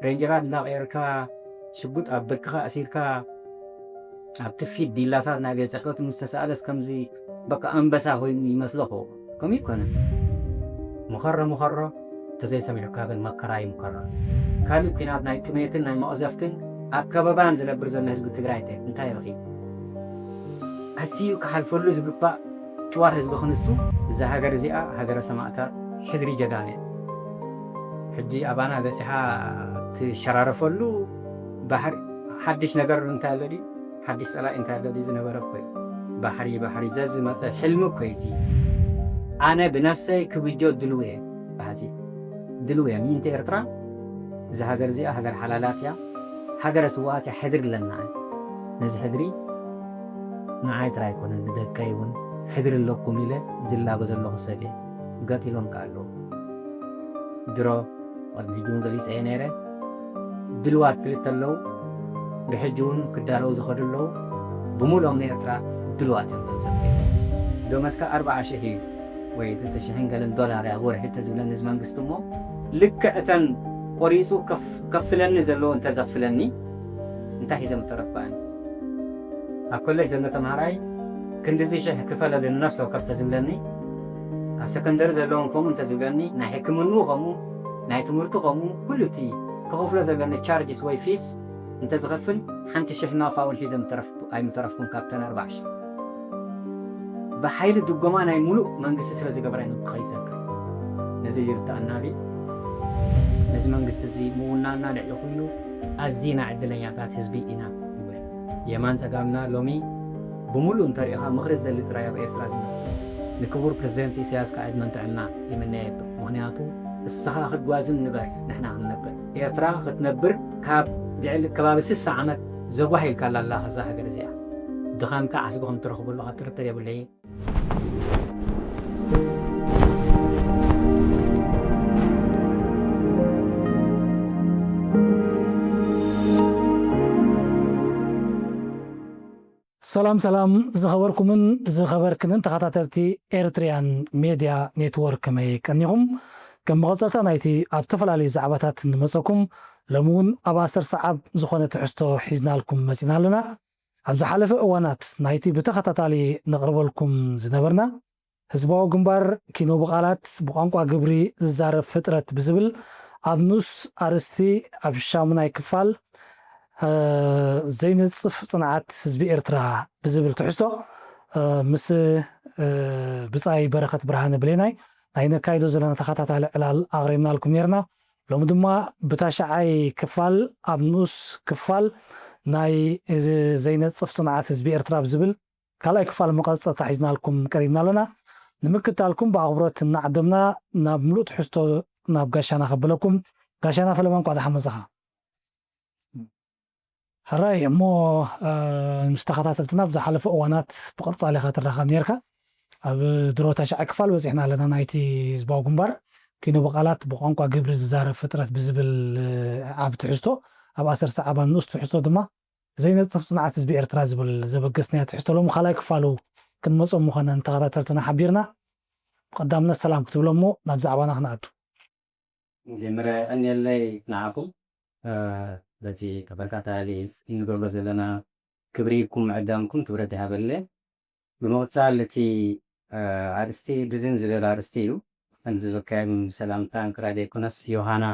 ሬንጀራት እንዳቐየርካ ሽጉጥ ኣብ ብርክኻ ኣሲርካ ኣብቲ ፊት ቢላታት ናይ ቤት ጽሕፈቱ ምስ ተሳእለስ ከምዚ በቃ ኣንበሳ ኮይኑ ይመስሎ። ከምኡ ይኮነ። ምኸሮ ምኸሮ ተዘይሰሚዑካ ግን መከራ ይምከሮ። ካልእ ኲናት ናይ ጥሜትን ናይ መቕዘፍትን ኣብ ከበባን ዝነብር ዘሎ ህዝቢ ትግራይ እንታይ እንታይ ረኺቡ? ኣዝዩ ክሓልፈሉ ዝግባእ ጭዋር ህዝቢ ክንሱ፣ እዛ ሃገር እዚኣ ሃገረ ሰማእታት፣ ሕድሪ ጀጋነ። ሕጂ ኣባና በጺሓ ትሸራረፈሉ ባሕሪ። ሓድሽ ነገር እንታይ ኣሎ ድዩ? ሓድሽ ጸላኢ እንታይ ኣሎ ድዩ? ዝነበረ እኮ እዩ። ባሕሪ፣ ባሕሪ ዘዝመጸ ሕልሚ እኮ እዩ እዚ። ኣነ ብነፍሰይ ክብጆ ድልው እየ። ብሓጺር ድልው እየ። ምእንቲ ኤርትራ፣ እዛ ሃገር እዚኣ ሃገር ሓላላት እያ። ሃገረ ስውኣት እያ። ሕድሪ ኣለና። ነዚ ሕድሪ ንዓይ ጥራይ ኣይኮነን፣ ንደቀይ እውን ሕድሪ ኣለኩም ኢለ ዝላበ ዘለኹ ሰብ እየ። ገጢሎም ከ ኣለዉ። ድሮ፣ ቅድሚ ሕጂ እውን ገሊጸ እየ ነይረ። ድልዋት ክልተ ኣለዉ። ብሕጂ እውን ክዳለዉ ዝኸዱ ኣለዉ። ብምሉኦም ንኤርትራ ድልዋት እዮም ከም ዘብለዩ። ዶመስካ ኣርብዓ ሽሕ እዩ ወይ ክልተ ሽሕን ገለን ዶላር እያ ወርሒ እንተዝብለኒ እዚ መንግስቲ እሞ፣ ልክዕ እተን ቆሪጹ ከፍ-፣ ከፍለኒ ዘለዎ እንተዘፍለኒ፣ እንታይ ሒዘ ምተረፍኩ ኣነ? ኣብ ኮሌጅ ዘሎ ተምሃራይ ክንድዚ ሽሕ ክፈለሉ ንነፍሲ ወከፍ እንተዝብለኒ፣ ኣብ ሰከንደሪ ዘለውን ከምኡ እንተዝብለኒ፣ ናይ ሕክምንኡ ከምኡ፣ ናይ ትምህርቱ ከምኡ፣ ኩሉ እቲ ክኸፍሎ ዘለኒ ቻርጅስ ወይ ፊስ እንተዝኸፍል፣ ሓንቲ ሽሕ ናፋ እውን ሒዘ ምተረፍኩ-፣ ኣይምተረፍኩን ካብተን ኣርባዓ ሽሕ። ብሓይሊ ድጎማ ናይ ሙሉእ መንግስቲ ስለ ዝገበረ ኢና ክኸይድ ዘብል። ነዚ ይርድኣና ድዩ? ነዚ መንግስቲ እዚ ምውናና ልዕሊ ኩሉ ኣዚና ዕድለኛታት ህዝቢ ኢና ንብል። የማን ጸጋምና ሎሚ ብምሉእ እንተሪኢኻ ምኽሪ ዝደሊ ጥራይ ኣብ ኤርትራ ዝመጽእ። ንክቡር ፕረዚደንት ኢሳያስ ከኣ ዕድመን ጥዕና ይምነየሉ። ምኽንያቱ እስኻ ክትጓዝን ንበር፣ ንሕና ክንነብር። ኤርትራ ክትነብር ካብ ልዕሊ ከባቢ ስሳ ዓመት ዘጓሂልካላ ኣላ እዛ ሃገር እዚኣ። ድኻምካ ዓስቢ ከም ትረኽበሉ ጥርጥር የብለይን። ሰላም ሰላም፣ ዝኸበርኩምን ዝኸበርክንን ተኸታተልቲ ኤርትሪያን ሜድያ ኔትወርክ፣ ከመይ ቀኒኹም? ከም መቐጸልታ ናይቲ ኣብ ዝተፈላለዩ ዛዕባታት ንመጸኩም፣ ሎሚ እውን ኣብ ኣሰር ሰዓብ ዝኾነ ትሕዝቶ ሒዝናልኩም መጺና ኣለና። ኣብ ዝሓለፈ እዋናት ናይቲ ብተኸታታሊ ነቕርበልኩም ዝነበርና፣ ህዝባዊ ግንባር ኪኖ ብቓላት ብቋንቋ ግብሪ ዝዛረብ ፍጥረት ብዝብል ኣብ ንኡስ ኣርእስቲ ኣብ ሻሙናይ ክፋል፣ እ፣ ዘይነጽፍ ጽንዓት ህዝቢ ኤርትራ ብዝብል ትሕዝቶ፣ እ፣ ምስ፣ እ፣ ብጻይ በረኸት ብርሃነ ብሌናይ ናይ ነካይዶ ዘለና ተኸታታሊ ዕላል ኣቕሪብናልኩም ነይርና። ሎሚ ድማ ብታሽዓይ ክፋል ኣብ ንኡስ ክፋል ናይ እዚ ዘይነጽፍ ጽንዓት ህዝቢ ኤርትራ ብዝብል ካልኣይ ክፋል መቐጸልታ ሒዝናልኩም ቀሪብና ኣለና። ንምክትታልኩም ብኣኽብሮት እናዓደምና ናብ ምሉእ ትሕዝቶ ናብ ጋሻና ከብለኩም። ጋሻና ፈለማ፣ እንኳዕ ደሓን መጻኻ። ሕራይ፣ እሞ፣ እ፣ ምስ ተኸታተልትና ኣብ ዝሓለፈ እዋናት ብቐጻሊ ኢኻ ትራኸብ ነይርካ። ኣብ ድሮ ታሽዓይ ክፋል በጺሕና ኣለና ናይቲ ህዝባዊ ግንባር። ኪኖ ብቓላት ብቋንቋ ግብሪ ዝዛረብ ፍጥረት ብዝብል፣ እ፣ ዓቢ ትሕዝቶ፣ ኣብ ኣሰርተ ዓባን ንኡስ ትሕዝቶ ድማ ዘይነጽፍ ጽንዓት ህዝቢ ኤርትራ ዝብል ዘበገስናዮ ትሕዝቶ ሎሚ ካልኣይ ክፋሉ ክንመጾም ምዃና ንተኸታተልትና ሓቢርና። ብቐዳምነት ሰላም ክትብሎ እሞ ናብ ዛዕባና ክንኣቱ። መጀመርያ የቐንየለይ ንዓኹም፣ እ፣ በቲ ተኸታታሊ እንገብሮ ዘለና ክብሪ ኢልኩም ምዕዳምኩም ክብረት ይሃበለይ። ብምቕጻል እቲ፣ እ፣ ኣርእስቲ ብዝን ዝበለ ኣርእስቲ እዩ። ከም ዝበልካዮም ሰላምታ እንክራይ ዘይኮነስ ዮሃና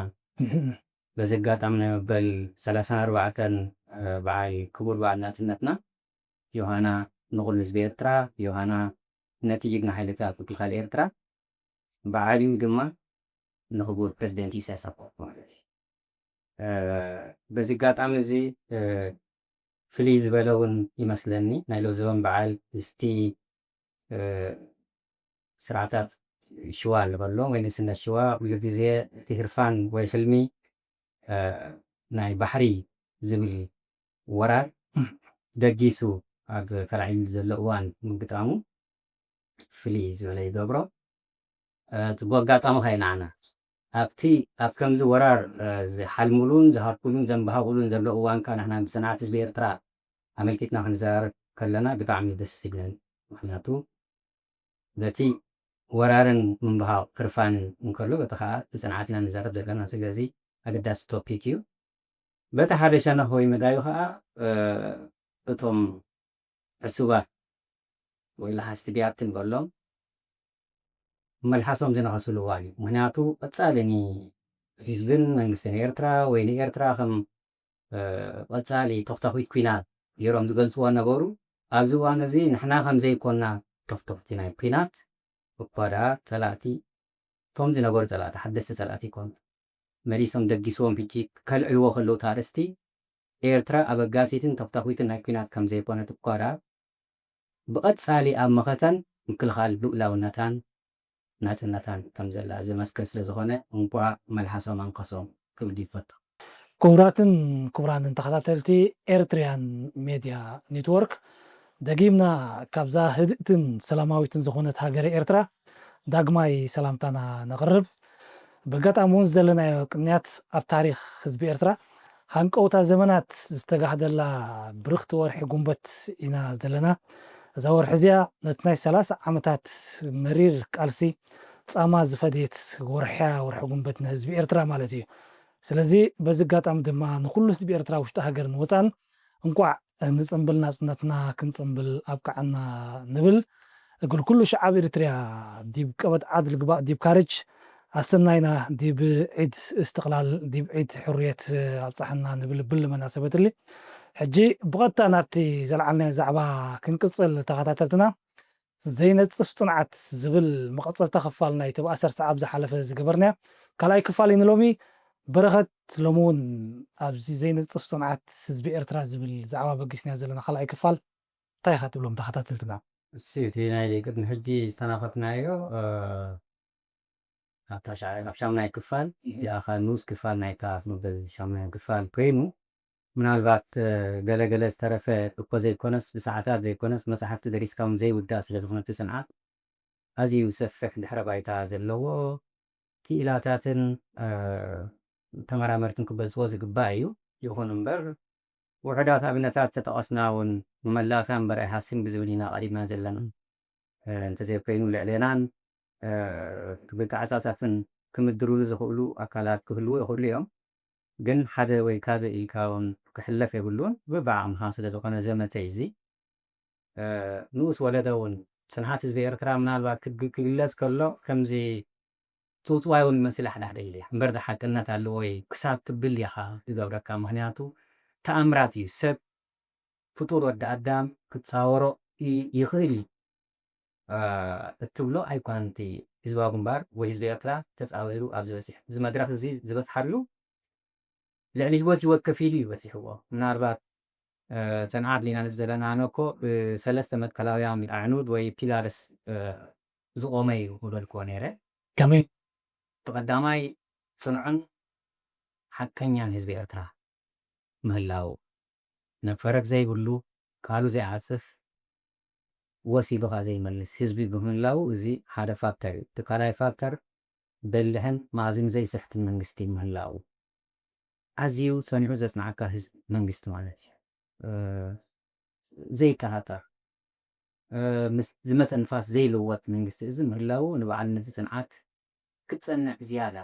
በዚ ኣጋጣሚ ናይ መበል ሰላሳን ኣርባዕተን፣ እ፣ በዓል ክቡር በዓል ናጽነትና ዮሃና ንኹሉ ህዝቢ ኤርትራ፣ ዮሃና ነቲ ጅግና ሓይልታት ምክልኻል ኤርትራ፣ ብዓቢኡ ድማ ንክቡር ፕረዚደንት ኢሳያስ ኣፈወርቂ ማለት እዩ። እ፣ በዚ ኣጋጣሚ እዚ፣ እ፣ ፍልይ ዝበለ እውን ይመስለኒ ናይ ሎዘበን በዓል ምስቲ፣ እ፣ ስርዓታት ሽዋ ንበሎ ወይ ንስነት ሽዋ ኩሉ ግዜ እቲ ህርፋን ወይ ሕልሚ፣ እ፣ ናይ ባሕሪ ዝብል ወራር እም። ደጊሱ ኣብ ተላዒሉ ዘሎ እዋን ምግጣሙ ፍልይ ዝበለ ይገብሮ። እ፣ ጽቡቕ ኣጋጣሚ ከኣ ንዓና ኣብቲ፣ ኣብ ከምዚ ወራር፣ እ፣ ዝሓልሙሉን ዝሃርኩሉን ዘንበሃቑሉን ዘሎ እዋን ከኣ ንሕና ብጽንዓት ህዝቢ ኤርትራ ኣመልኪትና ክንዘራረብ ከለና ብጣዕሚ ደስ ይብለኒ። ምኽንያቱ በቲ ወራርን ምንባሃቕ ክርፋንን እንከሎ በቲ ከኣ ብጽንዓት ኢና ንዛረብ ዘለና። ስለዚ ኣገዳሲ ቶፒክ እዩ። በቲ ሓደ ሸነኽ ወይ መዳዩ ኸዓ እቶም ዕሱባት ወይ ለሓስቲ ብያቲ ንበሎም መልሓሶም ዝነኸስሉ እዋን እዩ። ምኽንያቱ ቀጻሊ ንህዝብን መንግስትን ኤርትራ ወይ ንኤርትራ ከም ቀጻሊ ተኽታኺት ኲናት ገይሮም ዝገልጽዎ ነበሩ። ኣብዚ እዋን እዚ ንሕና ከም ዘይኮንና ተኽተኽቲ ናይ ኲናት እኳ ደኣ ጸላእቲ እቶም ዝነበሩ ጸላእቲ ሓደስቲ ጸላእቲ ይኮኑ። መሊሶም ደጊስዎም ሕጂ ከልዕልዎ ከለዉ እቲ ኣርእስቲ ኤርትራ ኣበጋሲትን ተኽታኺትን ናይ ኲናት ከም ዘይኮነት እኳ ደኣ ብቐጻሊ ኣብ መኸተን ምክልኻል ልኡላውነታን ናጽነታን ከም ዘላ ዝመስክር ስለ ዝኾነ እንቋዕ መልሓሶም ኣንከሶም ክብል ይፈቱ። ክቡራትን ክቡራንን ተኸታተልቲ ኤርትሪያን ሜድያ ኔትወርክ፣ ደጊምና ካብዛ ህድእትን ሰላማዊትን ዝኾነት ሃገረ ኤርትራ ዳግማይ ሰላምታና ነቕርብ። በጋጣሚ እውን ዘለናዮ ቅንያት ኣብ ታሪኽ ህዝቢ ኤርትራ ሃንቀውታ ዘመናት ዝተጋህደላ ብርኽቲ ወርሒ ጉንበት ኢና ዘለና። እዛ ወርሒ እዚኣ ነቲ ናይ ሰላሳ ዓመታት መሪር ቃልሲ ጻማ ዝፈደየት ወርሕያ ወርሒ ጉንበት ንህዝቢ ኤርትራ ማለት እዩ። ስለዚ በዚ ኣጋጣሚ ድማ ንኹሉ ህዝቢ ኤርትራ ውሽጢ ሃገር ንወጻን እንቋዕ ንጽንብል ናጽነትና ክንጽንብል ኣብቅዓና ንብል። እግል ኩሉ ሸዓብ ኤርትርያ ዲብ ቀበድ ዓድ ልግባእ ዲብ ካርጅ ኣሰናይና ዲብ ዒድ እስትቕላል ዲብ ዒድ ሕርየት ኣብጻሕና ንብል ብሊ መናሰበት እሊ። ሕጂ ብቐጥታ ናብቲ ዘልዓልናዮ ዛዕባ ክንቅጽል ተኸታተልትና። ዘይነጽፍ ጽንዓት ዝብል መቐጸልታ ክፋል ናይቲ ብኣሰርተ ኣብ ዝሓለፈ ዝገበርናዮ ካልኣይ ክፋል እዩ ንሎሚ። በረኸት፣ ሎሚ እውን ኣብዚ ዘይነጽፍ ጽንዓት ህዝቢ ኤርትራ ዝብል ዛዕባ በጊስናዮ ዘለና ካልኣይ ክፋል እንታይ ኢኻ ትብሎም ተኸታተልትና? እሱ እቲ ናይ ቅድሚ ሕጂ ዝተናኸፍናዮ ኣብታ ሻ- ኣብ ሻምናይ ክፋል ያኻ ንኡስ ክፋል ናይታ መበል ሻምናይ ክፋል ኮይኑ ምናልባት ገለገለ ዝተረፈ እኮ ዘይኮነስ ብሰዓታት ዘይኮነስ መፅሓፍቲ ደሪስካ እውን ዘይውዳእ ስለ ዝኾነ እቲ ፅንዓት ኣዝዩ ሰፊሕ ድሕረ ባይታ ዘለዎ ክኢላታትን ተመራመርትን ክበልፅዎ ዝግባእ እዩ። ይኹን እምበር ውሑዳት ኣብነታት ተጠቐስና እውን ንመላእካ እምበር ኣይሃስን ብዝብል ኢና ቀሪብና ዘለና። እንተዘይኮይኑ ልዕሌናን ብተዓፃፃፍን ክምድሩሉ ዝኽእሉ ኣካላት ክህልዉ ይኽእሉ እዮም። ግን ሓደ ወይ ካልእ ኢልካ እውን ክሕለፍ የብሉን። ብብዓቕምኻ ስለ ዝኾነ ዘመተ እዚ ንኡስ ወለዶ እውን ጽንዓት ህዝቢ ኤርትራ ምናልባት ክግለጽ ከሎ ከምዚ ጽውጽዋይ እውን ይመስል ሓድሓደ ግዜ እምበር ሓቅነት ኣለዎ ወይ ክሳብ ትብል ኢኻ ዝገብረካ። ምኽንያቱ ተኣምራት እዩ። ሰብ ፍጡር ወዲ ኣዳም ክትጻወሮ ይኽእል እዩ እትብሎ ኣይኮነን። እቲ ህዝባዊ ግንባር ወይ ህዝቢ ኤርትራ ተጻዊሩ ኣብ ዝበጽሕ እዚ መድረኽ እዚ ዝበጽሓሉ ልዕሊ ህይወት ህይወት ከፊሉ እዩ በጺሕዎ። ምናልባት ጽንዓት ሊና ንብ ዘለና ኣነ እኮ ብሰለስተ መትከላውያን ኣዕኑድ ወይ ፒላርስ ዝቆመ እዩ ምበልክዎ ነይረ። ከመይ? ብቐዳማይ ጽኑዕን ሓቀኛን ህዝቢ ኤርትራ ምህላው፣ ነፈረግ ዘይብሉ፣ ቃሉ ዘይዓጽፍ፣ ወሲዱ ኸኣ ዘይመልስ ህዝቢ ብምህላው እዚ ሓደ ፋክተር እዩ። እቲ ካልኣይ ፋክተር በልሕን ማእዝን ዘይስሕትን መንግስቲ ምህላው። ኣዝዩ ጸኒዑ ዘጽንዓካ ህዝቢ መንግስቲ ማለት እዩ። ዘይከሃጠር ምስ ዝመጸ ንፋስ ዘይልወጥ መንግስቲ እዚ ምህላው ንበዓል ነዚ ጽንዓት ክትጸንዕ ዝያዳ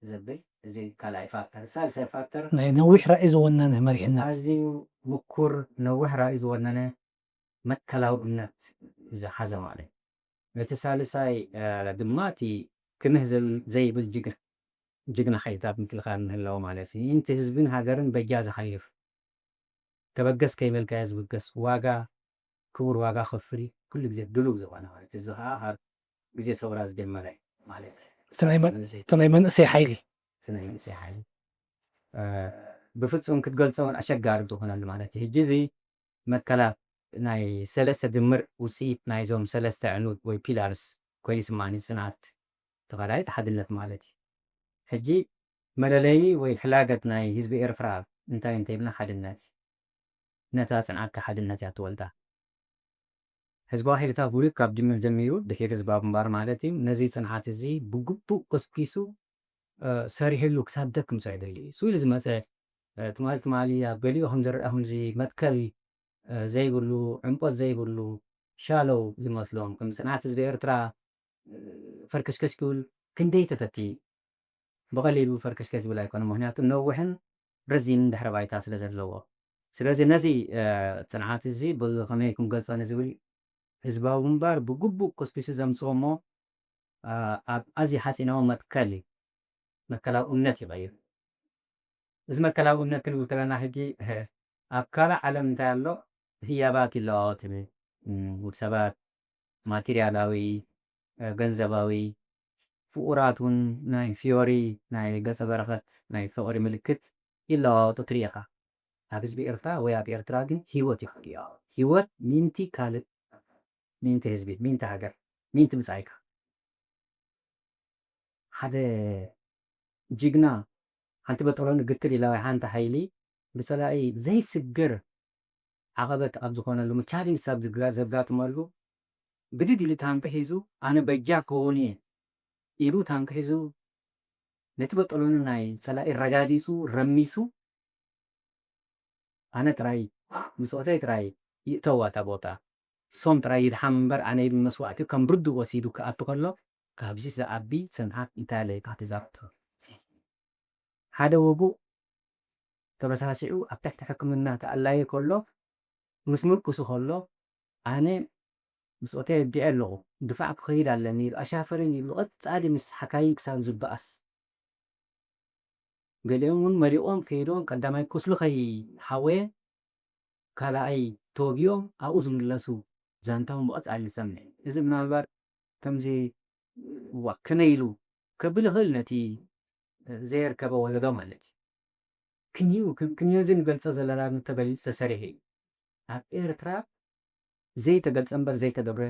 ዘብል እዚ ካልኣይ ፋክተር። ሳልሳይ ፋክተር ናይ ነዊሕ ራእይ ዝወነነ መሪሕነት። ኣዝዩ ምኩር ነዊሕ ራእይ ዝወነነ መትከላዊ እምነት ዝሓዘ ማለት እዩ። እቲ ሳልሳይ ድማ እቲ ክምህ ዘይብል ጅግና ሓይልታት ምክልኻል ምህላው ማለት እዩ። ምእንቲ ህዝብን ሃገርን በጃ ዝሓልፍ ተበገስ ከይበልካዮ ዝብገስ ዋጋ ክቡር ዋጋ ከፍል ኩሉ ግዜ ድሉው ዝኾነ ማለት እዚ ከዓ ካብ ግዜ ሰውራ ዝጀመረ ማለት እዩ። እቲ ናይ መንእሰይ ሓይሊ እቲ ናይ መንእሰይ ሓይሊ ብፍፁም ክትገልፆ እውን ኣሸጋሪ ዝኾነሉ ማለት እዩ። ሕጂ እዚ መትከላት ናይ ሰለስተ ድምር ውፅኢት ናይዞም ሰለስተ ዕኑድ ወይ ፒላርስ ኮይኑ ስማኒ ፅናት ተኻዳይት ሓድነት ማለት እዩ። ሕጂ መለለዪ ወይ ሕላገት ናይ ህዝቢ ኤርትራ እንታይ እንተይልና ሓድነት እዩ። ነታ ጽንዓትካ ሓድነት እያ ትወልዳ። ህዝባዊ ሓይልታት ውልቅ ካብ ድምር ጀሚሩ ድሒር ህዝባዊ ግንባር ማለት እዩ ነዚ ጽንዓት እዚ ብግቡእ ቅስቂሱ ሰሪሕሉ ክሳብ ደክም ስራሕ ደልዩ እዩ። ስኢሉ ዝመጸ ትማሊ ትማሊ ኣብ ገሊኡ ከም ዝረኣ እዚ መትከል ዘይብሉ ዕምቆት ዘይብሉ ሻለው ዝመስሎም ከም ጽንዓት ህዝቢ ኤርትራ ፈርከሽከሽ ክብል ክንደይ ተፈትዩ ብቐሊሉ ፈርከሽከሽ ዝብል ኣይኮነ። ምክንያቱ ነዊሕን ረዚን ድሕረ ባይታ ስለ ዘለዎ። ስለዚ ነዚ፣ እ፣ ጽንዓት እዚ ብኸመይ ክንገልጾ ንዝብል ህዝባዊ ግንባር ብግቡእ ኮስኪሱ ዘምጽኦ እሞ፣ እ፣ ኣብ ኣዝዩ ሓጺናዊ መትከል እዩ። መትከላዊ እምነት ይቐይር። እዚ መትከላዊ እምነት ክንብል ከለና ሕጂ፣ እ፣ ኣብ ካልእ ዓለም እንታይ ኣሎ? ህያባት ይለዋወጥ እዩ። እም፣ ውድ ሰባት ማቴርያላዊ፣ እ፣ ገንዘባዊ፣ ፍቑራት እውን ናይ ፊዮሪ፣ ናይ ገጸ በረኸት፣ ናይ ፍቕሪ ምልክት ይለዋወጡ ትርኢ ኢኻ። ኣብ ህዝቢ ኤርትራ ወይ ኣብ ኤርትራ ግን ህይወት ይኽልዮ። ህይወት ሚንቲ ካልእ፣ ሚንቲ ህዝቢ፣ ሚንቲ ሃገር፣ ሚንቲ ብጻይካ። ሓደ ጅግና ሓንቲ በጠሎኒ ግትር ኢላ ወይ ሓንቲ ሓይሊ ብጸላኢ ዘይስገር ዓቐበት ኣብ ዝኾነሉ፣ ቻሌንጅ ኣብ ዝጋ-፣ ዘጋጥመሉ፣ ብድድ ኢሉ ታንኪ ሒዙ፣ "ኣነ በጃ ክኸውን እየ" ኢሉ ታንኪ ሒዙ፣ ነቲ በጠሎኒ ናይ ጸላኢ ረጋጊጹ፣ ረሚሱ፣ ኣነ ጥራይ፣ ብጾተይ ጥራይ ይእተዋ እታ ቦታ። ሶም ጥራይ ይድሓም እምበር፣ ኣነ ኢሉ መስዋእቲ ከም ርዱእ ወሲዱ ክኣቱ ከሎ፣ ካብዚ ዝዓቢ ጽንዓት እንታይ ኣሎ ኢልካ ትዛረብ? ሓደ ውጉእ ተበሳሲዑ ኣብ ትሕቲ ሕክምና ተኣላዪ ከሎ፣ ምስ ምርኩሱ ከሎ፣ ኣነ ብጾተይ ወዲኤ ኣለኹ፣ ድፋዕ ክኸይድ ኣለኒ ኢሉ ኣሻፈረኝ ኢሉ ቀጻሊ ምስ ሓካይም ክሳብ ዝበኣስ። ገሊኦም እውን መሪቖም ከይዶም ቀዳማይ ቁስሊ ከይሓወየ ካልኣይ ተወጊኦም ኣብኡ ዝምለሱ ዛንታ እውን ብቐጻሊ ንሰምዕ። እዚ ምናልባት ከምዚ ዋ ከመይ ኢሉ ከብል ይኽእል ነቲ ዘየርከበ ወለዶ ማለት እዩ። ክንዩ፣ ክንዩ እዚ ንገልጾ ዘለና ተገሊጹ ተሰሪሑ እዩ። ኣብ ኤርትራ ዘይተገልጸ እምበር ዘይተገብረ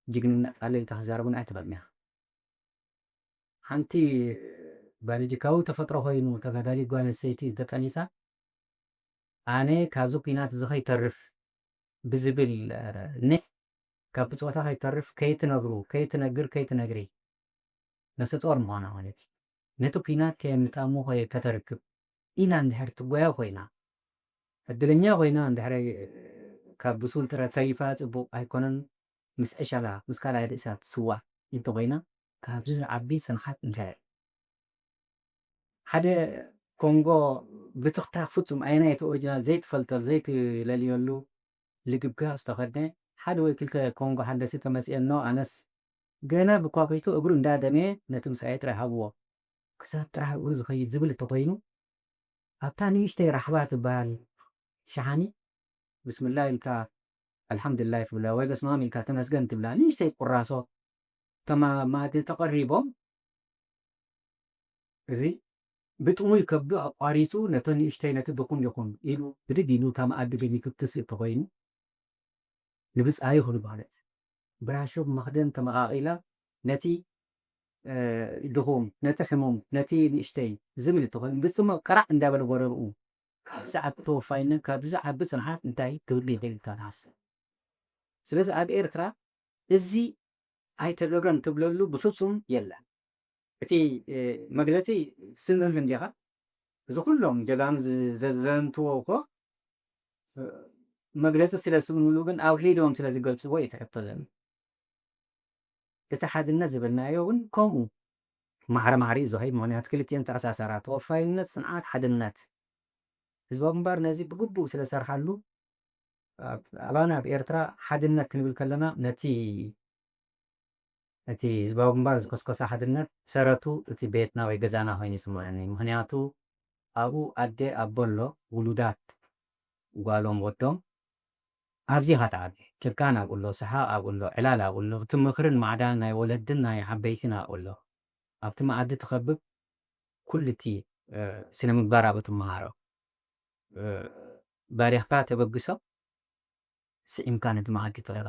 ጅግንነት ኣሎ ኢልካ ክዛረቡን ኣይትበልኒ ኢኻ። ሓንቲ ባዮሎጂካዊ ተፈጥሮ ኮይኑ ተጋዳሊት ጓል ኣንስተይቲ እንተጠኒሳ፣ "ኣነ ካብዚ ኲናት እዚ ከይተርፍ" ብዝብል፣ እ፣ ኒሕ ካብ ብጾታ ከይተርፍ ከይትነግሩ፣ ከይትነግር፣ ከይትነግሪ፣ ነፍሰ ጾር ምዃና ማለት እዩ። ነቲ ኲናት ከየምጣሙ ከየ-፣ ከተርክብ ኢላ እንድሕር ትጎያ ኮይና፣ ዕድለኛ ኮይና እንድሕር ካብ ብሱል ጥረ ተሪፋ ጽቡቕ ኣይኮነን፣ ምስ ዕሸላ፣ ምስ ካልኣይ ርእሳ ትስዋእ እንተኾይና፣ ካብዚ ዝዓቢ ጽንዓት እንታይ ኣሎ? ሓደ ኮንጎ ብትኽታ ፍጹም ኣየናይ እቲ ኦሪጂናል ዘይትፈልጠሉ፣ ዘይትለልየሉ ልግብጋብ ዝተኸድነ ሓደ ወይ ክልተ ኮንጎ ሓደስቲ ተመጽኤኖ፣ ኣነስ ገና ብኳኺቱ እግሩ እንዳደመየ ነቲ ምሳኤ ጥራይ ሃብዎ። ክሳብ ጥራሕ ኣብኡ ዝኸይድ ዝብል እንተኾይኑ፣ ኣብታ ንእሽተይ ራሕባ ትበሃል ሸሓኒ ብስምላህ ኢልካ ኣልሓምዱሊላህ ትብላ ወይ በስመ ኣብ ኢልካ ተመስገን ትብላ ንእሽተይ ቁራሶ፣ እቶም ኣብ መኣዲ ተቐሪቦም፣ እዚ ብጥሙይ ከብዱ ኣቋሪጹ ነቶ ንእሽተይ ነቲ ድኹም ይኹን ኢሉ ብድድ ኢሉ እታ መኣዲ ገዲፉ ክትስእ እንተኾይኑ፣ ንብጻዩ ክብል ማለት። ብራሾ ብመኽደን ተመቓቒላ ነቲ፣ እ፣ ድኹም፣ ነቲ ሕሙም፣ ነቲ ንእሽተይ ዝብል እንተኾይኑ፣ ብጽሙቕ ቅራዕ እንዳበለ ጎረርኡ ካብ ዝዓቢ ተወፋይነት፣ ካብ ዝዓቢ ጽንዓት እንታይ ክህሉ ይኽእል ኢልካ ትሓስብ? ስለዚ ኣብ ኤርትራ እዚ ኣይተገብረን ትብለሉ ብፍጹም የለን። እቲ፣ እ፣ መግለጺ ስምም እንዲኻ፣ እዚ ኩሎም ጀጋኑ ዝ-፣ ዘዘንትዎ እኮ፣ እ፣ መግለጺ ስለ ዝስእንሉ ግን ኣውሒዶም ስለ ዝገልጽዎ እዩ እቲ ሕቶ ዘሎ። እቲ ሓድነት ዝበልናዮ እውን ከምኡ ማዕረ ማዕረ እዩ ዝኸይድ። ምኽንያቱ ክልቲኤን ተኣሳሰራ፣ ተወፋይነት፣ ጽንዓት፣ ሓድነት። ህዝባዊ ግንባር ነዚ ብግቡእ ስለ ዝሰርሓሉ፣ ኣብ፣ ኣባና ኣብ ኤርትራ ሓድነት ክንብል ከለና ነቲ፣ እቲ ህዝባዊ ግንባር ዝኮስኮሰ ሓድነት ሰረቱ እቲ ቤትና ወይ ገዛና ኮይኑ ይስምዐኒ። ምኽንያቱ ኣብኡ ኣደ ኣቦ ኣሎ፣ ውሉዳት ጓሎም ወዶም ኣብዚ ኢኻ ትዓቢ። ጭካን ኣብኡ ኣሎ፣ ሰሓቕ ኣብኡ ኣሎ፣ ዕላል ኣብኡ ኣሎ፣ እቲ ምኽርን ማዕዳን ናይ ወለድን ናይ ዓበይትን ኣብኡ ኣሎ። ኣብቲ መኣዲ ትኸብብ ኩሉ እቲ፣ እ፣ ስነ ምግባር ኣብኡ ትመሃሮ። እ፣ ባሪኽካ ተበግሶ ስዒምካ ነቲ መኣዲ ተለላ፣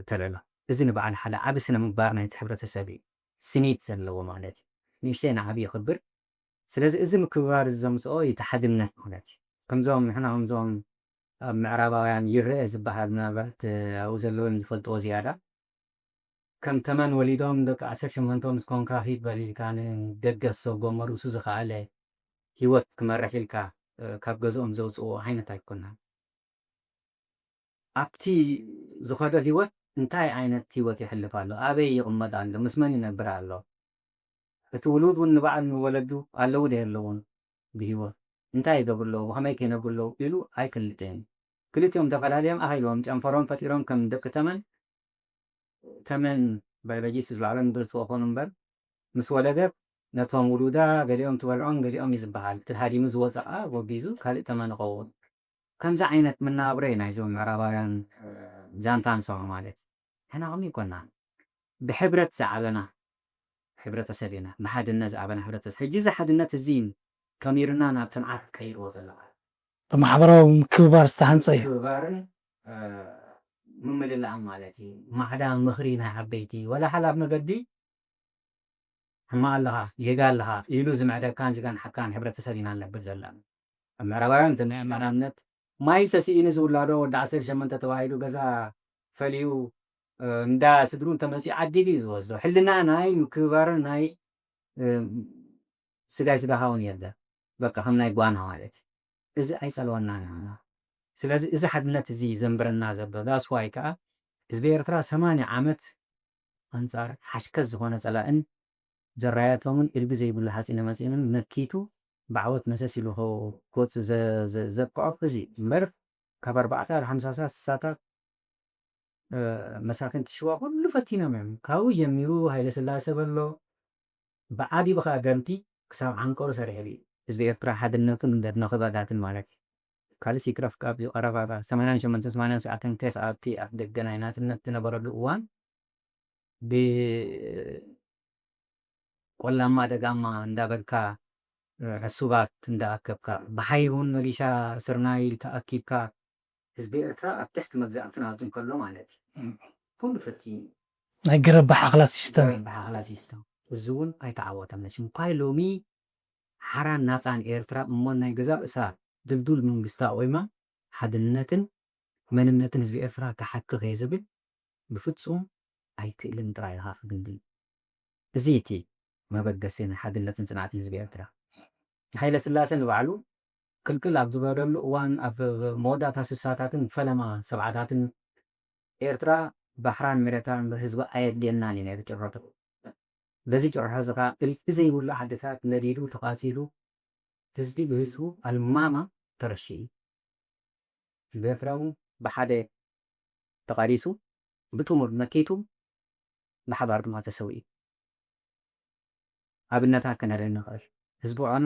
ተለላ። እዚ ንበዓል ሓደ ዓቢ ስነ ምግባር ናይቲ ሕብረተሰብ እዩ። ስኒት ዘለዎ ማለት እዩ። ንእሽተይ ንዓቢ የኽብር። ስለዚ እዚ ምክብባር እዚ ዘምጽኦ እዩ እቲ ሓድነት ማለት እዩ። ከምዞም ንሕና ከምዞም ኣብ ምዕራባውያን ይረአ ዝበሃል ምናልባት ኣብኡ ዘለዉ እዮም ዝፈልጥዎ ዝያዳ። ከም ተመን ወሊዶም ደቂ ዓሰርተ ሸሞንተ ምስ ኮንካ ሂድ በል ኢልካ ንደገ ዝሰጎሞ ርእሱ ዝኸኣለ ህይወት ክመርሕ ኢልካ፣ እ፣ ካብ ገዝኦም ዘውጽእዎ ዓይነት ኣይኮናን። ኣብቲ ዝኸዶ ህይወት እንታይ ዓይነት ህይወት የሕልፍ ኣሎ? ኣበይ ይቕመጥ ኣሎ? ምስ መን ይነብር ኣሎ? እቲ ውሉድ እውን ንበዓል ንወለዱ ኣለዉ ዶ የለዉን? ብህይወት እንታይ ይገብሩ ኣለዉ፣ ብኸመይ ከ ይነብሩ ኣለዉ ኢሉ ኣይፈልጥን። ክልቲኦም ተፈላልዮም ኣኺልዎም፣ ጨንፈሮም ፈጢሮም ከም ደቂ ተመን፣ ተመን ባዮሎጂስት ዝለዓሎም ዝፈልጥዎ ኮኑ እምበር፣ ምስ ወለደት ነቶም ውሉዳ ገሊኦም ትበልዖም ገሊኦም እዩ ዝበሃል። እቲ ሃዲሙ ዝወፀ ኸዓ ወጊዙ ካልእ ተመን ይኸውን። ከምዚ ዓይነት መነባብሮ እዩ ናይዞም ምዕራባውያን ዛንታ ንሶም ማለት። ንሕና ከምኡ ኣይኮናን። ብሕብረት ዝዓበና ሕብረተሰብ ኢና፣ ብሓድነት ዝዓበና ሕብረተሰብ። ሕጂ እዚ ሓድነት እዚ ከሚርና ናብ ጽንዓት ቀይርዎ ዘለኻ። ብማሕበራዊ ምክብባር ዝተሃንጸ እዩ። ምክብባርን ምምልላእን ማለት እዩ። ማዕዳ ምኽሪ ናይ ዓበይቲ ወላ ሓላፍ መገዲ ሕማቕ ኣለኻ ጌጋ ኣለኻ ኢሉ ዝምዕደካን ዝገንሓካን ሕብረተሰብ ኢና ንነብር ዘለና። ኣብ ምዕራባውያን እቲ ናይ ኣመራርነት ማይ ተስኢኑ ዝውላዶ ወዲ ዓሰርተ ሸሞንተ ተባሂሉ ገዛ ፈልዩ እንዳ ስድሩ እንተመፅኡ ዓዲሉ እዩ ዝወስዶ። ሕልና ናይ ምክብባርን ናይ ስጋይ ስጋኻ እውን የለ። በቃ ከም ናይ ጓና ማለት እዩ። እዚ ኣይፀልወናን ኢና። ስለዚ እዚ ሓድነት እዚ ዘንብረና ዘሎ that's why ከዓ ህዝቢ ኤርትራ ሰማንያ ዓመት ኣንጻር ሓሽከት ዝኾነ ጸላእን ዘራየቶምን እልቢ ዘይብሉ ሓፂነ መፂንን መኪቱ ብዓወት መሰስ ኢሉ ገፁ ዘብቅዖ እዚ እምበር ካብ ኣርባዕተ ሓምሳታት ስሳታት መሳፍንቲ ሽዋ ኩሉ ፈቲኖም እዮም። ካብኡ ጀሚሩ ሃይለ ስላሰ በሎ ብዓቢኡ ከዓ ደምቲ ክሳብ ዓንቀሩ ሰሪሕሉ እዩ። ህዝቢ ኤርትራ ሓድነቱን ነኽበታትን ማለት እዩ። ካልእ ሲክረፍ ካብዚ ቀረባ ሰማንያን ሸሞንተ ሰማንያን ትሽዓተን ቴስ ኣብቲ ኣፍ ደገ ናይ ናጽነት ዝነበረሉ እዋን ብቆላማ ደጋማ እንዳበልካ ዕሱባት እንዳኣከብካ ብሓይሁን መሊሻ ስርናይ ተኣኪብካ ህዝቢ ኤርትራ ኣብ ትሕቲ መግዛእቲ ናቱ እንከሎ ማለት እዩ። ኩሉ ፈቲኑ ናይ ገረብ ብሓኽላ ሲስተም እዩ። ገረብ ብሓኽላ ሲስተም እዚ እውን ኣይተዓወተን። መቸም እኳ ሎሚ ሓራን ናፃን ኤርትራ እሞ ናይ ገዛ ርእሳ ድልዱል መንግስቲ ኣቑማ ሓድነትን መንነትን ህዝቢ ኤርትራ ክሓክኽ እየ ዝብል ብፍጹም ኣይክእልን ጥራይ ኢኻ ክግንድል። እዚ እቲ መበገሲ ናይ ሓድነትን ጽንዓትን ህዝቢ ኤርትራ። ሃይለ ስላሴ ንባዕሉ ቅልቅል ኣብ ዝበለሉ እዋን ኣብ መወዳእታ ስሳታትን ፈለማ ሰብዓታትን ኤርትራ ባሕራን መሬታን ህዝቢ ኣየድልየናን እዩ ነይሩ ጭረቱ። በዚ ጭርሖ እዚ ከዓ እልፊ ዘይብሉ ዓድታት ነዲዱ ተቓጺሉ ህዝቢ ብህዝቡ ኣልማማ ተረሽዩ። ህዝቢ ኤርትራ እውን ብሓደ ተቓሊሱ ብጥሙር መኪቱ ብሓባር ድማ ተሰዊኡ። ኣብነታት ክነርኢ ንኽእል። ህዝቢ ዖና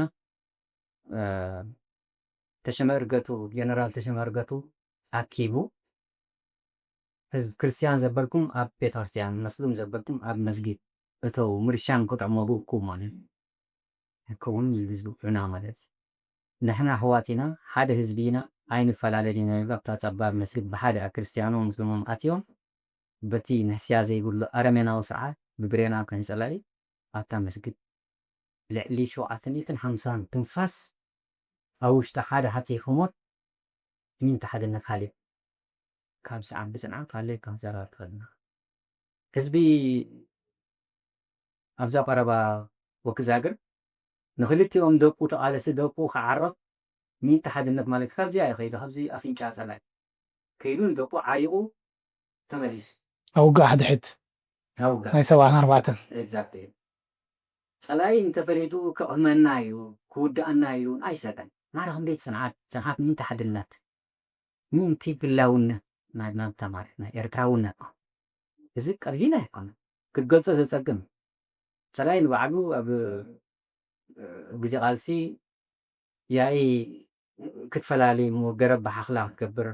ተሸመ እርገቱ ጀነራል ተሸመ እርገቱ ኣኪቡ ህዝቢ ክርስትያን ዘበልኩም ኣብ ቤተክርስትያን መስሉም ዘበልኩም ኣብ መስጊድ እተው ምርሻን ክጥዕመጉኩም ማለት ኣይከውን ህዝቢ ዑና ማለት ንሕና ኣሕዋት ኢና ሓደ ህዝቢ ኢና ኣይንፈላለን ኢና ይብሉ ኣብታ ጸባብ መስጊድ ብሓደ ክርስትያኖ ምስልሞም ኣትዮም በቲ ንሕስያ ዘይብሉ ኣረሜናዊ ስርዓት ብብሬና ከንጸላኢ ኣብታ መስጊድ ልዕሊ ሸውዓተ ሚእትን ሓምሳን ትንፋስ ኣብ ውሽጢ ሓደ ሓፂ ክሞት ምንታ ሓድነት ሃልዩ ካብ ዝዓቢ ፅንዓት ሃለዩ ካብ ዘራር ትኸድና ህዝቢ ኣብዛ ቀረባ ወክዛግር ንክልቲኦም ደቁ ተቃለሲ ደቁ ክዓረብ ምንታ ሓድነት ማለት ካብዚኣ ይኸይዱ ካብዚ ኣፍንጫ ፀላይ ከይዱ ንደቁ ዓሪቑ ተመሊሱ ኣውጋ ሕድሕድ ኣውጋ ናይ ሰብዓን ኣርባዕተን exactly ጸላኢ እንተፈሊጡ ክቕህመና እዩ ክውድኣና እዩ ኣይሰቀን ማራ ክንደይ ጽንዓት ጽንዓት ምእንቲ ሓድነት ምእንቲ ግላውነት ናይ ናብታ ማለት ናይ ኤርትራውነት እዚ ቀሊል ኣይኮነ ክትገልጾ ዘጸግም ጸላኢ ንባዕሉ ኣብ ግዜ ቃልሲ ያኢ ክትፈላሊ እሞ ገረብ ብሓኽላ ክትገብር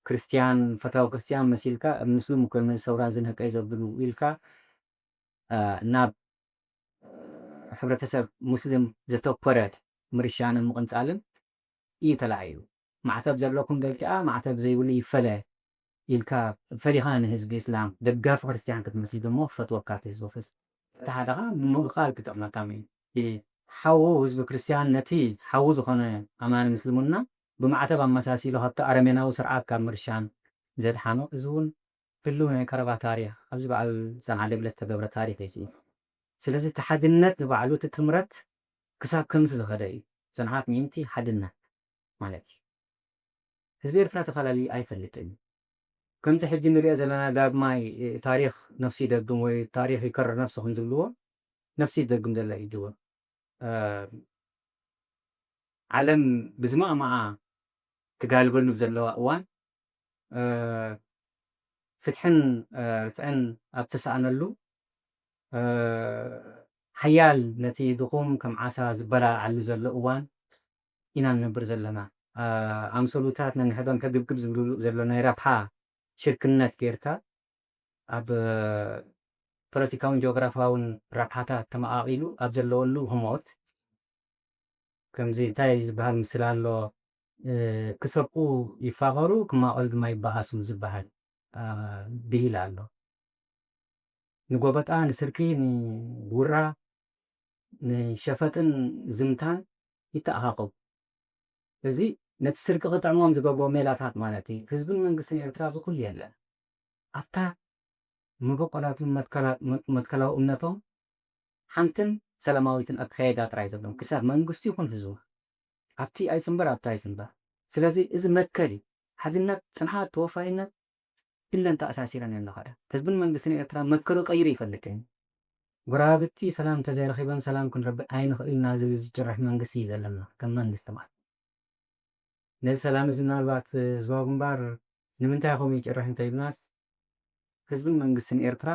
ክርስትያን ፈታዊ ክርስትያን መሲልካ ኣብ ምስሉም እኮ ነዚ ሰውራ ዝንህቀይ ዘብሉ ኢልካ ናብ ሕብረተሰብ ሙስሊም ዘተኮረ ምርሻንን ምቕንጻልን እዩ ተላዒሉ። ማዕተብ ዘለኩም ደቂኣ ማዕተብ ዘይብሉ ይፈለ ኢልካ ፈሊኻ ንህዝቢ እስላም ደጋፊ ክርስትያን ክትመስል ድሞ ክፈትወካ እቲ ህዝቢ ፍስ እቲ ሓደኻ ምምቕቓል ክጥዕመካ ምእንቲ ሓዉ ህዝቢ ክርስትያን ነቲ ሓዉ ዝኾነ ኣማኒ ምስልምና ብማዕተብ ኣመሳሲሉ ካብቲ ኣረሜናዊ ስርዓት ካብ ምርሻን ዘድሓኖ እዚ እውን ህልው ናይ ቀረባ ታሪኽ ኣብዚ በዓል ሰንዓ ደብለ ዝተገብረ ታሪኽ እዩ። ስለዚ እቲ ሓድነት ንባዕሉ እቲ ትምረት ክሳብ ከምዚ ዝኸደ እዩ። ጽንዓት ምእንቲ ሓድነት ማለት እዩ። ህዝቢ ኤርትራ ተፈላለዩ ኣይፈልጥን እዩ። ከምዚ ሕጂ ንሪኦ ዘለና ዳግማይ ታሪኽ ነፍሲ ይደግም ወይ ታሪኽ ይከርር ነፍሱ ከም ዝብልዎ ነፍሲ ይደግም ዘሎ እዩ ድወ ዓለም ብዝማእማኣ ትጋልበሉ ዘለዋ እዋን፣ እ፣ ፍትሕን፣ እ፣ ርትዕን ኣብ ተሰኣነሉ፣ እ፣ ሓያል ነቲ ድኹም ከም ዓሳ ዝበላዓሉ ዘሎ እዋን ኢና ንነብር ዘለና። እ፣ ኣምሰሉታት ነንሕዶም ሕግብግብ ዝብልሉ ዘሎ ናይ ረብሓ ሽርክነት ጌርካ፣ ኣብ ፖለቲካውን ጂኦግራፊያውን ረብሓታት ተመቓቒሉ ኣብ ዘለወሉ ህሞት፣ ከምዚ እንታይ ዝበሃል ምስላ ኣሎ፣ እ፣ ክሰብቁ ይፋቐሩ፣ ክማቐሉ ድማ ይበኣሱ ዝበሃል፣ እ፣ ብሂል ኣሎ። ንጎበጣ፣ ንስርቂ፣ ንውራ፣ ንሸፈጥን ዝምታን ይተኣኻኸቡ። እዚ ነቲ ስርቂ ክጥዕሞም ዝገብሮ ሜላታት ማለት እዩ። ህዝብን መንግስትን ኤርትራ እዚ ኩሉ የለን። ኣብታ መበቆላቱን መትከላ-፣ መ-፣ መትከላዊ እምነቶም ሓንትን ሰላማዊትን ኣካይዳ ጥራይ ዘለዎም፣ ክሳብ መንግስቲ ይኹን ህዝቡ ኣብቲ ኣይጽንበር፣ ኣብቲ ኣይጽንበር። ስለዚ እዚ መትከል እዩ። ሓድነት፣ ጽንዓት፣ ተወፋይነት፣ ኩለን ተኣሳሲረን እየን ዝኸዳ። ህዝብን መንግስትን ኤርትራ መትከሉ ቀይሩ ይፈልጥ እዩ። ጎረባብቲ ሰላም እንተዘይረኺበን ሰላም ክንረብእ ኣይንኽእልና ዝብል ዝጭርሕ መንግስቲ እዩ ዘለና፣ ከም መንግስቲ ማለት። ነዚ ሰላም እዚ ምናልባት ህዝባዊ ግንባር ንምንታይ ከምኡ ይጭርሕ እንተኢልናስ፣ ህዝብን መንግስትን ኤርትራ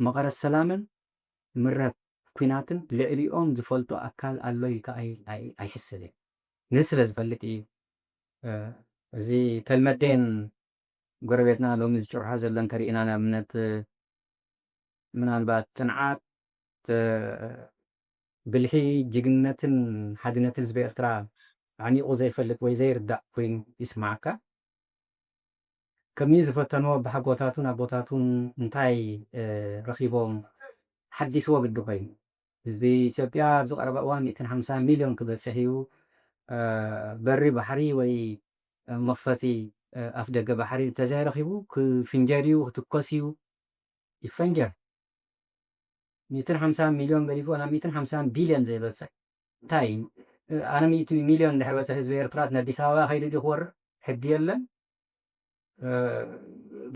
መቐረት ሰላምን ምረት ኲናትን ልዕሊኦም ዝፈልጦ ኣካል ኣሎ ኢልካ ኣይ-፣ ኣይ-፣ ኣይሕስብን። ነዚ ስለ ዝፈልጥ እዩ፣ እ፣ እዚ ተልመዴን ጎረቤትና ሎሚ ዝጭርሖ ዘሎ እንተሪእና፣ ንኣብነት፣ ምናልባት ጽንዓት፣ እ፣ ብልሒ፣ ጅግንነትን ሓድነትን ህዝቢ ኤርትራ ኣዕሚቑ ዘይፈልጥ ወይ ዘይርዳእ ኮይኑ ይስምዓካ። ከመይ ዝፈተንዎ ኣቦሓጎታቱን ኣቦታቱን እንታይ፣ እ፣ ረኺቦም ሓዲስዎ ግዲ ኮይኑ። ህዝቢ ኢትዮጵያ ኣብዚ ቀረባ እዋን ሚእትን ሓምሳን ሚልዮን ክበጽሕ እዩ። እ፣ በሪ ባሕሪ ወይ፣ እ፣ መኽፈቲ፣ እ፣ ኣፍ ደገ ባሕሪ እንተዘይረኺቡ ክፍንጀር እዩ፣ ክትኮስ እዩ። ይፈንጀር። ሚእትን ሓምሳን ሚልዮን ገዲፍዎ ናብ ሚእትን ሓምሳን ቢልዮን ዘይበጽሕ እንታይ እዩ? እ፣ ኣነ ሚእቲ ሚልዮን እንድሕር በጽሕ ህዝቢ ኤርትራስ ንኣዲስ ኣበባ ከይዱ ድዩ ክወርር? ሕጊ የለን። እ፣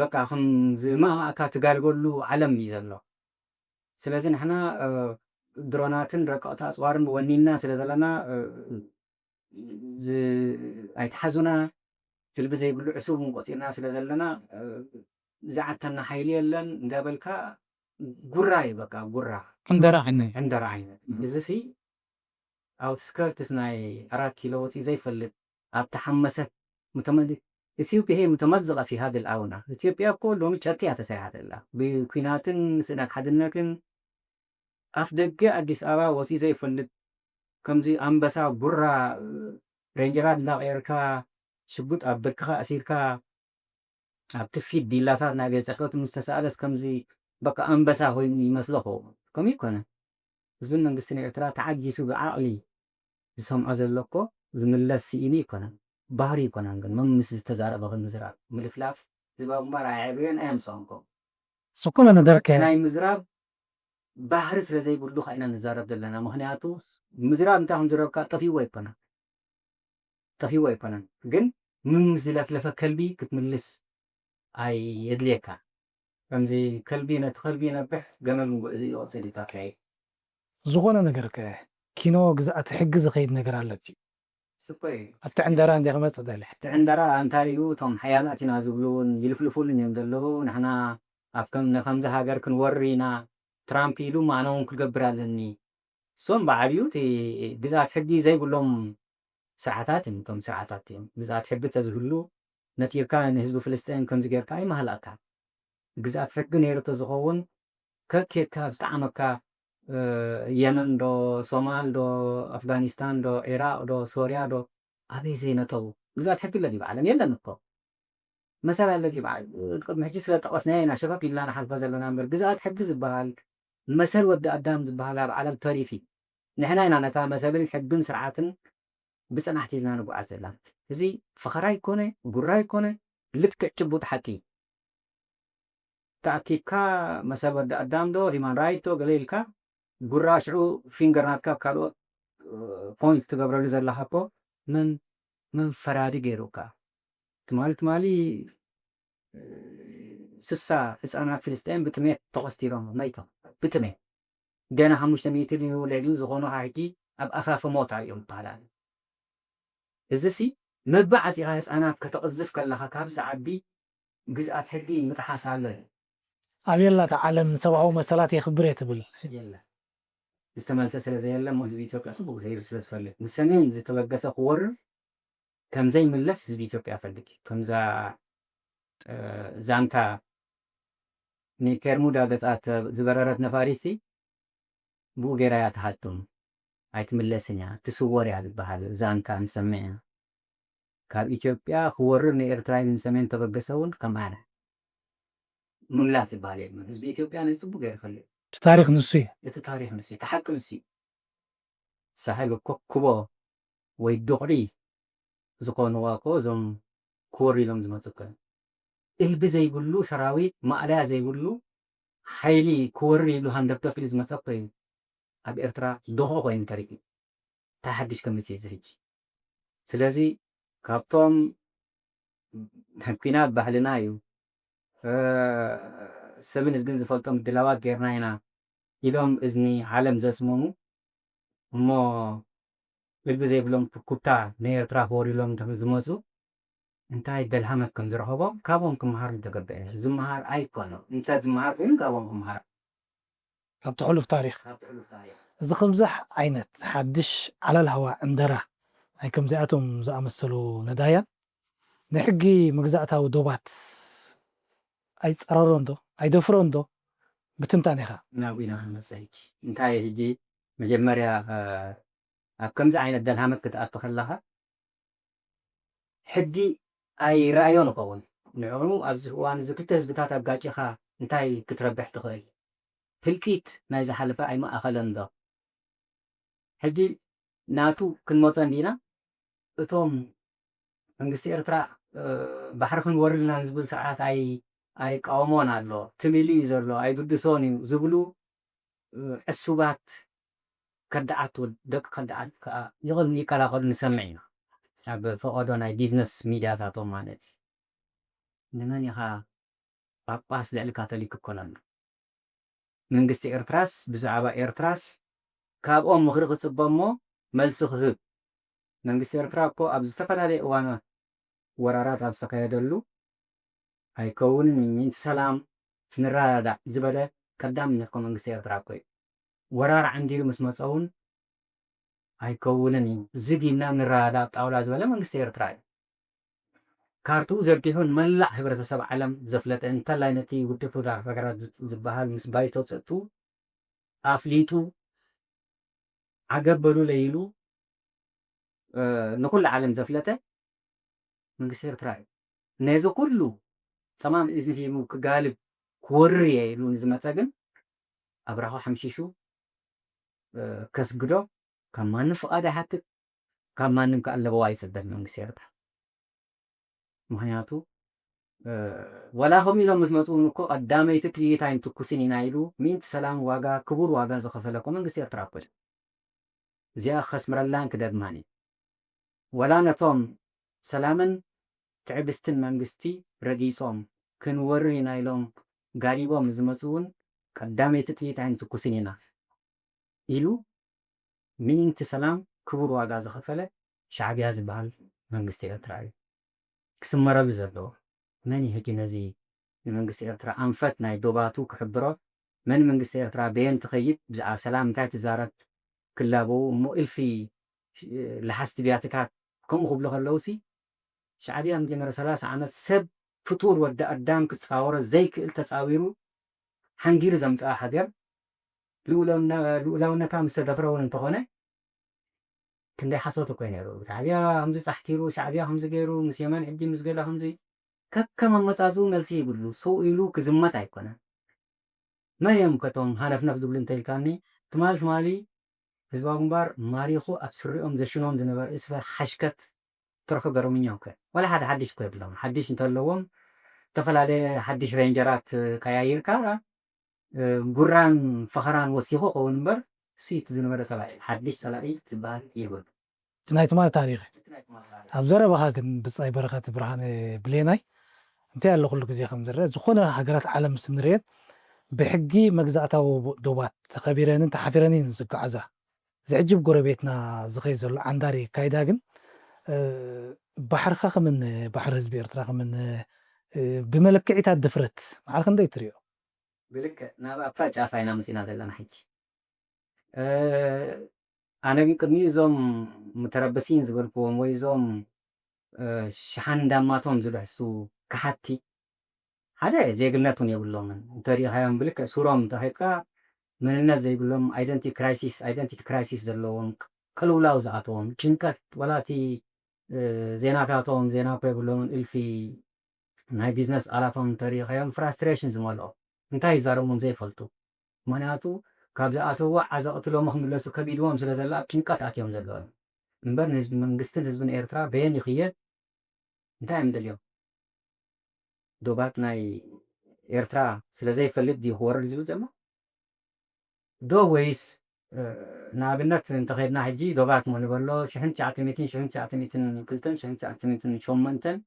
በቃ ከም ዝማእማእካ ትጋልበሉ ዓለም እዩ ዘሎ። ስለዚ ንሕና፣ እ፣ ድሮናትን ረቀቕቲ ኣጽዋርን ወኒንና ስለ ዘለና፣ እ፣ ዝ-፣ ኣይትሓዙና፣ ፍልቢ ዘይብሉ ዕሱብ እውን ቆጺርና ስለ ዘለና፣ እ፣ ዝዓተና ሓይሊ የለን እንዳበልካ ጉራ እዩ፣ በቃ ጉራ። ዕንደራ ዓይነት። ዕንደራ ዓይነት። እዚሲ ኣውትስከርትስ ናይ ኣራት ኪሎ ወፂኡ ዘይፈልጥ፣ ኣብ ተሓመሰት፣ ሙተመ-፣ ኢትዮጵያ هي متمزقة في هذه الآونة። ኢትዮጵያ እኮ ሎሚ ጨርቂ እያ ተሰሪሓ ዘላ። ብኲናትን ስእነት ሓድነትን ኣፍ ደገ ኣዲስ ኣበባ ወፂኡ ዘይፈልጥ፣ ከምዚ ኣንበሳ ጉራ፣ ሬንጀራት እንዳቐየርካ፣ ሽጉጥ ኣብ ብርክኻ ኣሲርካ፣ ኣብቲ ፊት ቢላታት ናይ ቤት ጽሕፈቱ ምስ ተሳእለስ ከምዚ በቃ ኣንበሳ ኮይኑ ይመስሎ ኸውን። ከምኡ ይኮነ። ህዝብን መንግስትን ኤርትራ ተዓጊሱ ብዓቕሊ ዝሰምዖ ዘሎ እኮ ዝምለስ ስኢኑ ይኮነን። ባህሪ ይኮነን ግን መምስ ዝተዛረበ ምዝራብ፣ ምልፍላፍ፣ ህዝባዊ ግንባር ኣየዕብዮን ኣየምጽኦን እኮ። ዝኾነ ነገር ከ- ናይ ምዝራብ ባህሪ ስለ ዘይብሉ ካ ኢና ንዛረብ ዘለና። ምኽንያቱ ምዝራብ እንታይ ከም ዝረብካ ጠፊእዎ ኣይኮነን። ጠፊእዎ ኣይኮነን። ግን ምምስ ዝለፍለፈ ከልቢ ክትምልስ ኣየድልየካ። ከምዚ ከልቢ ነቲ ከልቢ ይነብሕ፣ ገመል ምጉ-፣ ይወጽእ እዩ ታካይ። ዝኾነ ነገር ከ ኪኖ ግዝኣት ሕጊ ዝኸይድ ነገር ኣለት እዩ። ስኮ እዩ። ኣብቲ ዕንደራ እንደ ክመጽእ ደለ። እቲ ዕንደራ ኣንታሪኡ እቶም ሓያላት ኢና ዝብሉ እውን ይልፍልፉልን እዮም ዘለዉ። ንሕና ኣብ ከም፣ ንከምዚ ሃገር ክንወሪ ኢና፣ ትራምፕ ኢሉ እሞ ኣነ እውን ክገብር ኣለኒ። እሶም ብዓብዩ እቲ ግዝኣት ሕጊ ዘይብሎም ስርዓታት እዮም። እቶም ስርዓታት እዮም። ግዝኣት ሕጊ ተዝህሉ ነጢርካ ንህዝቢ ፍልስጤም ከምዚ ጌርካ ኣይመሃላእካ። ግዝኣት ሕጊ ነይሩ ተዝኸውን ከኬድካ ዝጠዓመካ፣ እ፣ የመን ዶ፣ ሶማል ዶ፣ ኣፍጋኒስታን ዶ፣ ዒራቕ ዶ፣ ሶርያ ዶ፣ ኣበይ ዘይነተው? ግዝኣት ሕጊ ኣሎ ድዩ ብዓለም? የለን እኮ። መሰል ኣሎ ድዩ ብዓለም? ቅድሚ ሕጂ ስለ ጠቐስናዮ ኢና ሸፈፍ ኢልና ንሓልፎ ዘለና እምበር፣ ግዝኣት ሕጊ ዝበሃል፣ መሰል ወዲ ኣዳም ዝበሃል ኣብ ዓለም ተሪፍ እዩ። ንሕና ኢና ነታ መሰልን ሕግን ስርዓትን ብጽናሕቲ ሒዝና ንጉዓዝ ዘለና። እዚ ፈኸራ ይኮነ፣ ጉራ ይኮነ፣ ልክዕ ጭቡጥ ሓቂ እዩ። ተኣኪብካ መሰል ወዲ ኣዳም ዶ፣ ሂማን ራይት ዶ፣ ገለ ኢልካ፣ ጉራ ሽዑ ፊንገር ናትካ ኣብ ካልኦት፣ እ፣ ፖይንት ትገብረሉ ዘለኻ እኮ መን፣ መን ፈራዲ ገይሩካ? ትማሊ፣ ትማሊ፣ እ፣ ስሳ ህጻናት ፍልስጤም ብጥሜት ተኾስቲሮም መይቶም። ብጥሜት። ገና ሓሙሽተ ሚእቲ ድዩ ልዕሊኡ ዝኾኑ ኸዓ ሕጂ ኣብ ኣፋፈ ሞት እዮም ይበሃል ኣሎ። እዚ ሲ መባዕ ኣፂኻ ህፃናት ከተቕዝፍ ከለኻ ካብ ዝዓቢ ግዝኣት ሕጊ ምጥሓስ ኣሎ እዩ። ኣበየላ እታ ዓለም ንሰብኣዊ መሰላት የኽብር እየ ትብል? የለ ዝተመልሰ ስለ ዘየለ እሞ ህዝቢ ኢትዮጵያ ፅቡቅ ዘይሩ ስለ ዝፈልግ ንሰሜን ዝተበገሰ ክወርር ከምዘይምለስ ህዝቢ ኢትዮጵያ ፈልግ እዩ። ከምዛ ዛንታ ንፔርሙዳ ገፃ ዝበረረት ነፋሪት ሲ ብኡ ገይራ እያ ትሃጥም ኣይትምለስን እያ ትስወር እያ ዝበሃል ዛንታ ንሰምዕ ኢና። ካብ ኢትዮጵያ ክወርር ንኤርትራ ኢሉ ንሰሜን ተበገሰ እውን ከም ኣነ ምምላስ ዝበሃል የለን። ህዝቢ ኢትዮጵያ ነዚ ፅቡቅ ገይሩ ይፈልጥ። እቲ ታሪኽ ንሱ እዩ። እቲ ታሪኽ ንሱ እዩ፣ እቲ ሓቂ ንሱ እዩ። ሳሕል እኮ ክቦ ወይ ዱቕዒ ዝኾንዋ እኮ እዞም ክወር ኢሎም ዝመፁ እኮ እዮም። እልቢ ዘይብሉ ሰራዊት ማእለያ ዘይብሉ ሓይሊ ክወር ኢሉ ሃንደብደብ ኢሉ ዝመፀ እኮ እዩ። ኣብ ኤርትራ ዶኾ ኮይኑ ተሪፉ። እንታይ ሓድሽ ከምፅእ እዚ ሕጂ? ስለዚ ካብቶም ኲናት ባህልና እዩ፣ ሰብን እዝግን ዝፈልጦ ምድላዋት ጌርና ኢና ኢሎም እዝኒ ዓለም ዘስመሙ እሞ እልቢ ዘይብሎም ኩታ ንኤርትራ ክወርሎም ዝመፁ እንታይ ደልሃመት ከም ዝረኸቦም ካብኦም ክምሃር ምተገበአ። ዝምሃር ኣይኮነን። እንተ ዝምሃር ኮይኑ ካብኦም ክምሃር። ካብቲ ሕሉፍ ታሪኽ። ካብ ሕሉፍ ታሪኽ። እዚ ከምዚ ዓይነት ሓድሽ ዓላል ሃዋ ዕንደራ ናይ ከምዚኣቶም ዝኣመሰሉ ነዳያን ንሕጊ መግዛእታዊ ዶባት ኣይጸረሮን ዶ ኣይደፍሮን ዶ? ብትንታኔኻ። ናብ ኢና ክንመጽእ ሕጂ። እንታይ ሕጂ መጀመርያ ኣብ ከምዚ ዓይነት ደልሃመት ክትኣቱ ከለኻ ሕጊ ኣይረኣዮን ይኸውን። ንዕኡ ኣብዚ እዋን እዚ ክልተ ህዝብታት ኣጋጭኻ እንታይ ክትረብሕ ትኽእል? ህልቂት ናይ ዝሓለፈ ኣይመኣኸለን ዶ? ሕጂ ናቱ ክንመጾ እንዲና እቶም መንግስቲ ኤርትራ ባሕሪ ክንወርድ ኢና ዝብል ስርዓት ኣይቃወሞን ኣሎ። ትም ኢሉ እዩ ዘሎ፣ ኣይግድሶን እዩ ዝብሉ ዕሱባት ከዳዓት ደቂ ከዳዓት ከዓ ይቐላቐሉ ንሰምዕ ኢና። ኣብ ፈቐዶ ናይ ቢዝነስ ሚድያታቶም ማለት እዩ። ንመን ኢኻ ጳጳስ ልዕሊ ካቶሊክ ክኮን ኣሎ? መንግስቲ ኤርትራስ ብዛዕባ ኤርትራስ ካብኦም ምኽሪ ክጽበ እሞ መልሲ ክህብ። መንግስቲ ኤርትራ እኮ ኣብ ዝተፈላለየ እዋናት ወራራት ኣብ ዝተኻየደሉ ኣይከውንን እዩ፣ ምእንቲ ሰላም ንረዳዳእ ዝበለ ቀዳምነት እኮ መንግስቲ ኤርትራ እኮ እዩ። ወራር ዓንዲሩ ምስ መጸ እውን ኣይከውንን እዩ፣ ዝግ ኢልና ንረዳዳእ ኣብ ጣውላ ዝበለ መንግስቲ ኤርትራ እዩ። ካርትኡ ዘርጊሑ ንመላእ ሕብረተሰብ ዓለም ዘፍለጠ እንተላይ ነቲ ውድብ ሕቡራት ሃገራት ዝበሃል ምስ ባይቶ ጸጥትኡ ኣፍሊጡ ዓገብ በሉለይ ኢሉ ንኩሉ ዓለም ዘፍለጠ መንግስቲ ኤርትራ እዩ። ነዚ ኩሉ ጸማም እዝኒ ሂቡ ክጋልብ ክወርር እየ ኢሉ ንዝመጸ ግን ኣብራኹ ሓምሺሹ ከስግዶ ካብ ማንም ፍቓድ ኣይሓትት፣ ካብ ማንም ከኣ ለበዋ ኣይጽበን መንግስቲ ኤርትራ። ምኽንያቱ ወላ ከምኡ ኢሎም ምስ መፁ እውን እኮ ቀዳመይቲ ጥይት ኣይንትኩስን ኢና ኢሉ ምእንቲ ሰላም ዋጋ ክቡር ዋጋ ዝኸፈለ እኮ መንግስቲ ኤርትራ እኮ እዩ። እዚኣ ከስምረላን ክደግማን እዩ። ወላ ነቶም ሰላምን ትዕግስትን መንግስቲ ረጊፆም ክንወርር ኢና ኢሎም ጋሊቦም ዝመፁ እውን ቀዳመይቲ ጥይት ኣይንትኩስን ኢና ኢሉ ምእንቲ ሰላም ክቡር ዋጋ ዝኸፈለ ሻዕብያ ዝበሃል መንግስቲ ኤርትራ እዩ ክስመረሉ ዘለዎ። መን እዩ ሕጂ ነዚ ንመንግስቲ ኤርትራ ኣንፈት ናይ ዶባቱ ክሕብሮ? መን መንግስቲ ኤርትራ በየን ትኸይድ ብዛዕባ ሰላም እንታይ ትዛረብ ክላበው እሞ እልፊ ለሓስቲ ቢያትታት ከምኡ ክብሉ ከለውሲ ሻዕብያ ንጀመረ ሰላሳ ዓመት ሰብ ፍጡር ወዲ ኣዳም ክፃወሮ ዘይክእል ተፃዊሩ ሓንጊሩ ዘምፀኣ ሃገር ልኡላውነታ ምስ ተደፍረ እውን እንተኾነ ክንደይ ሓሶት እኮ ነይሩ። ሻዕብያ ከምዚ ፃሕቲሩ፣ ሻዕብያ ከምዚ ገይሩ፣ ምስ የመን ሕጂ ምስ ገለ ከምዚ ከከም ኣመፃፅኡ መልሲ ይብሉ። ስው ኢሉ ክዝመት ኣይኮነን። መን እዮም ከቶም ሃነፍነፍ ዝብሉ እንተኢልካኒ ትማል ትማሊ ህዝባዊ ግንባር ማሪኹ ኣብ ስሪኦም ዘሽኖም ዝነበረ እስፈ ሓሽከት ትርሑ ገርምኛ እኮ ዋላ ሓደ ሓድሽ እኮ የብሎም። ሓድሽ እንተለዎም ዝተፈላለየ ሓድሽ ሬንጀራት ቀያይርካ ጉራን ፈኸራን ወሲኹ ከውን እምበር እሱ እቲ ዝነበረ ጸላኢ ሓድሽ ጸላኢ ዝበሃል የብሉ። እቲ ናይ ትማል ታሪኽ ኣብ ዘረባኻ ግን ብጻይ በረኸት ብርሃነ ብሌናይ እንታይ ኣሎ ኩሉ ግዜ ከም ዝረአ ዝኾነ ሃገራት ዓለም ምስ ንርእየን ብሕጊ መግዛእታዊ ዶባት ተኸቢረንን ተሓፊረንን ዝጓዓዛ ዝዕጅብ ጎረቤትና ዝኸይ ዘሎ ዓንዳሪ ካይዳ ግን እ፣ ባሕርኻ ከምን ባሕሪ ህዝቢ ኤርትራ ከምን፣ እ፣ ብመለክዒታት ድፍረት ማዕረ ክንደይ ትሪኦ? ብልክዕ ናብ ኣብታ ጫፍ ኢና መጺና ዘለና ሕጂ። እ፣ ኣነ ግን ቅድሚኡ እዞም ሙተረብሲን ዝበልክዎም ወይ እዞም፣ እ፣ ሸሓን ዳማቶም ዝልሕሱ ከሓድቲ ሓደ ዜግነት እውን የብሎምን። እንተሪኢኻዮም ብልክዕ ሱሮም እንተኸድካ መንነት ዘይብሎም፣ ኣይደንቲቲ ክራይሲስ፣ ኣይደንቲቲ ክራይሲስ ዘለዎም፣ ቅልውላው ዝኣተዎም፣ ጭንቀት፣ ወላ እቲ፣ እ፣ ዜናታቶም ዜና እኮ የብሎምን። እልፊ ናይ ቢዝነስ ቃላቶም እንተሪኢኻዮም ፍራስትሬሽን ዝመልኦ፣ እንታይ ይዛረቡ ዘይፈልጡ። ምኽንያቱ ካብ ዝኣተዎ ዓዘቕቲ ሎሚ ክምለሱ ከቢድዎም ስለ ዘሎ ኣብ ጭንቀት ኣትዮም ዘለዉ እዮም። እምበር ንህዝቢ መንግስትን ህዝብን ኤርትራ በየን ይኽየድ እንታይ እዮም ደልዮም? ዶባት ናይ ኤርትራ ስለ ዘይፈልጥ ድዩ ክወርድ ዝብል ዘሎ? ዶ ወይስ፣ እ፣ ንኣብነት እንተኸድና ሕጂ ዶባት ሞ ንበሎ ሽሕን ትሽዓተ ሚእትን፣ ሽሕን ትሽዓተ ሚእትን ክልተን፣ ሽሕን ትሽዓተ ሚእትን ሸሞንተን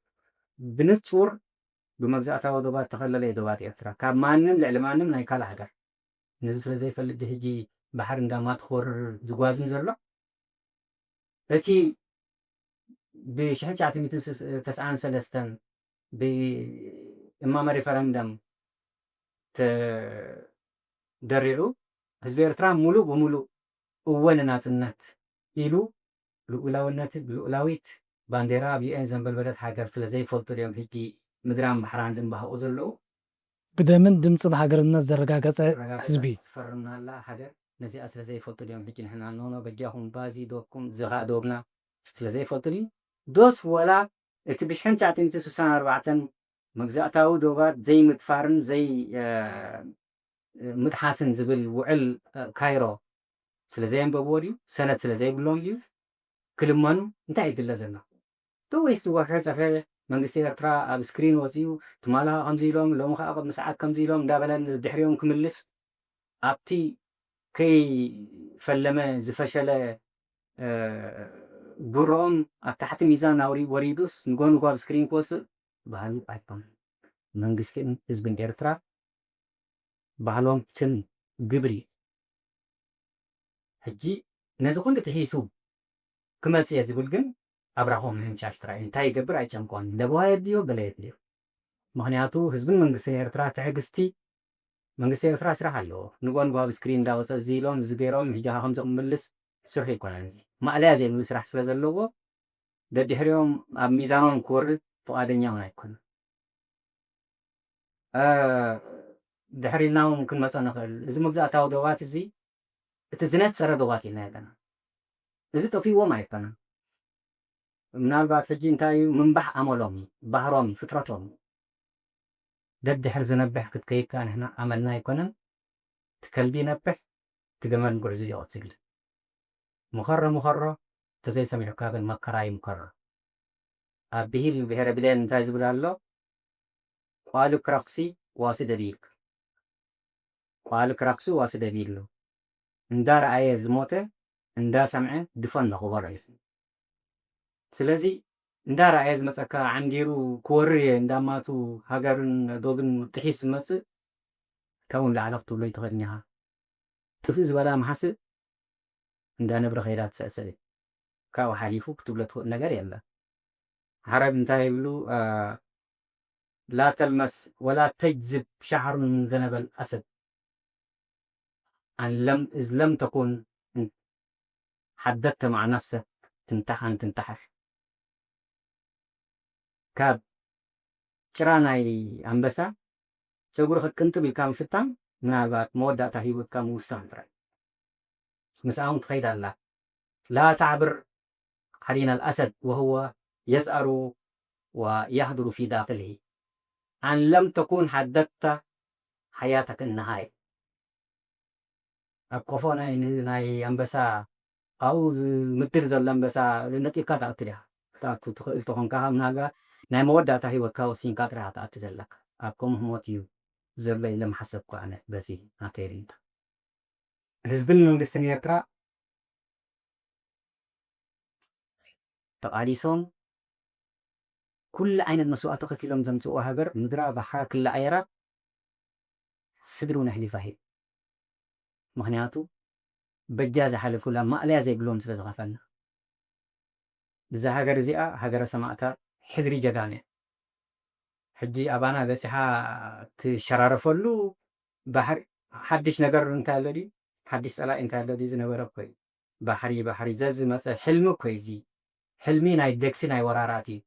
ብንጹር ብመግዛእታዊ ዶባት ተኸለለ እዩ ዶባት ኤርትራ ካብ ማንም ልዕሊ ማንም ናይ ካልእ ሃገር። ነዚ ስለ ዘይፈልጥ ድዩ ሕጂ ባሕሪ እንዳማት ክወርር ዝጓዝም ዘሎ? እቲ ብሽሕን ትሽዓተ ሚእትን ተስዓን ሰለስተን ብእማመ ሪፈረንደም ተደሪዑ ህዝቢ ኤርትራ ሙሉእ ብሙሉእ እወ ንናጽነት ኢሉ ልኡላውነት፣ ልኡላዊት ባንዴራ ኣብ ዩ ኤን ዘንበልበለት ሃገር ስለ ዘይፈልጡ ድዮም ሕጂ ምድራን ባሕራን ዝንባህቑ ዘለዉ? ብደምን ድምጽን ሃገርነት ዘረጋገጸ ህዝቢ። ዝፈርምናላ ሃገር ነዚኣ ስለ ዘይፈልጡ ድዮም ሕጂ ንሕና ኖኖ በጃኹም ባዚ ዶብኩም ዝኻ ዶብና ስለ ዘይፈልጡ ድዩ? ዶስ ወላ እቲ ብሽሕን ትሽዓተ ሚእትን ስሳን ኣርባዕተን መግዛእታዊ ዶባት ዘይምድፋርን ዘይ፣ እ፣ ምጥሓስን ዝብል ውዕል፣ እ፣ ካይሮ ስለ ዘየንበብዎ ድዩ? ሰነድ ስለ ዘይብሎም ድዩ? ክልመኑ እንታይ ይድለ ዘሎ? እቲ ወይስ ዝወርሐ ጸፈ መንግስቲ ኤርትራ ኣብ ስክሪን ወጺኡ፣ ትማሊ ከምዚ ኢሎም፣ ሎሚ ከኣ ቅድሚ ሰዓት ከምዚ ኢሎም እንዳበለ ንድሕሪኦም ክምልስ፣ ኣብቲ ከይፈለመ ዝፈሸለ፣ እ፣ ጉሮኦም ኣብ ታሕቲ ሚዛን ኣውሪ-፣ ወሪዱስ ንጎንጉ ኣብ ስክሪን ክወጽእ ባህሉ ኣይኮነን። መንግስትን ህዝብን ኤርትራ ባህሎም ትም ግብሪ። ሕጂ ነዚ ኩሉ ጥሒሱ ክመጽእ እየ ዝብል ግን ኣብራኾም ምሕምሻሽ ጥራይ እዩ። እንታይ ይገብር ኣይጨንቆን። ለበዋ የድልዮ፣ ገለ የድልዮ። ምኽንያቱ ህዝብን መንግስትን ኤርትራ ትዕግስቲ፣ መንግስቲ ኤርትራ ስራሕ ኣለዎ። ንጎንጎ ኣብ ስክሪን እንዳወጸ እዚ ኢሎም፣ እዚ ገይሮም፣ ሕጂ ከ ከምዚ ክምልስ ስርሑ ኣይኮነን። ማእለያ ዘይብሉ ስራሕ ስለ ዘለዎ ደድሕሪኦም ኣብ ሚዛኖም ክወርድ ፍቓደኛ እውን ኣይኮነን። እ፣ ድሕር ኢልና እውን ክንመጾ ንኽእል። እዚ መግዛእታዊ ዶባት እዚ፣ እቲ ዝነጸረ ዶባት ኢልና ኣለና። እዚ ጠፊእዎም ኣይኮነን። ምናልባት ሕጂ እንታይ እዩ፣ ምንባሕ ኣመሎም እዩ፣ ባህሮም እዩ፣ ፍጥረቶም እዩ። ደድሕር ዝነብሕ ክትከይድ ከኣ ንሕና ኣመልና ኣይኮነን። እቲ ከልቢ ይነብሕ፣ እቲ ገመል ጉዕዙ ይቕጽል። ምኸሮ ምኸሮ፣ እንተዘይሰሚዑካ ግን መከራ ይምከሮ። ኣብ ብሂል ብሄረ ብሌን እንታይ ዝብል ኣሎ? ቋሉ ክረኩሲ ዋሲ ደቢል። ቋሉ ክረኩሲ ዋሲ ደቢል። እንዳ ረኣየ ዝሞተ፣ እንዳ ሰምዐ ድፎን ለኽቦ ረኢሱ። ስለዚ እንዳ ረኣየ ዝመጸካ ዓንዲሩ ክወርር እየ፣ እንዳማቱ ሃገርን ዶብን ጥሒሱ ዝመጽእ፣ ካብኡ ንላዕሊ ክትብሎ ኣይትኽእልን ኢኻ። ጥፍእ ዝበላ መሓስእ እንዳ ነብሪ ከይዳ ትስዕስዕ እዩ። ካብኡ ሓሊፉ ክትብሎ ትኽእል ነገር የለን። ዓረብ እንታይ ይብሉ? እ፣ ላ ተልመስ ወላ ተጅዝብ ሻዕሩን ምን ዘነበል ኣሰድ። ኣን ለም፣ እዝ ለም ተኩን ሓደተ መዓ ነፍሰ ትንታሕ ኣን ትንታሕሕ። ካብ ጭራ ናይ ኣንበሳ ጸጉሪ ክትቅንጥብ ኢልካ ምፍታን ምናልባት መወዳእታ ህይወትካ ምውሳን ጥራይ። ምስኣ እውን ትኸይድ ኣላ። ላ ተዕብር ዓሊና ኣልኣሰድ ወህወ የስኣሩ ወያህድሩ ፊ ዳኽልሂ። ኣን ለም ተኩን ሓደተ ሓያተክ እንሃይ። ኣብ ቆፎ ናይ፣ ናይ ኣንበሳ፣ ኣብኡ ዝምድር ዘሎ ኣንበሳ ነጢርካ ትኣክል ኢኻ። ክትኣቱ ትኽእል ተኾንካ፣ ምናልባት ናይ መወዳእታ ህይወትካ ወሲንካ ጥራይ ኢኻ ትኣቱ ዘለካ። ኣብ ከምኡ ህሞት እዩ ዘሎ ኢለ ምሓሰብኩ ኣነ፣ በዚ ናተይ ርእይቶ። ህዝብን መንግስትን ኤርትራ ተቓሊሶም፣ ኩሉ ዓይነት መስዋእቲ ከፊሎም ዘምጽእዋ ሃገር፣ ምድራ ባሕራ ክልኣየራ፣ ስግር እውን ኣሕሊፋ ሂብ። ምኽንያቱ በጃ ዝሓለፉላ ማእለያ ዘይብሎም ስለ ዝኸፈልና። እዛ ሃገር እዚኣ ሃገረ ሰማእታት፣ ሕድሪ ጀጋነ። ሕጂ ኣባና በጺሓ ትሸራረፈሉ ባሕሪ ሓድሽ ነገር እንታይ ኣሎ ድዩ? ሓድሽ ጸላኢ እንታይ ኣሎ ድዩ? ዝነበረ እኮ እዩ። ባሕሪ፣ ባሕሪ ዘዝመጸ ሕልሚ እኮ እዩ እዚ። ሕልሚ ናይ ደግሲ ናይ ወራራት እዩ።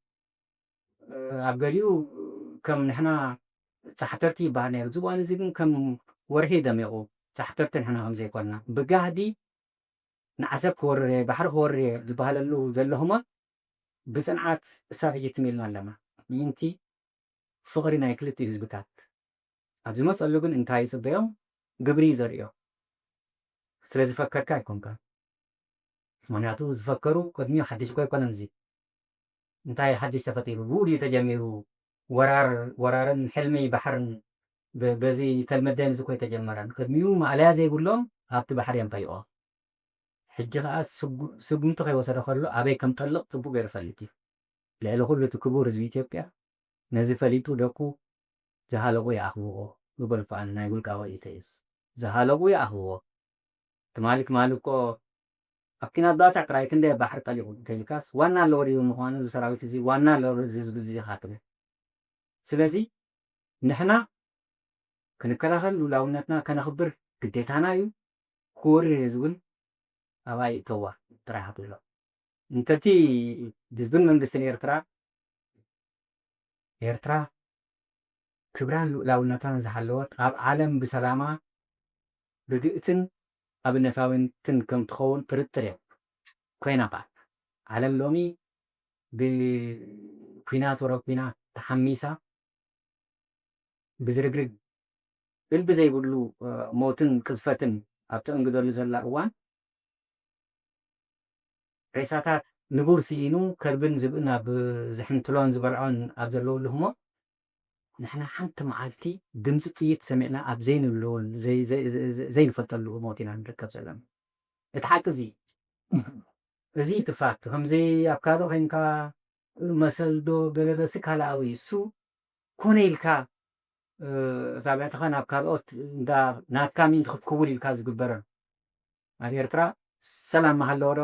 ኣብ ገሊኡ ከም ንሕና ጻሕተርቲ ይበሃል ነይሩ። እዚ እዋን እዚ ግን ከም ወርሒ ደሚቑ፣ ጻሕተርቲ ንሕና ከም ዘይኮንና። ብጋህዲ ንዓሰብ ክወርር እየ፣ ባሕሪ ክወርር እየ ዝበሃለሉ ዘሎ ህሞት ብጽንዓት እሳ ሕጂ ትም ኢልና ኣለና። ምእንቲ ፍቕሪ ናይ ክልቲኡ ህዝብታት። ኣብ ዝመጸሉ ግን እንታይ ይጽበዮም? ግብሪ እዩ ዘርእዮ። ስለ ዝፈከርካ ኣይኮንካን። ምኽንያቱ ዝፈከሩ ቅድሚኡ ሓድሽ እኮ ኣይኮነን እዚ። እንታይ ሓድሽ ተፈጢሩ? ብኡ ድዩ ተጀሚሩ? ወራር፣ ወራርን ሕልሚ ባሕርን ብ-፣ በዚ ተልመደን እዚ እኮ ኣይተጀመረን። ቅድሚኡ ማእለያ ዘይብሎም ሃብቲ ባሕሪ እዮም ፈሊቖም። ሕጂ ኸኣ ስጉ-፣ ስጉምቲ ከይወሰደ ከሎ ኣበይ ከም ጠልቕ ጽቡቕ ገይሩ ይፈልጥ እዩ። ልዕሊ ኩሉ እቲ ክቡር ህዝቢ ኢትዮጵያ ነዚ ፈሊጡ ደቁ ዝሃለቑ ይኣኽብዎ። ብበልፋን ናይ ውልቃዊ ኢተይስ ዝሃለቑ ይኣኽብዎ። ትማሊ፣ ትማሊ እኮ ኣብ ኲናት ባጽዕ ጥራይ ክንደይ ባሕሪ ጠሊቑ እንተኢልካስ፣ ዋና ኣለዎ ድዩ ምዃኑ፣ እዚ ሰራዊት እዚ ዋና ኣለዎ፣ እዚ ህዝቢ እዚ ኢኻ ትብል። ስለዚ ንሕና ክንከላኸል፣ ልኡላውነትና ከነኽብር ግዴታና እዩ። ክወርር እዩ ዝብል ኣባይ እተዋ ጥራይ ሃብሎ። እንተቲ ህዝብን መንግስትን ኤርትራ፣ ኤርትራ ክብራን ልኡላውነታን ዝሃለወት፣ ኣብ ዓለም ብሰላማ ርግእትን ኣብነታዊትን ከም ትኸውን ጥርጥር የብሉን። ኮይና እባ ዓለም ሎሚ ብኲናት ወረ ኲናት ተሓሚሳ፣ ብዝርግርግ እልቢ ዘይብሉ፣ እ፣ ሞትን ቅዝፈትን ኣብ ተእንግደሉ ዘላ እዋን፣ ሬሳታት ንቡር ስኢኑ፣ ከልብን ዝብእን ኣብ ዝሕንትሎን ዝበልዖን ኣብ ዘለውሉ ህሞት፣ ንሕና ሓንቲ መዓልቲ ድምፂ ጥይት ሰሚዕና ኣብ ዘይንብለወሉ፣ ዘይ-፣ ዘይ-፣ ዘይ-፣ ዘይ-፣ ዘይንፈልጠሉ ሞት ኢና ንርከብ ዘለና። እቲ ሓቂ እዚ እዩ። እዚ ጥፋት፣ ከምዚ ኣብ ካልእ ኮይንካ መሰል ዶ ገለ ዶ፣ እሱ ካልኣዊ፣ እሱ ኮነ ኢልካ፣ እ፣ ዛብዕትኻ ናብ ካልኦት እንዳ ናትካ ምእንቲ ክትክውል ኢልካ ዝግበረ። ኣብ ኤርትራ ሰላም መሃለዎ ዶ?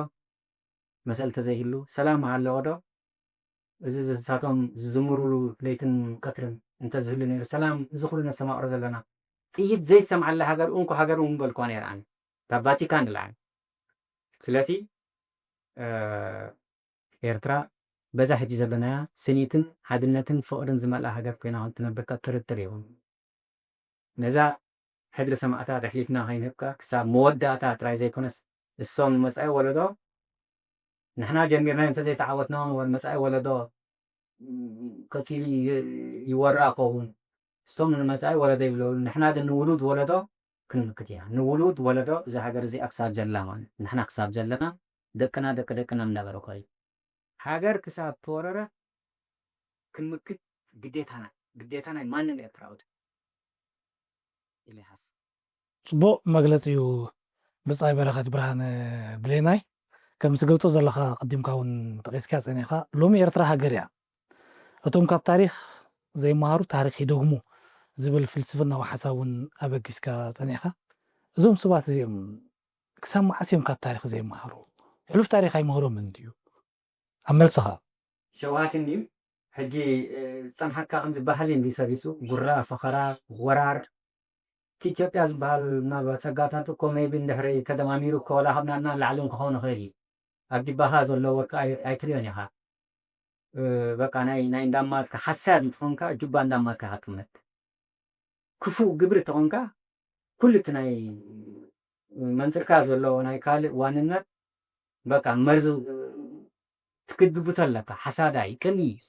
መሰል ተዘይህሉ ሰላም መሃለዎ ዶ? እዚ ንሳቶም ዝዝምሩሉ ለይትን ቀትርን እንተዝህሉ ነይሩ፣ ሰላም፣ እዚ ኩሉ ነስተማቕሮ ዘለና፣ ጥይት ዘይሰምዓላ ሃገር፣ እንኮ ሃገር እውን ምበልኳ ነይረ ኣነ፣ ካብ ቫቲካን ንላዕሊ። ስለዚ፣ እ፣ ኤርትራ በዛ ሕጂ ዘለናያ ስኒትን ሓድነትን ፍቕርን ዝመልኣ ሃገር ኮይና ከም ትነብር ጥርጥር የብሉን። ነዛ ሕድሪ ሰማእታት ኣሕሊፍና ከይንህብካ፣ ክሳብ መወዳእታ ጥራይ ዘይኮነስ፣ እሶም ንመጻኢ ወለዶ፣ ንሕና ጀሚርናዮ እንተዘይተዓወትናዮ፣ ንወ-፣ መጻኢ ወለዶ ቀጺሉ ይ-፣ ይወራ ከውን። እሶም ንመጻኢ ወለዶ ይብለሉ፣ ንሕና ግን ንውሉድ ወለዶ ክንምክት ኢና። ንውሉድ ወለዶ እዛ ሃገር እዚኣ ክሳብ ዘላ ማለት፣ ንሕና ክሳብ ዘለና፣ ደቅና፣ ደቂ ደቅና እንዳበረ እኮ እዩ። ሃገር ክሳብ ተወረረ ክንምክት ግዴታና፣ ግዴታ ናይ ማንም ኤርትራዊ ኢለ ይሓስብ። ጽቡቕ መግለጺ እዩ ብጻይ በረኸት ብርሃነ ብሌናይ። ከም ትገልጾ ዘለኻ፣ ቀዲምካ እውን ጠቒስካ ጸኒኻ፣ ሎሚ ኤርትራ ሃገር እያ። እቶም ካብ ታሪኽ ዘይመሃሩ ታሪኽ ይደግሙ ዝብል ፍልስፍናዊ ሓሳብ እውን ኣበጊስካ ጸኒኻ። እዞም ሰባት እዚኦም ክሳብ መዓስ እዮም ካብ ታሪኽ ዘይመሃሩ? ሕሉፍ ታሪኽ ኣይምህሮምን ድዩ? ኣብ መልስኻ። ሸውሃት እንድዩ። ሕጂ፣ እ፣ ዝጸንሓካ ከምዚ ባህሊ እንድዩ ሰቢሱ፣ ጉራ፣ ፈኸራ፣ ወራር። እቲ ኢትዮጵያ ዝበሃል ምናልባት ጸጋታት እኮ maybe እንድሕሪ ተደማሚሩ እኮ ወላ ካብ ናትና ንላዕሊ እውን ክኸውን ይኽእል እዩ። ኣብ ጅባኻ ዘሎ ወርቂ ኣይ-፣ ኣይትሪኦን ኢኻ። እ፣ በቃ ናይ፣ ናይ እንዳማትካ ሓሳድ እንተኾንካ፣ ጁባ እንዳማትካ ኢኻ ትቕመጥ። ክፉእ ግብሪ ተኾንካ፣ ኩሉ እቲ ናይ መንጽርካ ዘሎ ናይ ካልእ ዋንነት፣ በቃ መርዚ ትክድብቶ ኣለካ። ሓሳዳይ፣ ቅንኢ እዩ።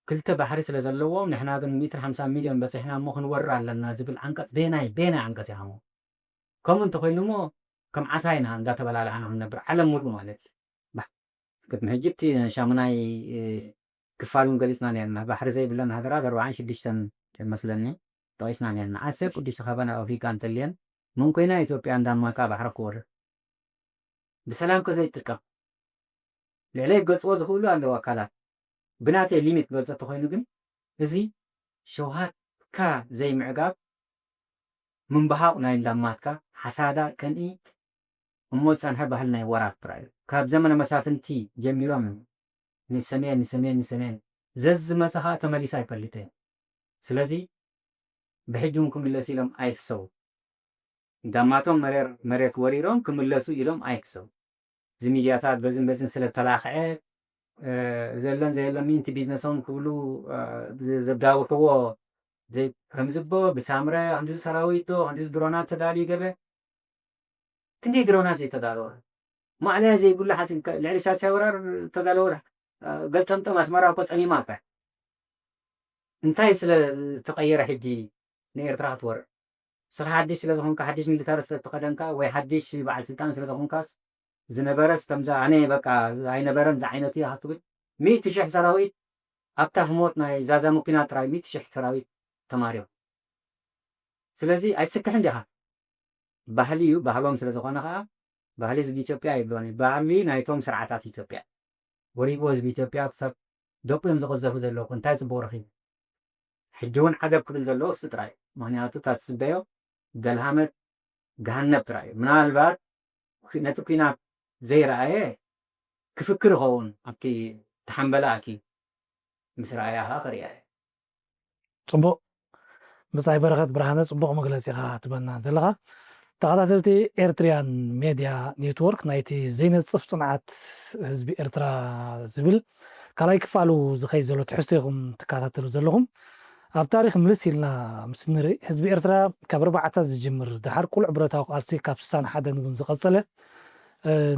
ክልተ ባሕሪ ስለ ዘለዎም፣ ንሕና ግን ሚእትን ሓምሳን ሚልዮን በጺሕና እሞ ክንወርር ኣለና ዝብል ዓንቀጽ በየናይ፣ በየናይ ዓንቀጽ ኢኻ እሞ? ከምኡ እንተኾይኑ እሞ፣ ከም ዓሳ ኢና እንዳተበላልዓና ክንነብር፣ ዓለም ሙሉእ ማለት እዩ። ባህ። ቅድሚ ሕጂ እቲ ሻሙናይ፣ እ፣ ክፋል እውን ገሊጽና ነርና። ባሕሪ ዘይብለን ሃገራት ኣርባዓን ሽዱሽተን መስለኒ ጠቒስና ነርና። ዓሰርተ ሽዱሽተ ካባን ኣብ ኣፍሪቃ እንተልየን፣ መን ኮይና ኢትዮጵያ እንዳማካ ባሕሪ ክወርር? ብሰላም ከ ዘይትጥቀም? ልዕለይ ክገልጽዎ ዝኽእሉ ኣለዉ ኣካላት። ብናተይ ሊሚት ክገልጾ እንተኾይኑ ግን፣ እዚ ሸውሃትካ ዘይምዕጋብ፣ ምንባሃቕ ናይ እንዳማትካ፣ ሓሳዳ፣ ቅንኢ፣ እሞ ዝጸንሐ ባህሊ ናይ ወራር ጥራይ እዩ። ካብ ዘመነ መሳፍንቲ ጀሚሮም ንሰሜን ንሰሜን ንሰሜን ዘዝመፀ ከዓ ተመሊሱ ኣይፈልጥን። ስለዚ ብሕጂ እውን ክምለስ ኢሎም ኣይሕሰቡ። ጋማቶም መሬር መሬት ወሪሮም ክምለሱ ኢሎም ኣይሕሰቡ። እዚ ሚድያታት በዝን በዝን ስለ ተላኽዐ ዘለን ዘየለን ሚንቲ ቢዝነሶም ክብሉ ዘጋውሕዎ ከምዝቦ ብሳምረ ክንዲዚ ሰራዊት ዶ ክንዲዚ ድሮናት ተዳልዩ ገበ ክንደይ ድሮናት ዘይተዳለወ ማዕለያ ዘይብሉ ሓፂን ልዕሊ ሻሻይ ወራር ተዳለወ ገልጠምጠም ኣስመራ እኮ ፀሚማ እባ እንታይ ስለ ዝተቀየረ ሕጂ ንኤርትራ ክትወርር ስኻ ሓድሽ ስለ ዝኾንካ ሓድሽ ሚሊታሪ ስለ ተኸደንካ ወይ ሓድሽ በዓል ስልጣን ስለ ዝኾንካስ ዝነበረስ ከምዛ ኣነ በቃ ኣይነበረን ዝዓይነቱ እያ ክትብል ሚእቲ ሽሕ ሰራዊት ኣብታ ህሞት ናይ ዛዛሚ ኩናት ጥራይ ሚእቲ ሽሕ ሰራዊት ተማርዮም ስለዚ ኣይትስክሕን ዲኻ ባህሊ እዩ ባህሎም ስለ ዝኾነ ከዓ ባህሊ ህዝቢ ኢትዮጵያ ይብሎን ባህሊ ናይቶም ስርዓታት ኢትዮጵያ ወሪዎ ህዝቢ ኢትዮጵያ ክሳብ ደቁ እዮም ዝቐዘፉ ዘለዉ እንታይ ፅቡቅ ረኺቡ ሕጂ እውን ዓገብ ክብል ዘለዎ እሱ ጥራይ ምክንያቱ እታ ትስበዮ ገልሃመት ገሃነብ ጥራይ እዩ ምናልባት ነቲ ኩናት ዘይረኣየ ክፍክር ይኸውን ኣብቲ ተሓንበለ ኣትዩ ምስ ረኣያ ከዓ ከርእያ እየ ፅቡቅ ብፃይ በረኸት ብርሃነ ፅቡቅ መግለፂ ኢኻ ትበና ዘለኻ ተኸታተልቲ ኤርትሪያን ሜድያ ኔትወርክ ናይቲ ዘይነፅፍ ፅንዓት ህዝቢ ኤርትራ ዝብል ካልኣይ ክፋሉ ዝኸይ ዘሎ ትሕዝቶ ኢኹም ትከታተሉ ዘለኹም ኣብ ታሪክ ምልስ ኢልና ምስ ንርኢ ህዝቢ ኤርትራ ካብ ርባዕታት ዝጅምር ድሓር ቁልዕ ብረታዊ ቃልሲ ካብ ስሳን ሓደን እውን ዝቐጸለ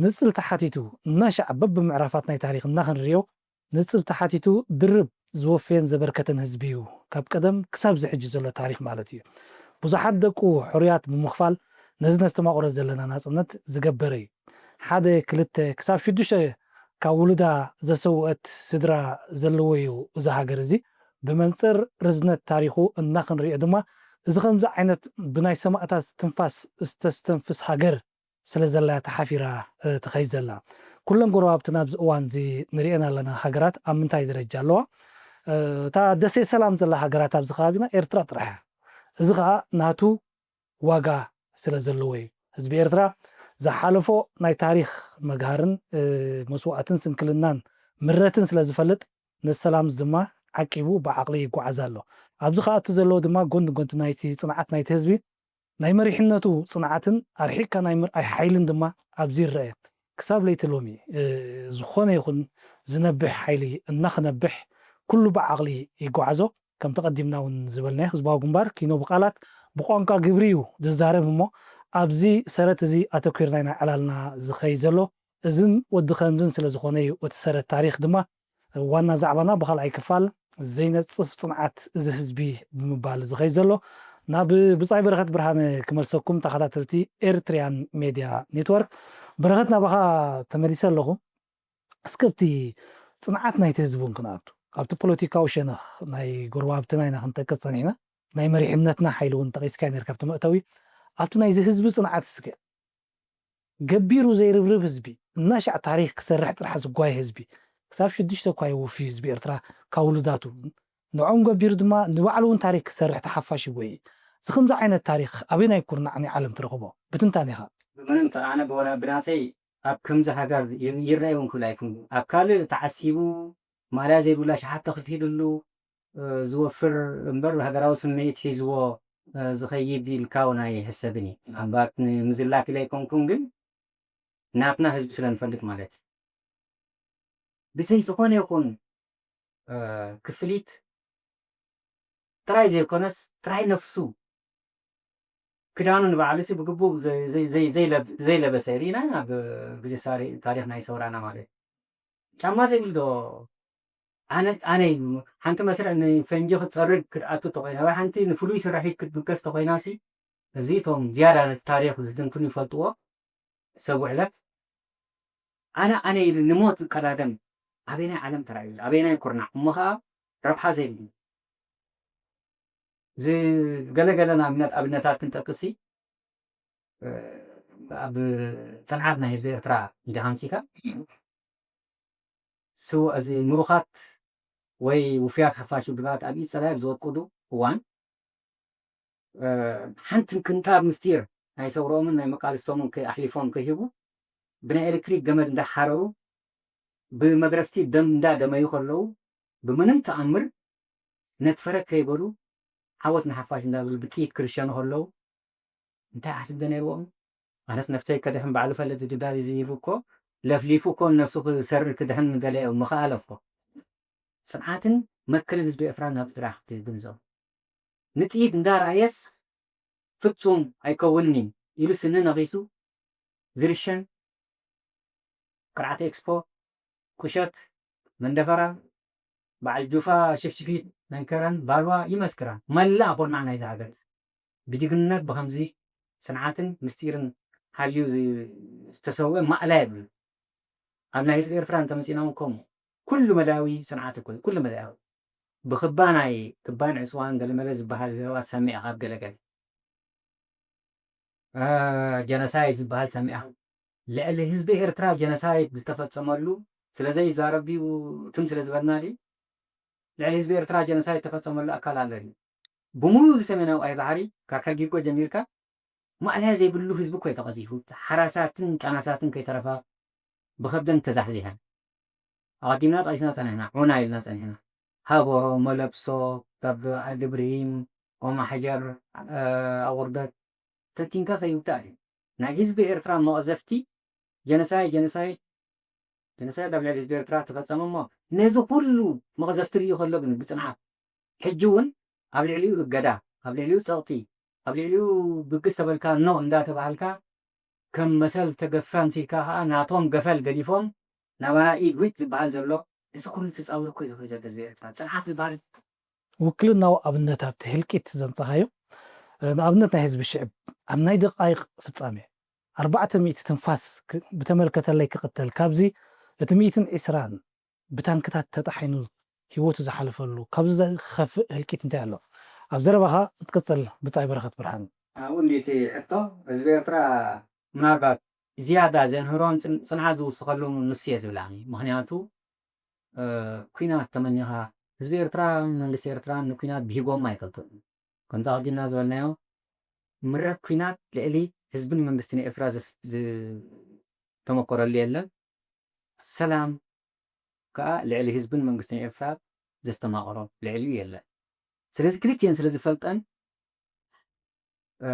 ንፅል ተሓቲቱ እናሻዕ በብምዕራፋት ናይ ታሪክ እናክንሪኦ ንፅብ ተሓቲቱ ድርብ ዝወፈየን ዘበርከተን ህዝቢ እዩ። ካብ ቀደም ክሳብ ዝሕጂ ዘሎ ታሪክ ማለት እዩ። ብዙሓት ደቁ ሕሩያት ብምኽፋል ነዚ ነስተማቕሮ ዘለና ናፅነት ዝገበረ እዩ። ሓደ ክልተ ክሳብ ሽዱሽተ ካብ ውሉዳ ዘሰውአት ስድራ ዘለዎ እዩ እዚ ሃገር እዚ። ብመንፅር ርዝነት ታሪኹ እናክንሪኦ ድማ እዚ ከምዚ ዓይነት ብናይ ሰማእታት ትንፋስ ዝተስተንፍስ ሃገር ስለ ዘላ ተሓፊራ ትኸይድ ዘላ። ኩለን ጎረባብትና ኣብዚ እዋን እዚ ንሪኤን ኣለና ሃገራት ኣብ ምንታይ ደረጃ ኣለዋ። እታ ደሴ ሰላም ዘላ ሃገራት ኣብዚ ከባቢና ኤርትራ ጥራሕ እያ። እዚ ከዓ ናቱ ዋጋ ስለ ዘለዎ እዩ። ህዝቢ ኤርትራ ዝሓለፎ ናይ ታሪክ መግሃርን መስዋእትን ስንክልናን ምረትን ስለ ዝፈልጥ ነሰላምስ ድማ ዓቂቡ ብዓቕሊ ይጓዓዝ ኣሎ። ኣብዚ ከኣቱ ዘለዎ ድማ ጎን ጎንቲ ናይቲ ፅንዓት ናይቲ ህዝቢ ናይ መሪሕነቱ ጽንዓትን ኣርሒቕካ ናይ ምርኣይ ሓይልን ድማ ኣብዚ ይረኣ። ክሳብ ለይቲ ሎሚ ዝኾነ ይኹን ዝነብሕ ሓይሊ እናኽነብሕ ኩሉ ብዓቕሊ ይጓዓዞ። ከምቲ ቀዲምና እውን ዝበልናዮ ህዝባዊ ግንባር ኪኖ ብቓላት ብቋንቋ ግብሪ እዩ ዝዛረብ እሞ ኣብዚ ሰረት እዚ ኣተኲርና ኢና ዕላልና ዝኸይድ ዘሎ። እዝን ወዲ ከምዝን ስለ ዝኾነ እዩ እቲ ሰረት ታሪኽ ድማ ዋና ዛዕባና ብኻልኣይ ክፋል ዘይነፅፍ ፅንዓት እዚ ህዝቢ ብምባል ዝኸይ ዘሎ ናብ ብፃይ በረኸት ብርሃነ ክመልሰኩም ተኸታተልቲ ኤርትሪያን ሜድያ ኔትወርክ በረኸት ናባኻ ተመሊሰ ኣለኹ እስከ ኣብቲ ፅንዓት ናይቲ ህዝቢ እውን ክንኣቱ ካብቲ ፖለቲካዊ ሸነኽ ናይ ጎረባብትና ኢና ክንጠቅስ ፀኒሕና ናይ መሪሕነትና ሓይሊ እውን ጠቂስካ ነርካ ኣብቲ መእተዊ ኣብቲ ናይዚ ህዝቢ ፅንዓት እስከ ገቢሩ ዘይርብርብ ህዝቢ እናሻዕ ታሪክ ክሰርሕ ጥራሕ ዝጓየ ህዝቢ ክሳብ ሽዱሽተ እኳ ይወፍዩ ህዝቢ ኤርትራ ካብ ውሉዳቱ ንዕኦም ገቢሩ ድማ ንባዕሉ እውን ታሪክ ክሰርሕ ተሓፋሽ ይጎይ እዚ ከምዚ ዓይነት ታሪክ ኣበይ ናይ ኩርናዕ ናይ ዓለም ትረኽቦ ብትንታኔኻ ብምንም ኣነ ብወላ ብናተይ ኣብ ከምዚ ሃገር ይረኣይ እውን ክብል ኣይክን ኣብ ካልእ ተዓሲቡ ማልያ ዘይብላ ሸሓት ተኽፊልሉ ዝወፍር እምበር ሃገራዊ ስምዒት ሒዝዎ ዝኸይድ ኢልካ እውን ኣይሕሰብን እዩ። ምናልባት ንምዝላፍ ኢለ ኣይኮንኩን ግን ናትና ህዝቢ ስለ ንፈልጥ ማለት እዩ። ብዘይ ዝኾነ ይኹን ክፍሊት ጥራይ ዘይኮነስ ጥራይ ነፍሱ ክዳኑ ንባዕሉ ሲ ብግቡእ ዘይለበሰ ርኢና ኢና ኣብ ግዜ ታሪኽ ናይ ሰውራና ማለት ጫማ ዘይብሉ ዶ ኣነ ኣነ ሓንቲ መስርዕ ንፈንጂ ክትፀርግ ክትኣቱ ተኮይና ወይ ሓንቲ ንፍሉይ ስራሒት ክትብገስ ተኮይና ሲ እዚ እቶም ዝያዳ ነቲ ታሪኽ ዝትንትኑ ይፈልጥዎ ሰብ ውዕለት ኣነ ኣነ ኢሉ ንሞት ዝቀዳደም ኣበየናይ ዓለም ተራእዩ ኣበየናይ ኩርናዕ እሞ ከዓ ረብሓ ዘይብሉ እዚ ገለገለ ንኣብነት ኣብነታት ክንጠቅስ ኣብ ፅንዓት ናይ ህዝቢ ኤርትራ እንዲካ ኣምፂካ እዚ ምሩኻት ወይ ውፍያት ሓፋሽ ውድባት ኣብ ኢድ ፀላኢ ኣብ ዝወቅዱ እዋን ሓንቲ ቅንጣብ ምስጢር ናይ ሰውረኦምን ናይ መቃልስቶምን ኣሕሊፎም ከይህቡ ብናይ ኤሌክትሪክ ገመድ እንዳሓረሩ፣ ብመግረፍቲ ደም እንዳደመዩ ከለዉ፣ ብምንም ተኣምር ነቲ ፈረግ ከይበሉ፣ ዓወት ንሓፋሽ እንዳበሉ ብጥይት ክርሸኑ ከለዉ፣ እንታይ ዓስቢ ነይርዎም? ኣነስ ነፍሰይ ከድሕን ባዕሉ ፈለጥ ድዳር እዚ ኢሉ እኮ፣ ለፍሊፉ እኮ ነፍሱ ክሰሪ ክድሕን ገለ ምኸኣለ እኮ። ጽንዓትን መከልን ህዝቢ ኤርትራ ናብ ጥራሕ ክትግንዘቡ። ንጥይት እንዳረኣየስ ፍጹም ኣይከውንን ኢሉ ስኒ ነኺሱ ዝርሸን ቅርዓት ኤክስፖ፣ ቁሸት፣ መንደፈራ፣ በዓል ጁፋ ሽፍሽፊት፣ መንከረን፣ ባልዋ ይመስክራ። መላእ ኩርናዕ ናይዚ ሃገር ብጅግንነት ብኸምዚ ጽንዓትን ምስጢርን ሓልዩ ዝ-፣ ዝተሰውአ ማእላ የብሉን። ኣብ ናይ ህዝቢ ኤርትራ እንተመጺእና እውን ከምኡ። ኩሉ መዳያዊ ጽንዓት እኮ እዩ፣ ኩሉ መዳያዊ። ብክባ ናይ ክባን ዕጽዋን ገለመለ ዝበሃል ዘረባ ትሰምዕ ኢኻ ኣብ ገለገለ። አ፣ ጀኖሳይድ ዝበሃል ሰሚዕኻ? ልዕሊ ህዝቢ ኤርትራ ጀኖሳይድ ዝተፈጸመሉ ስለ ዘይዛረብ ድዩ? ትም ስለ ዝበልና ድዩ? ልዕሊ ህዝቢ ኤርትራ ጀኖሳይድ ዝተፈጸመሉ ኣካል ኣሎ ድዩ? ብምሉእ እዚ ሰሜናዊ ቀይሕ ባሕሪ ካብ ሕጊጎ ጀሚርካ ማእለያ ዘይብሉ ህዝቢ እኮ እዩ ተቐዚፉ። ሓራሳትን ጫናሳትን ከይተረፋ ብኸብደን ተዛሕዚሐን። ኣቐዲምና ጠቒስና ጸኒሕና፣ ዑና ኢልና ጸኒሕና። ሃቦ፣ መለብሶ፣ ካብ ዓዲ ብርሂም፣ ኦም ኣሕጀር፣ እ፣ ኣቑርደት ተቲንካ ከይውዳእ ድዩ? ናይ ህዝቢ ኤርትራ መቕዘፍቲ ጀኖሳይድ፣ ጀኖሳይድ፣ ጀኖሳይድ ኣብ ልዕሊ ህዝቢ ኤርትራ ተፈጸመ እሞ ነዚ ኩሉ መቕዘፍቲ ርእዩ ከሎ ግን ብጽንዓት ሕጂ እውን ኣብ ልዕሊኡ እገዳ፣ ኣብ ልዕሊኡ ጸቕጢ፣ ኣብ ልዕሊኡ ብግስ ተበልካ ኖ እንዳተባሃልካ ከም መሰል ተገፈ ኣምሲልካ ከኣ ናቶም ገፈል ገዲፎም ናባና ኢድ ዊጥ ዝበሃል ዘሎ እዚ ኩሉ ተጻዊሩ እኮ እዩ ዝኽእል ዘሎ ህዝቢ ኤርትራ። ጽንዓት ዝበሃል ውክልናዊ ኣብነታት ህልቂት ዘምጻኻዮ፣ እ፣ ንኣብነት ናይ ህዝቢ ሽዕብ ኣብ ናይ ደቃይቕ ፍጻሜ ኣርባዕተ ሚእቲ ትንፋስ ክ-፣ ብተመልከተለይ ክቕተል፣ ካብዚ እቲ ሚእትን ዕስራን ብታንክታት ተጣሒኑ ህይወቱ ዝሓለፈሉ፣ ካብዚ ዝኸፍእ ህልቂት እንታይ ኣሎ? ኣብ ዘረባኻ ክትቅጽል ብጻይ በረኸት ብርሃን። ኣብኡ እንዲ እቲ ሕቶ፣ ህዝቢ ኤርትራ ምናልባት ዝያዳ ዘንህሮን ጽን-፣ ጽንዓት ዝውስኸሉ ንሱ እየ ዝብል ኣነ። ምኽንያቱ፣ እ፣ ኲናት ተመኒኻ፣ ህዝቢ ኤርትራ፣ መንግስቲ ኤርትራ ንኲናት ብሂጎም ኣይፈልጡን። ከምቲ ኣቐዲምና ዝበልናዮ፣ ምረት ኲናት ልዕሊ ህዝብን መንግስትን ኤርትራ ዘስ-፣ ዝ-፣ ተመኮረሉ የለን። ሰላም ከኣ ልዕሊ ህዝብን መንግስትን ኤርትራ ዘስተማቐሮ ልዕሊኡ የለን። ስለዚ ክልቲኤን ስለ ዝፈልጠን፣ እ፣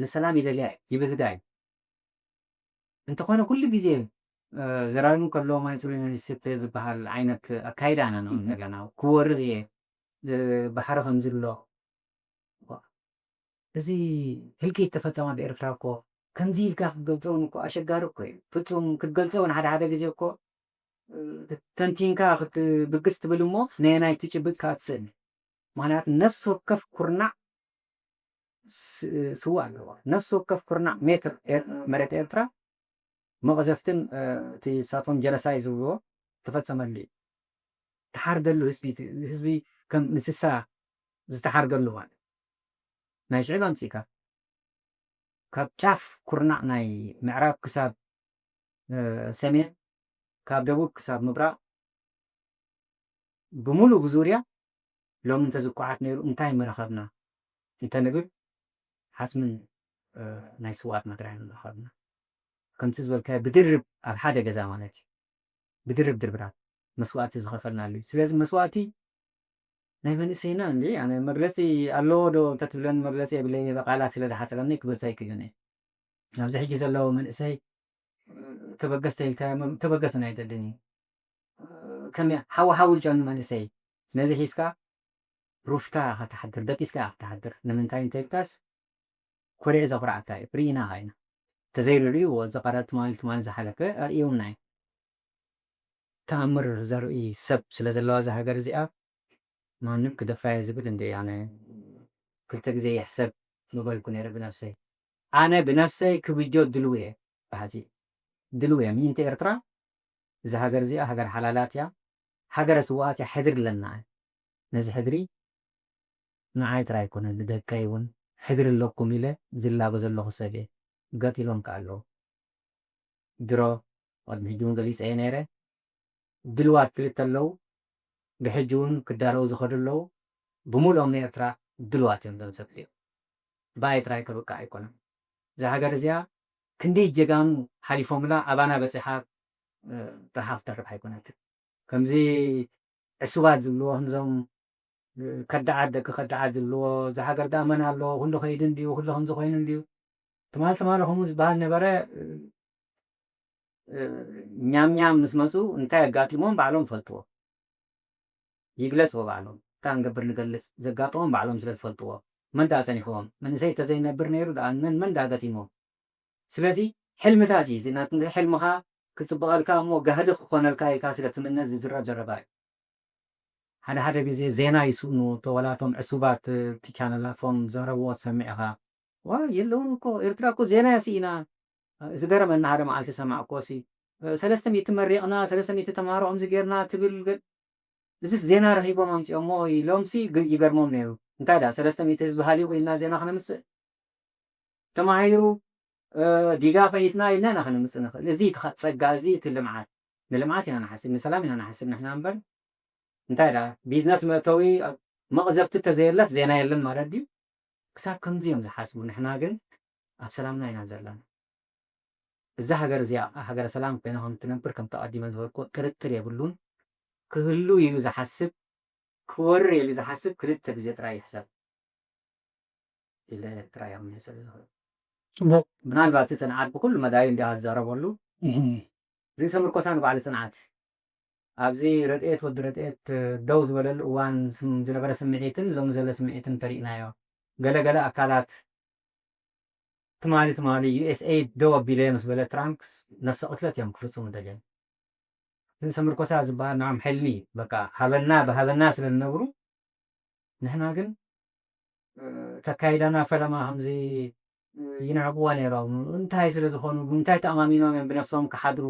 ንሰላም ይደልያ እዩ፣ ይብህጋ እዩ። እንተኾነ ኩሉ ግዜ፣ እ፣ ዘራርቡ ከለዎም ኣይጽሉን ዩኒቨርሲቲ ዝበሃል ዓይነት ኣካይዳ ኢና ንርኢ ዘለና። ክወርር እየ፣ እ፣ ባሕሪ ከምዚ ኣሎ። እዚ ህልቂት ተፈጸመ ኣብ ኤርትራ እኮ ከምዚ ኢልካ ክትገልጾ እውን እኮ ኣሸጋሪ እኮ እዩ። ፍጹም ክትገልጾ እውን ሓደ ሓደ ግዜ እኮ፣ እ፣ ተንቲንካ ክትብግስ ትብል እሞ ነየናይ ትጭብጥ ከኣ ትስእን። ምኽንያቱ ነፍሲ ወከፍ ኩርናዕ ስ-፣ ስዋ ኣለዎ። ነፍሲ ወከፍ ኩርናዕ ሜትር ኤር-፣ መሬት ኤርትራ መቕዘፍትን፣ እ፣ እቲ ንሳቶም ጀኖሳይድ ዝብልዎ ተፈጸመሉ እዩ። ተሓርደሉ ህዝቢ፣ ህዝቢ ከም እንስሳ ዝተሓርደሉ ማለት። ናይ ሽዕብ ኣምጺእካ ካብ ጫፍ ኩርናዕ ናይ ምዕራብ ክሳብ፣ እ፣ ሰሜን፣ ካብ ደቡብ ክሳብ ምብራቕ ብምሉእ ብዙርያ ሎሚ እንተዝኳዓት ነይሩ እንታይ ምረኸብና እንተንብል፣ ሓጽምን፣ እ፣ ናይ ስውኣትና ጥራይ ምረኸብና። ከምቲ ዝበልካዮ ብድርብ ኣብ ሓደ ገዛ ማለት እዩ። ብድርብ ድርብራት መስዋእቲ ዝኸፈልናሉ እዩ። ስለዚ መስዋእቲ ናይ መንእሰይና እንዲ፣ ኣነ መግለጺ ኣለዎ ዶ እንተትብለኒ መግለጺ የብለይ፣ ቃላት ስለ ዝሓጽረኒ ክገልጻ ኣይክእልን እየ። ኣብዚ ሕጂ ዘለዉ መንእሰይ ተበገስ ተይልካዮም፣ ተበገሱ ናይ ደልን እዩ። ከመይ ሓዊ ሓዊ ዝጨኑ መንእሰይ ነዚ ሒዝካ ሩፍታ ኢኻ ትሓድር፣ ደቂስካ ኢኻ ትሓድር። ንምንታይ እንተኢልካስ ኮሪዕ ዘኹርዓካ እዩ። ርኢናኻ ኢና። ተዘይርርእይዎ ዝቐረ ትማሊ፣ ትማሊ ዝሓለፈ ኣርእዩና እዩ። ተኣምር ዘርኢ ሰብ ስለ ዘለዋ እዛ ሃገር እዚኣ ማንም ክደፍራ እየ ዝብል እንደ ኣነ ክልተ ግዜ ይሕሰብ ምበልኩ ነይረ ብነፍሰይ። ኣነ ብነፍሰይ ክብጆ ድልው እየ፣ ብሓጺ ድልው እየ። ምእንቲ ኤርትራ፣ እዛ ሃገር እዚኣ ሃገር ሓላላት እያ፣ ሃገረ ስውኣት እያ፣ ሕድሪ ኣለና። ነዚ ሕድሪ ንዓይ ጥራይ ኣይኮነን፣ ንደቀይ እውን ሕድሪ ኣለኩም ኢለ ዝላበ ዘለኹ ሰብ እየ። ገጥ ኢሎም ከኣ ኣለዉ። ድሮ ቅድሚ ሕጂ እውን ገሊጸ እየ ነይረ። ድልዋት ክልተ ኣለዉ። ብሕጂ እውን ክዳለዉ ዝኸዱ ኣለዉ። ብምሉኦም ንኤርትራ ድልዋት እዮም፣ እዞም ሰብ እዚኦም። ብኣይ ጥራይ ክብቃዕ ኣይኮነን። እዛ ሃገር እዚኣ ክንደይ ጀጋኑ ሓሊፎምላ ኣባና በጺሓ ጥርሓ ክትተርፍ ኣይኮነትን። ከምዚ ዕሱባት ዝብልዎ፣ ከምዞም ከዳዓት፣ ደቂ ከዳዓት ዝብልዎ፣ እዛ ሃገር ደኣ መን ኣሎ፣ ኩሉ ከይዱ እንድዩ፣ ኩሉ ከምዚ ኮይኑ እንድዩ። ትማል ትማል ከምኡ ዝበሃል ነበረ። ኛም ኛም ምስ መፁ እንታይ ኣጋጢሞም ባዕሎም ፈልጥዎ። ይግለፅዎ ባዕሎም። እንታይ ንገብር ንገልፅ፣ ዘጋጠሞም ባዕሎም ስለ ዝፈልጥዎ። መን ደኣ ፀኒሕዎም? መንእሰይ ተዘይነብር ነይሩ ደኣ መን፣ መን ደኣ ገጢሞ? ስለዚ ሕልምታት እዩ። እዚ ናት-፣ ሕልምኻ ክፅብቐልካ እሞ ጋህዲ ክኾነልካ ኢልካ ስለ ትምነ ዝዝረብ ዘረባ እዩ። ሓደ ሓደ ግዜ ዜና ይስእኑ፣ ተወላቶም ዕሱባት፣ እቲ ቻነላቶም ዘረብዎ ትሰምዕ ኢኻ። ዋ፣ የለውን እኮ፣ ኤርትራ እኮ ዜና እያ ስኢና። ዝገረመና ሓደ መዓልቲ ሰማዕኮ ሲ፣ ሰለስተ ሚእቲ መሪቕና፣ ሰለስተ ሚእቲ ተምሃሮ ከምዚ ጌርና ትብል ገ-፣ እዚስ ዜና ረኺቦም ኣምጺኦሞ ኢሎምሲ ግ-፣ ይገርሞም ነይሩ። እንታይ ደኣ ሰለስተ ሚእቲ ህዝቢ ሃሊቑ ኢልና ዜና ክነምጽእ? ተማሂሩ፣ እ፣ ዲጋ ፈይትና ኢልና ኢና ክነምጽእ ንኽእል። እዚ እቲ ኸ-፣ ጸጋ፣ እዚ እቲ ልምዓት። ንልምዓት ኢና ንሓስብ፣ ንሰላም ኢና ንሓስብ ንሕና እምበር። እንታይ ደኣ ቢዝነስ መእተዊ፣ ኣብ መቕዘፍቲ ተዘየለስ ዜና የለን ማለት ድዩ? ክሳብ ከምዚ እዮም ዝሓስቡ። ንሕና ግን ኣብ ሰላምና ኢና ዘለና። እዛ ሃገር እዚኣ ሃገረ ሰላም ኮይና ከም ትነብር፣ ከምቲ ኣቐዲመ ዝበልኩ፣ ጥርጥር የብሉን። ክህሉ ኢሉ ዝሓስብ፣ ክወርር ኢሉ ዝሓስብ ክልተ ግዜ ጥራይ ይሕሰብ ኢለ ጥራይ እየ ክምልሰሉ ዝኽእል። ጽቡቕ። ምናልባት እቲ ጽንዓት ብኩሉ መዳዩ እንዲኻ ትዛረበሉ። እህ። ርእሰ ምርኮሳ ንባዕሉ ጽንዓት። ኣብዚ ረድኤት፣ ወዲ ረድኤት ደው ዝበለሉ እዋን ስም-፣ ዝነበረ ስምዒትን ሎሚ ዘሎ ስምዒትን እንተሪእናዮ፣ ገለ ገለ ኣካላት ትማሊ ትማሊ ዩ ኤስ ኤይድ ደው ኣቢለ ምስ በለ ትራምፕ ነፍሰ ቅትለት እዮም ክፍጽሙ ደልዮም። ርእሰ ምርኮሳ ዝበሃል ንዖም ሕልሚ እዩ። በቃ ሃበና ብሃበና ስለ ዝነብሩ፣ ንሕና ግን፣ እ፣ ተካይዳና ፈለማ ከምዚ፣ እ፣ ይንዕቅዎ ነይሮም። እንታይ ስለ ዝኾኑ፣ ብምንታይ ተኣማሚኖም እዮም ብነፍሶም ክሓድሩ?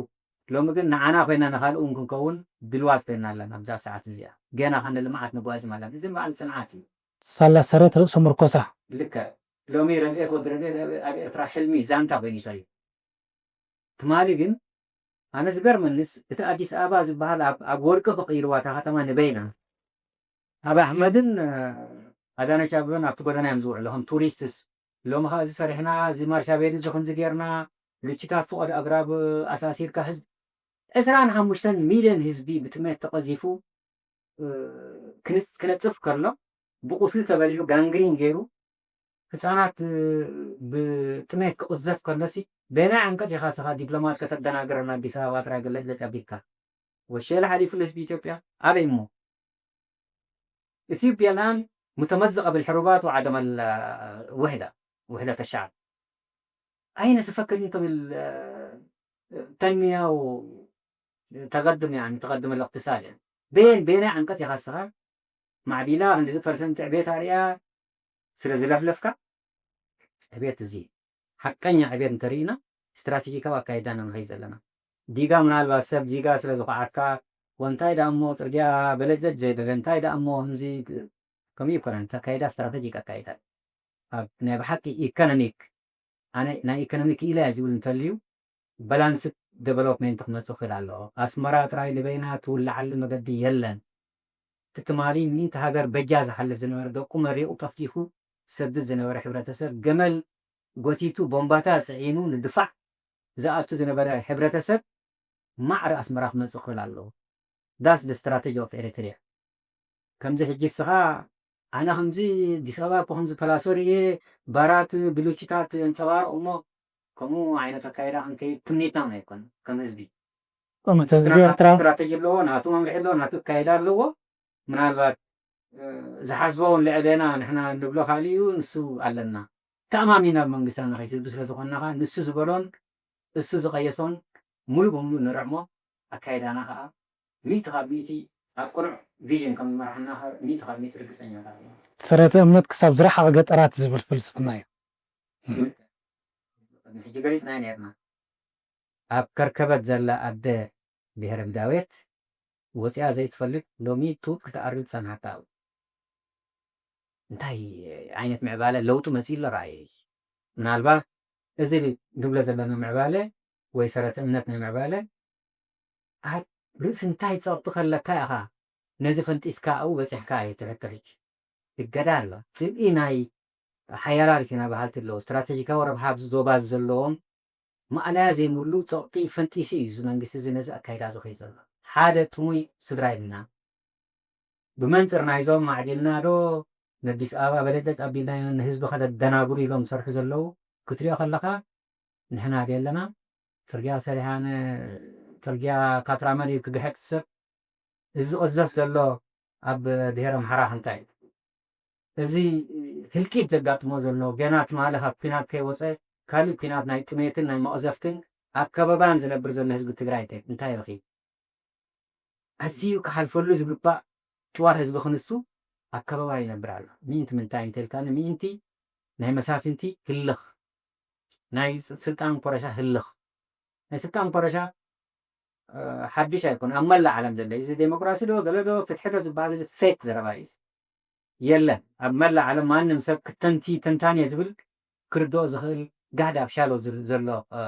ሎሚ ግን ንዓና ኮይና ንኻልእ እውን ክንከውን ድልዋት ኮይና ኣለና። ኣብዛ ሰዓት እዚኣ ገና ከ ንልምዓት ንጓዝም ኣለና። እዚ በዓል ጽንዓት እዩ። ሳላ ሰረት ርእሱ ምርኮሳ። ልክዕ። ሎሚ ረድኤት ወዲ ረድኤት ኣብ፣ ኣብ ኤርትራ ሕልሚ ዛንታ ኮይኑ እዩ ተሪፉ። ትማሊ ግን ኣነ ዝገርመንስ እቲ ኣዲስ ኣበባ ዝበሃል ኣብ፣ ኣብ ወርቂ ክቕይርዋ እታ ከተማ ንበይና። ኣብ ኣሕመድን፣ እ፣ ኣዳነች ኣበበን ኣብቲ ጎደና እዮም ዝውዕሉ ከም ቱሪስትስ። ሎሚ ኸ እዚ ሰሪሕና፣ እዚ ማርሻ ቤድ እዚ ከምዚ ጌርና፣ ልችታት ፍቖድ ኣግራብ ኣሳሲርካ ህዝቢ፣ ዕስራን ሓሙሽተን ሚልዮን ህዝቢ ብጥሜት ተቐዚፉ፣ እ፣ ክንጽ-፣ ክነጽፍ ከሎ፣ ብቁስሊ ተበሊዑ ጋንግሪን ገይሩ፣ ህጻናት፣ እ፣ ብጥሜት ክቕዘፍ ከሎሲ፣ በየናይ ዓንቀጽ ኢኻ ስኻ ዲፕሎማት ከተደናግረና ኣዲስ ኣበባ ጥራይ ገለጭለጭ ኣቢልካ? ወሸለ ሓሊፉ ለህዝቢ ኢትዮጵያ ኣበይ እሞ? ኢትዮጵያ الآن متمزقة بالحروبات وعدم ال-، الوحدة، وحدة الشعب. أين تفكر أنت بالتنمية وتقدم، يعني، تقدم الاقتصاد، يعني؟ በየን፣ በየናይ ዓንቀጽ ኢኻ ንስኻ ማዕቢላ ክንዲዚ ፐርሰንት ዕቤት ኣርእያ ስለ ዝለፍለፍካ? ዕቤት እዚ ሓቀኛ ዕቤት እንተርኢና ስትራቴጂካዊ ኣካይዳ ኢና ንኸይድ ዘለና። ዲጋ ምናልባት ሰብ ዲጋ ስለ ዝኾዓካ፣ ወንታይ ደኣ እሞ ጽርግያ በለጨት ዘይደለ፣ እንታይ ደኣ እሞ ከምዚ፣ ከምኡ ይኮነን። እቲ ኣካይዳ ስትራቴጂክ ኣካይዳ። ኣብ ናይ ብሓቂ ኢኮኖሚክ፣ ኣነ ናይ ኢኮኖሚ ክኢላ እየ ዝብል እንተልዩ፣ ባላንስድ ዴቨሎፕመንት ክመጽእ ክእል ኣለዎ። ኣስመራ ጥራይ ንበይና ትውልዓሉ መገዲ የለን። እቲ ትማሊ ሚእቲ ሃገር በጃ ዝሓልፍ ዝነበረ፣ ደቁ መሪቑ ጠፍጢፉ ዝሰድድ ዝነበረ ሕብረተሰብ፣ ገመል ጎቲቱ ቦምባታት ጽዒኑ ንድፋዕ ዝኣቱ ዝነበረ ሕብረተሰብ ማዕረ ኣስመራ ክመጽእ ክእል ኣለዎ። That's the strategy of Eritrea. ከምዚ ሕጂ እስኻ ኣነ ከምዚ ኣዲስ ኣበባ እኮ ከምዚ ፐላሶ ርእየ ባራት ብሉችታት የንጸባርቕ እሞ ከምኡ ዓይነት ኣካይዳ ክንከይድ ትምኒትና እውን ኣይኮነን ከም ህዝቢ። ከምቲ ህዝቢ ኤርትራ ስትራተጂ ኣለዎ፣ ናቱ መምርሒ ኣለዎ፣ ናቱ ኣካይዳ ኣለዎ። ምናልባት፣ እ፣ ዝሓስቦ እውን ልዕሌና ንሕና እንብሎ ካልእ እዩ፣ ንሱ ኣለና። ተኣማሚና ኣብ መንግስትና ንኸይድ ህዝቢ ስለ ዝኾንና ኸኣ ንሱ ዝበሎን እሱ ዝቐየሶን ሙሉ በሙሉ ንርዕሞ፣ ኣካይዳና ኸኣ ሚእቲ ካብ ሚእቲ ኣብ ቅኑዕ ቪዥን ከም ዝመርሓና ኸኣ ሚእቲ ካብ ሚእቲ ርግጸኛታት ኢና። ሰረተ እምነት ክሳብ ዝረሓቐ ገጠራት ዝብል ፍልስፍና እዩ። ቅድሚ ሕጂ ገሊጽናዮ ነይርና። ኣብ ከርከበት ዘላ ኣደ ብሄረ ምዳዌት ወፂኣ ዘይትፈልጥ ሎሚ ጡጥ ክትኣርድ ዝጸንሓታ። እንታይ ዓይነት ምዕባለ ለውጢ መፂኡ ኣሎ ረኣየ። ምናልባት እዚ ንብሎ ዘለና ምዕባለ ወይ ሰረተ እምነት ናይ ምዕባለ ኣብ ርእሲ እንታይ ጸቕጢ ከለካ ኢኻ ነዚ ፈንጢስካ ኣብኡ በጺሕካ እዩ ትሕቶ። ሕጂ እገዳ ኣሎ። ጽልኢ ናይ ሓያላት ኪና በሃልቲ ኣለዉ። ስትራተጂካዊ ረብሓ ኣብዚ ዞባ እዚ ዘለዎም ማእለያ ዘይብሉ ጸቕጢ ፈንጢሱ እዩ እዚ መንግስቲ እዚ ነዚ ኣካይዳ እዚ ኸይዱ ዘሎ። ሓደ ጥሙይ ስድራ የብልናን። ብመንጽር ናይዞም ማዕቢልና ዶ ነዲስ ኣበባ በለጨጭ ኣቢልናዮ ንህዝቢ ከደደናግሩ ኢሎም ዝሰርሑ ዘለዉ ክትሪኦ ከለኻ ንሕና ድየለና ጽርግያ ሰሪሓ ን-፣ ጽርግያ ካትራመል እዩ ክግሕጥ ሰብ። እዚ ዝቕዘፍ ዘሎ ኣብ ብሄር ኣምሓራ እንታይ እዩ? እዚ ህልቂት ዘጋጥሞ ዘሎ ገና ትማሊ ካብ ኲናት ከይወፀ ካልእ ኲናት ናይ ጥሜትን ናይ መቕዘፍትን ኣብ ከበባን ዝነብር ዘሎ ህዝቢ ትግራይ እንታይ እንታይ ረኺቡ? ኣዝዩ ክሓልፈሉ ዝግባእ ጭዋር ህዝቢ ክንሱ ኣብ ከበባ ይነብር ኣሎ። ምእንቲ ምንታይ እንተልካኒ ምእንቲ ናይ መሳፍንቲ ህልኽ፣ ናይ ስ-፣ ስልጣን ኮረሻ ህልኽ። ናይ ስልጣን ኮረሻ እ፣ ሓድሽ ኣይኮነ ኣብ መላእ ዓለም ዘሎ እዚ ዴሞክራሲ ዶ ገለ ዶ ፍትሒ ዶ ዝበሃል እዚ ፌክ ዘረባ እዩ። የለን ኣብ መላእ ዓለም ማንም ሰብ ክተንቲ ተንታንየ ዝብል ክርድኦ ዝኽእል ጋህዲ ኣብ ሻሎ ዝል- ዘሎ እ፣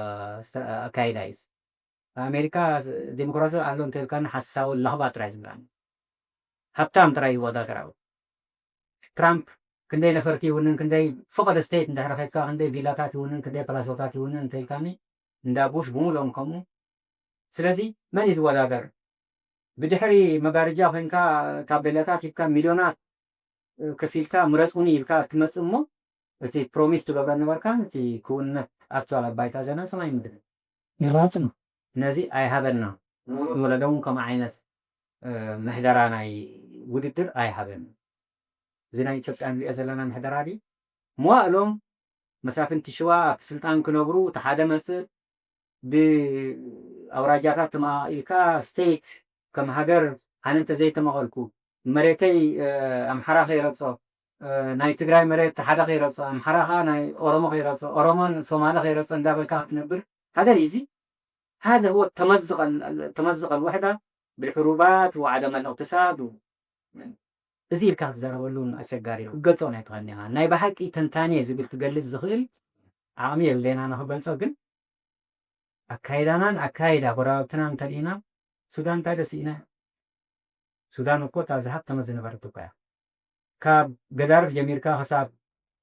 ስተ- ኣካይዳ እዩ። ኣሜሪካ ዴሞክራሲ ኣሎ እንተልካኒ ሓሳዊ ለኽባ ጥራይ ዝብላኒ ሃብታም ጥራይ ዝወዳደር ኣብ ትራምፕ ክንደይ ነፈርቲ ይውንን ክንደይ ፈቐደ ስቴት እንድሕር ኸድካ ክንደይ ቪላታት ይውንን ክንደይ ፕላሶታት ይውንን እንተልካኒ እንዳ ቡሽ ብምሎም ከምኡ። ስለዚ መን እዩ ዝወዳደር? ብድሕሪ መጋረጃ ኮይንካ ታቤላታት ሂብካ ሚልዮናት ከፊልካ ምረፁኒ ኢልካ ትመፅእ እሞ እቲ ፕሮሚስ ትገብረ ነበርካን እቲ ክውነት ኣክቹዋል ኣብ ባይታ ዘና ሰማይ ምድሪ ይራፅም። ነዚ ኣይሃበና። ወለዶ እውን ከምኡ ዓይነት ምሕደራ ናይ ውድድር ኣይሃበን። እዚ ናይ ኢትዮጵያ ንሪኦ ዘለና ምሕደራ ድዩ? መዋእሎም መሳፍንቲ ሽዋ ኣብቲ ስልጣን ክነብሩ እቲ ሓደ መፅእ ብኣውራጃታት ተመቓቒልካ ስቴት ከም ሃገር ኣነ እንተዘይተመቐልኩ መሬተይ ኣምሓራ ከይረግፆ ናይ ትግራይ መሬት ሓደ ከይረግፆ ኣምሓራ ከዓ ናይ ኦሮሞ ከይረግፆ ኦሮሞን ሶማለ ከይረግፆ እንዳበልካ ክትነብር ሓደ እዚ ሓደ هو تمزق ال- تمزق الوحدة بالحروبات وعدم الاقتصاد و- እዚ ኢልካ ክትዛረበሉ እውን ኣሸጋሪ እዩ። ክትገልፆ ናይ ትኸኒ ኢኻ። ናይ ብሓቂ ተንታኒ ዝብል ክገልፅ ዝኽእል ዓቕሚ የብለና ንክገልፆ፣ ግን ኣካይዳናን ኣካይዳ ጎረባብትናን እንተሪእና ሱዳን እንታይ ደስኢና? ሱዳን እኮ እታ ዝሃብተመ ዝነበረት እኮ እያ። ካብ ገዳርፍ ጀሚርካ ክሳብ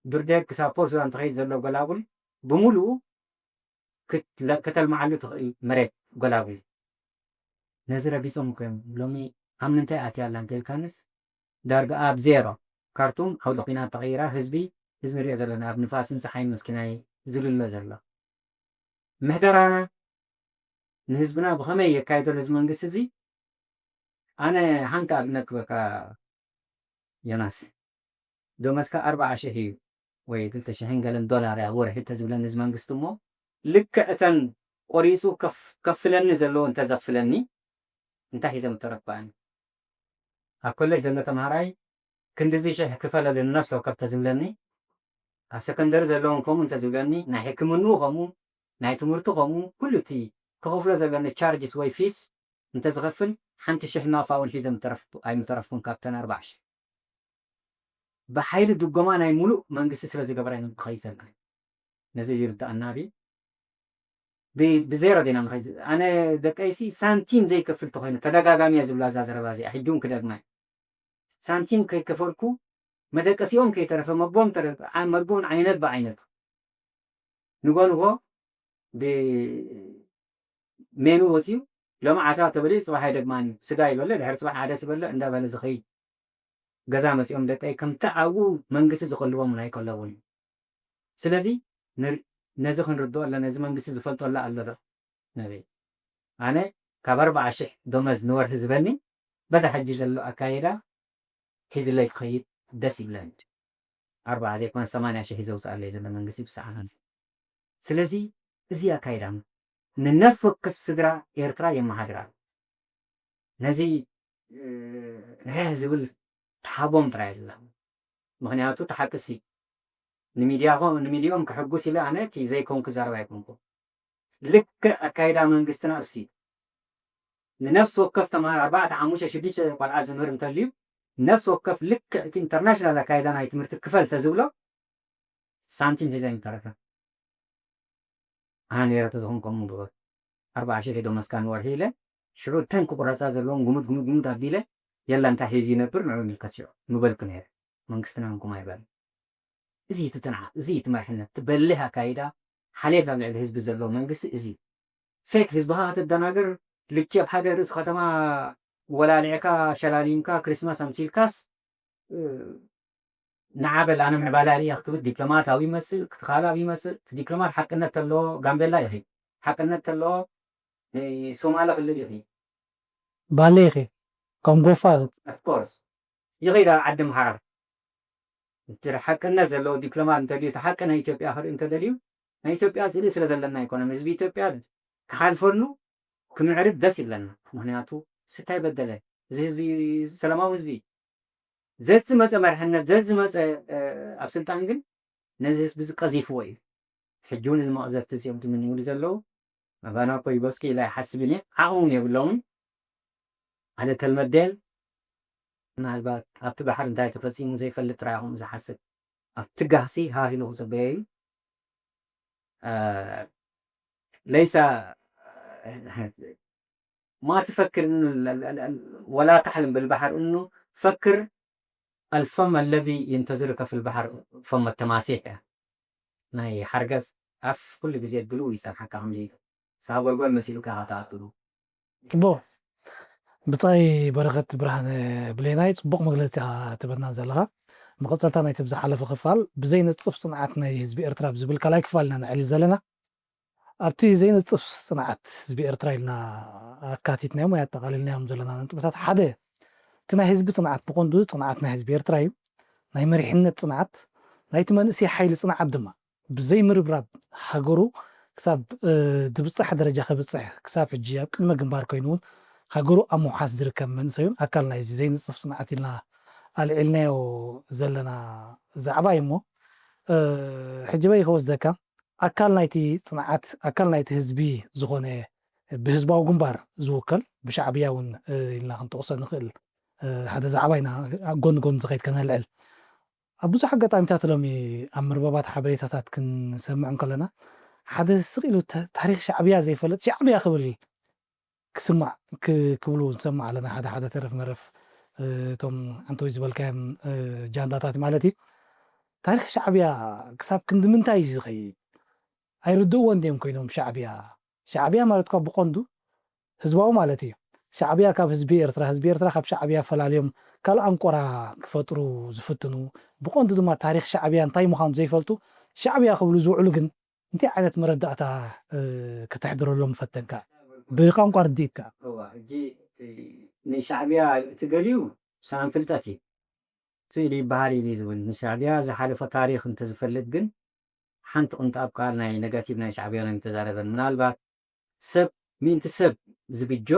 ዱርዴግ ክሳብ ፖርት ሱዳን ትኸይድ ዘሎ ጎላጉል ብምሉኡ ክት- ከተልምዓሉ ትኽእል መሬት ጎላጉል። ነዚ ረጊጾም እኮ እዮም። ሎሚ ኣብ ምንታይ ኣትያ ኣላ እንተልካንስ ዳርጋ ኣብ ዜሮ። ካርቱም ዓውዲ ኲናት ተቐይራ ህዝቢ እዚ ንሪኦ ዘለና ኣብ ንፋስን ፀሓይን መስኪናይ ዝልሎ ዘሎ ምሕደራና ንህዝብና ብኸመይ የካይዶ ነዚ መንግስቲ እዚ? ኣነ ሓንቲ ኣብነት ክበካ ዮናስ፣ ደሞዝካ ኣርብዓ ሽሕ እዩ ወይ ክልተ ሽሕን ገለን ዶላር እያ ወርሒ ተዝብለኒ እዚ መንግስቲ እሞ ልክዕ እተን ቆሪፁ ከፍ- ከፍለኒ ዘለዎ እንተዘፍለኒ እንታይ ሒዘ ምተረፍኩ ኣነ? ኣብ ኮሌጅ ዘሎ ተምሃራይ ክንድዚ ሽሕ ክፈለሉ ንነፍሲ ወከፍ ተዝብለኒ ኣብ ሰከንደሪ ዘለውን ከምኡ እንተዝብለኒ ናይ ሕክምንኡ ከምኡ ናይ ትምህርቱ ከምኡ ኩሉ እቲ ክኸፍሎ ዘለኒ ቻርጅስ ወይ ፊስ እንተዝኸፍል ሓንቲ ሽሕ ናፋ እውን ሒዘ ኣይምተረፍኩን ካብተን ኣርባዓ ሽሕ። ብሓይሊ ድጎማ ናይ ሙሉእ መንግስቲ ስለ ዝገበረ ኢና ንኸይድ ዘለና። ነዚ ይርድኣና ድዩ? ብ- ብዜሮ ዲና ንኸይድ ዘለና። ኣነ ደቀይሲ ሳንቲም ዘይከፍል ተኾይኑ ተደጋጋሚ እየ ዝብላ እዛ ዘረባ እዚኣ ሕጂ እውን ክደግማ እየ። ሳንቲም ከይከፈልኩ መደቀሲኦም ከይተረፈ መግቦም ተረ- ዓ- መግቦም ዓይነት ብዓይነቱ ንጎ ንጎ ብሜኑ ወፂኡ ሎሚ ዓሳ ተበሊዑ ፅባሕ ኣይደግማን እዩ። ስጋ ይበለ ድሕሪ ፅባሕ ዓደስ ይበለ እንዳበለ ዝኸይድ ገዛ መፂኦም ደቀይ ከምቲ ኣብኡ መንግስቲ ዝቐልቦም እውን ኣይቀለቡን እዩ። ስለዚ ንር- ነዚ ክንርድኦ ኣለና። እዚ መንግስቲ ዝፈልጦ ኣሎ ኣሎ ዶ? ነዚ ኣነ ካብ ኣርባዓ ሽሕ ደመዝ ንወርሒ ዝበኒ በዛ ሕጂ ዘሎ ኣካየዳ ሒዝለይ ክኸይድ ደስ ይብለኒ። ኣርባዓ ዘይኮነ ሰማንያ ሽሕ ዘውፅኣለይ ዘሎ መንግስቲ ብሰዓት ስለዚ እዚ ኣካይዳ ንነፍሲ ወከፍ ስድራ ኤርትራ የመሃድራ። ነዚ ርሕ ዝብል ተሃቦም ጥራይ ዝዛ ምክንያቱ ተሓቅሲ ንሚድያኹም ንሚድዮም ክሕጉስ ኢለ ኣነ እቲ ዘይኮን ክዛረብ ኣይኮንኩ። ልክዕ ኣካይዳ መንግስትና እሱ እዩ። ንነፍሲ ወከፍ ተምሃር ኣርባዕተ ሓሙሽተ ሽዱሽተ ቆልዓ ዝምህር እንተልዩ ነፍሲ ወከፍ ልክዕ እቲ ኢንተርናሽናል ኣካይዳ ናይ ትምህርቲ ክፈል ተዝብሎ ሳንቲም ሒዘ ይምተረፈ። ኣነ ነረ ተዝኾን ከምኡ ግበር ኣርባዓ ሽሕ ዶ መስካን ወርሒ ኢለ ሽዑ እተን ክቁረፃ ዘለዎም ጉሙድ ጉሙድ ጉሙድ ኣቢለ የላ እንታይ ሒዙ ይነብር ንዑ ይምልከት ሽዑ ምበልኩ ነይረ። መንግስትና እንኩም ኣይበል። እዚ እቲ ፅንዓት፣ እዚ እቲ መርሕነት፣ እቲ በሊሕ ኣካይዳ ሓሌት ኣብ ልዕሊ ህዝቢ ዘለዎ መንግስቲ እዚ። ፌክ ህዝብኻ ከተደናግር፣ ልኪ ኣብ ሓደ ርእሲ ከተማ ወላሊዕካ፣ ሸላሊምካ፣ ክሪስማስ ኣምሲልካስ፣ እ፣ ንዓ በል ኣነ ምዕባለ ኣርእየ ክትብል ዲፕሎማት ኣብኡ ይመጽእ፣ ክትኻል ኣብኡ ይመጽእ። እቲ ዲፕሎማት ሓቅነት ተለዎ ጋምቤላ ይኺድ፣ ሓቅነት ተለዎ ንሶማለ ክልል ይኺድ። ባሌ ይኺድ፣ ከም ጎፋ ኦፍኮርስ ይኺድ ኣብ ዓዲ ምሓር። እቲ ሓቅነት ዘለዎ ዲፕሎማት እንተልዩ፣ እቲ ሓቂ ናይ ኢትዮጵያ ክርኢ እንተደልዩ፣ ናይ ኢትዮጵያ ስእሊ ስለ ዘለና ኣይኮነን። ህዝቢ ኢትዮጵያ ክሓልፈሉ ክምዕርግ ደስ ይብለና። ምኽንያቱ ስታይ በደለ፣ እዚ ህዝቢ ሰላማዊ ህዝቢ፣ ዘዝመፀ መርሕነት፣ ዘዝመፀ፣ እ፣ ኣብ ስልጣን ግን ነዚ ህዝቢ እዚ ቀዚፍዎ እዩ። ሕጂ እውን እዚ መቕዘፍቲ እዚኦም ዝምንይሉ ዘለዉ ኣባና እኮ ይበስኩ ኢላ ይሓስብን እየ። ዓቕሚ እውን የብሎምን። ሓደ ተልመዴን ምናልባት ኣብቲ ባሕሪ እንታይ ተፈፂሙ ዘይፈልጥ ጥራይ ይኹን ዝሓስብ። ኣብቲ ጋህሲ ሃህ ኢሉ ክፅበዮ እዩ። እ፣ ለይሳ ማ ትፈክር እኑ ለ-፣ ለ-፣ ለ-፣ ወላ ተሕልም ብልባሕር እኑ ፈክር ኣልፈም ኣለዚ ይንተዝርከ ፊል ባሕር ፈም መተማሲሕ እያ። ናይ ሓርገዝ ኣፍ ኩሉ ግዜ ድልው ይጸንሓካ ከምዚ ሳጎልጎል መሲሉካ ኢኻ ትኣትሉ። ጽቡቕ። ብጻይ በረኸት ብርሃነ ብሌናይ፣ ጽቡቕ መግለጺ ኢኻ ትበና ዘለኻ። መቐጸልታ ናይቲ ብዝሓለፈ ክፋል ብዘይነጽፍ ጽንዓት ናይ ህዝቢ ኤርትራ ብዝብል ካልኣይ ክፋል ኢና ነዕልል ዘለና። ኣብቲ ዘይነጽፍ ጽንዓት ህዝቢ ኤርትራ ኢልና ኣካቲትናዮም ወይ ኣጠቓሊልናዮም ዘለና ነጥብታት ሓደ፣ እቲ ናይ ህዝቢ ጽንዓት ብቐንዱ ጽንዓት ናይ ህዝቢ ኤርትራ እዩ። ናይ መሪሕነት ጽንዓት፣ ናይቲ መንእሰይ ሓይሊ ጽንዓት ድማ ብዘይምርብራብ ሃገሩ ክሳብ፣ እ፣ ዝብጻሕ ደረጃ ከብጽሕ፣ ክሳብ ሕጂ ኣብ ቅድመ ግንባር ኮይኑ እውን ሃገሩ ኣብ ምውሓስ ዝርከብ መንእሰይ እውን ኣካል ናይዚ ዘይነጽፍ ጽንዓት ኢልና ኣልዒልናዮ ዘለና ዛዕባ እዩ እሞ፣ እ፣ ሕጂ በይ ክወስደካ፣ ኣካል ናይቲ ጽንዓት፣ ኣካል ናይቲ ህዝቢ ዝኾነ ብህዝባዊ ግንባር ዝውከል ብሻዕብያ እውን፣ እ፣ ኢልና ክንጠቕሶ ንኽእል፣ እ፣ ሓደ ዛዕባ ኢና ኣብ ጎኒ ጎኒ ዝኸይድ ከነልዕል። ኣብ ብዙሕ ኣጋጣሚታት ሎሚ ኣብ መርበባት ሓበሬታታት ክንሰምዕ እንከለና ሓደ ስቕ ኢሉ ታ-፣ ታሪኽ ሻዕብያ ዘይፈልጥ ሻዕብያ ክብል ክስማዕ ክ-፣ ክብሉ ንሰምዕ ኣለና። ሓደ ሓደ ተረፍ መረፍ፣ እ፣ እቶም ኣንቶይ ዝበልካዮም፣ እ፣ ጃንዳታት ማለት እዩ። ታሪኽ ሻዕብያ ክሳብ ክንዲ ምንታይ እዩ ዝኸይድ? ኣይርድእዎን ድዮም ኮይኖም ሻዕብያ? ሻዕብያ ማለት እኳ ብቐንዱ ህዝባዊ ማለት እዩ። ሻዕብያ ካብ ህዝቢ ኤርትራ፣ ህዝቢ ኤርትራ ካብ ሻዕብያ ፈላልዮም ካልእ ኣንቆራ ክፈጥሩ ዝፍትኑ፣ ብቐንዱ ድማ ታሪኽ ሻዕብያ እንታይ ምዃኑ ዘይፈልጡ ሻዕብያ ክብሉ ዝውዕሉ ግን እንታይ ዓይነት መረዳእታ፣ እ፣ ከተሕድረሎም ፈተንካ? ብቋንቋ ርድኢትካ። እዋ፣ ሕጂ፣ እ፣ ንሻዕብያ እቲ ገሊኡ ሰኣን ፍልጠት እዩ። ስእሊ ይበሃል ኢሉ ዝብል ንሻዕብያ ዝሓለፈ ታሪኽ እንተዝፈልጥ ግን ሓንቲ ቅንጣብ ቃል ናይ ነጋቲቭ ናይ ሻዕብያ ናይ ምተዛረበን። ምናልባት ሰብ ምእንቲ ሰብ ዝብጆ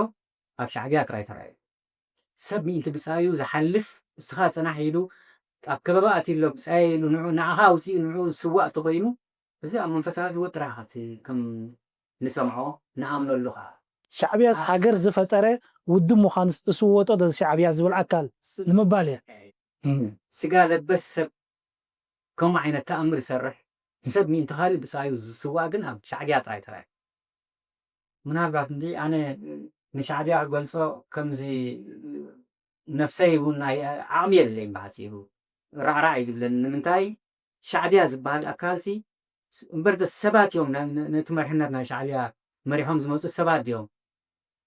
ኣብ ሻዕብያ ጥራይ ተራእዩ። ሰብ ምእንቲ ብጻዩ ዝሓልፍ፣ እስኻ ጽናሕ ኢሉ ኣብ ከበባ ኣትዩ ኣሎ፣ ብጻየ ኢሉ ንዑ፣ ንዓኻ ኣውጺኡ ንዑ ዝስዋእ እንተኾይኑ፣ እዚ ኣብ መንፈሳዊ ህይወት ጥራይ ኢኻ እቲ ከም ንሰምዖ ንኣምነሉ ኸኣ። ሻዕብያስ ኣብ ሃገር ዝፈጠረ ውድብ ምዃኑስ እስወጦ ዶ ሻዕብያ ዝብል ኣካል ስ-፣ ንምባል እየ። እም። ስጋ ለበስ ሰብ ከምኡ ዓይነት ተኣምር ይሰርሕ። ሰብ ምእንቲ ካልእ ብጻዩ ዝስዋእ ግን ኣብ ሻዕብያ ጥራይ ተራእዩ። ምናልባት እንዲ ኣነ ንሻዕብያ ክገልጾ ከምዚ ነፍሰይ እውን ናይ ዓቕሚ የብለይን ብሓጺሩ። ራዕራዕ እዩ ዝብለኒ። ንምንታይ ሻዕብያ ዝበሃል ኣካልሲ ስ-፣ እምበር ደ ሰባት እዮም ነ-፣ ነ-፣ ነቲ መሪሕነት ናይ ሻዕብያ መሪሖም ዝመጹ ሰባት ድዮም?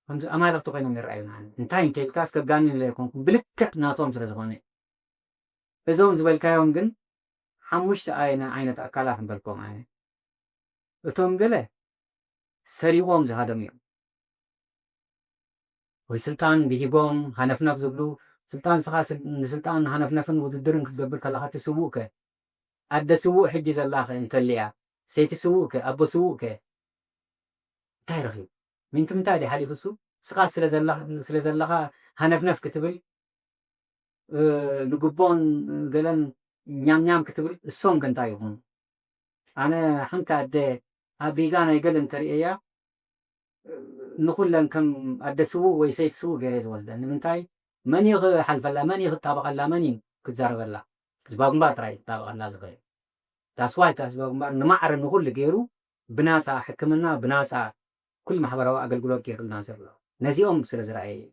ከምዚ ኣማልኽቲ ኮይኖም ይረኣዩና። እንታይ እንተ ኢልካስ ከጋንን ኢለ ኣይኮንኩን። ብልክዕ ናቶም ስለ ዝኾነ። እዞም ዝበልካዮም ግን ሓሙሽተ ኣይ-፣ ዓይነት ኣካላት ንበልኮም ኣነ። እቶም ገለ ሰሪቖም ዝሃደሙ እዮም። ወይ ስልጣን ብሂጎም ሃነፍነፍ ዝብሉ፣ ስልጣን ስኻ ስል-፣ ንስልጣን ሃነፍነፍን ውድድርን ክትገብር ከለኻ እቲ ስዉእ ከ? ኣደ ስዉእ ሕጂ ዘላ ከ እንተልያ፣ ሰይቲ ስዉእ ከ? ኣቦ ስዉእ ከ? እንታይ ረኺቡ? ምንቲ ምንታይ ድዩ ሓሊፉ እሱ? ስኻ ስለ ዘላ-፣ ስለ ዘለኻ ሃነፍነፍ ክትብል፣ እ፣ ንጉቦን ገለን ኛም ኛም ክትብል፣ እሶም ከ እንታይ ይኹኑ? ኣነ ሓንቲ ኣደ ኣብ ሪጋ ናይ ገለ እንተርእየያ፣ ንኹለን ከም ኣደ ስዉእ ወይ ሰይቲ ስዉእ ገይረ እየ ዝወስደን። ንምንታይ? መን እዩ ክሓልፈላ? መን እዩ ክጣበቐላ? መን እዩ ክዛረበላ? ህዝባዊ ግንባር ጥራይ እዩ ክጣበቐላ ዝኽእል። That's why እታ ህዝባዊ ግንባር ንማዕረ ንኹሉ ገይሩ ብናጻ ሕክምና፣ ብናጻ ኩሉ ማሕበራዊ ኣገልግሎት ገይሩልና ዘሎ። ነዚኦም ስለ ዝረኣየ እዩ።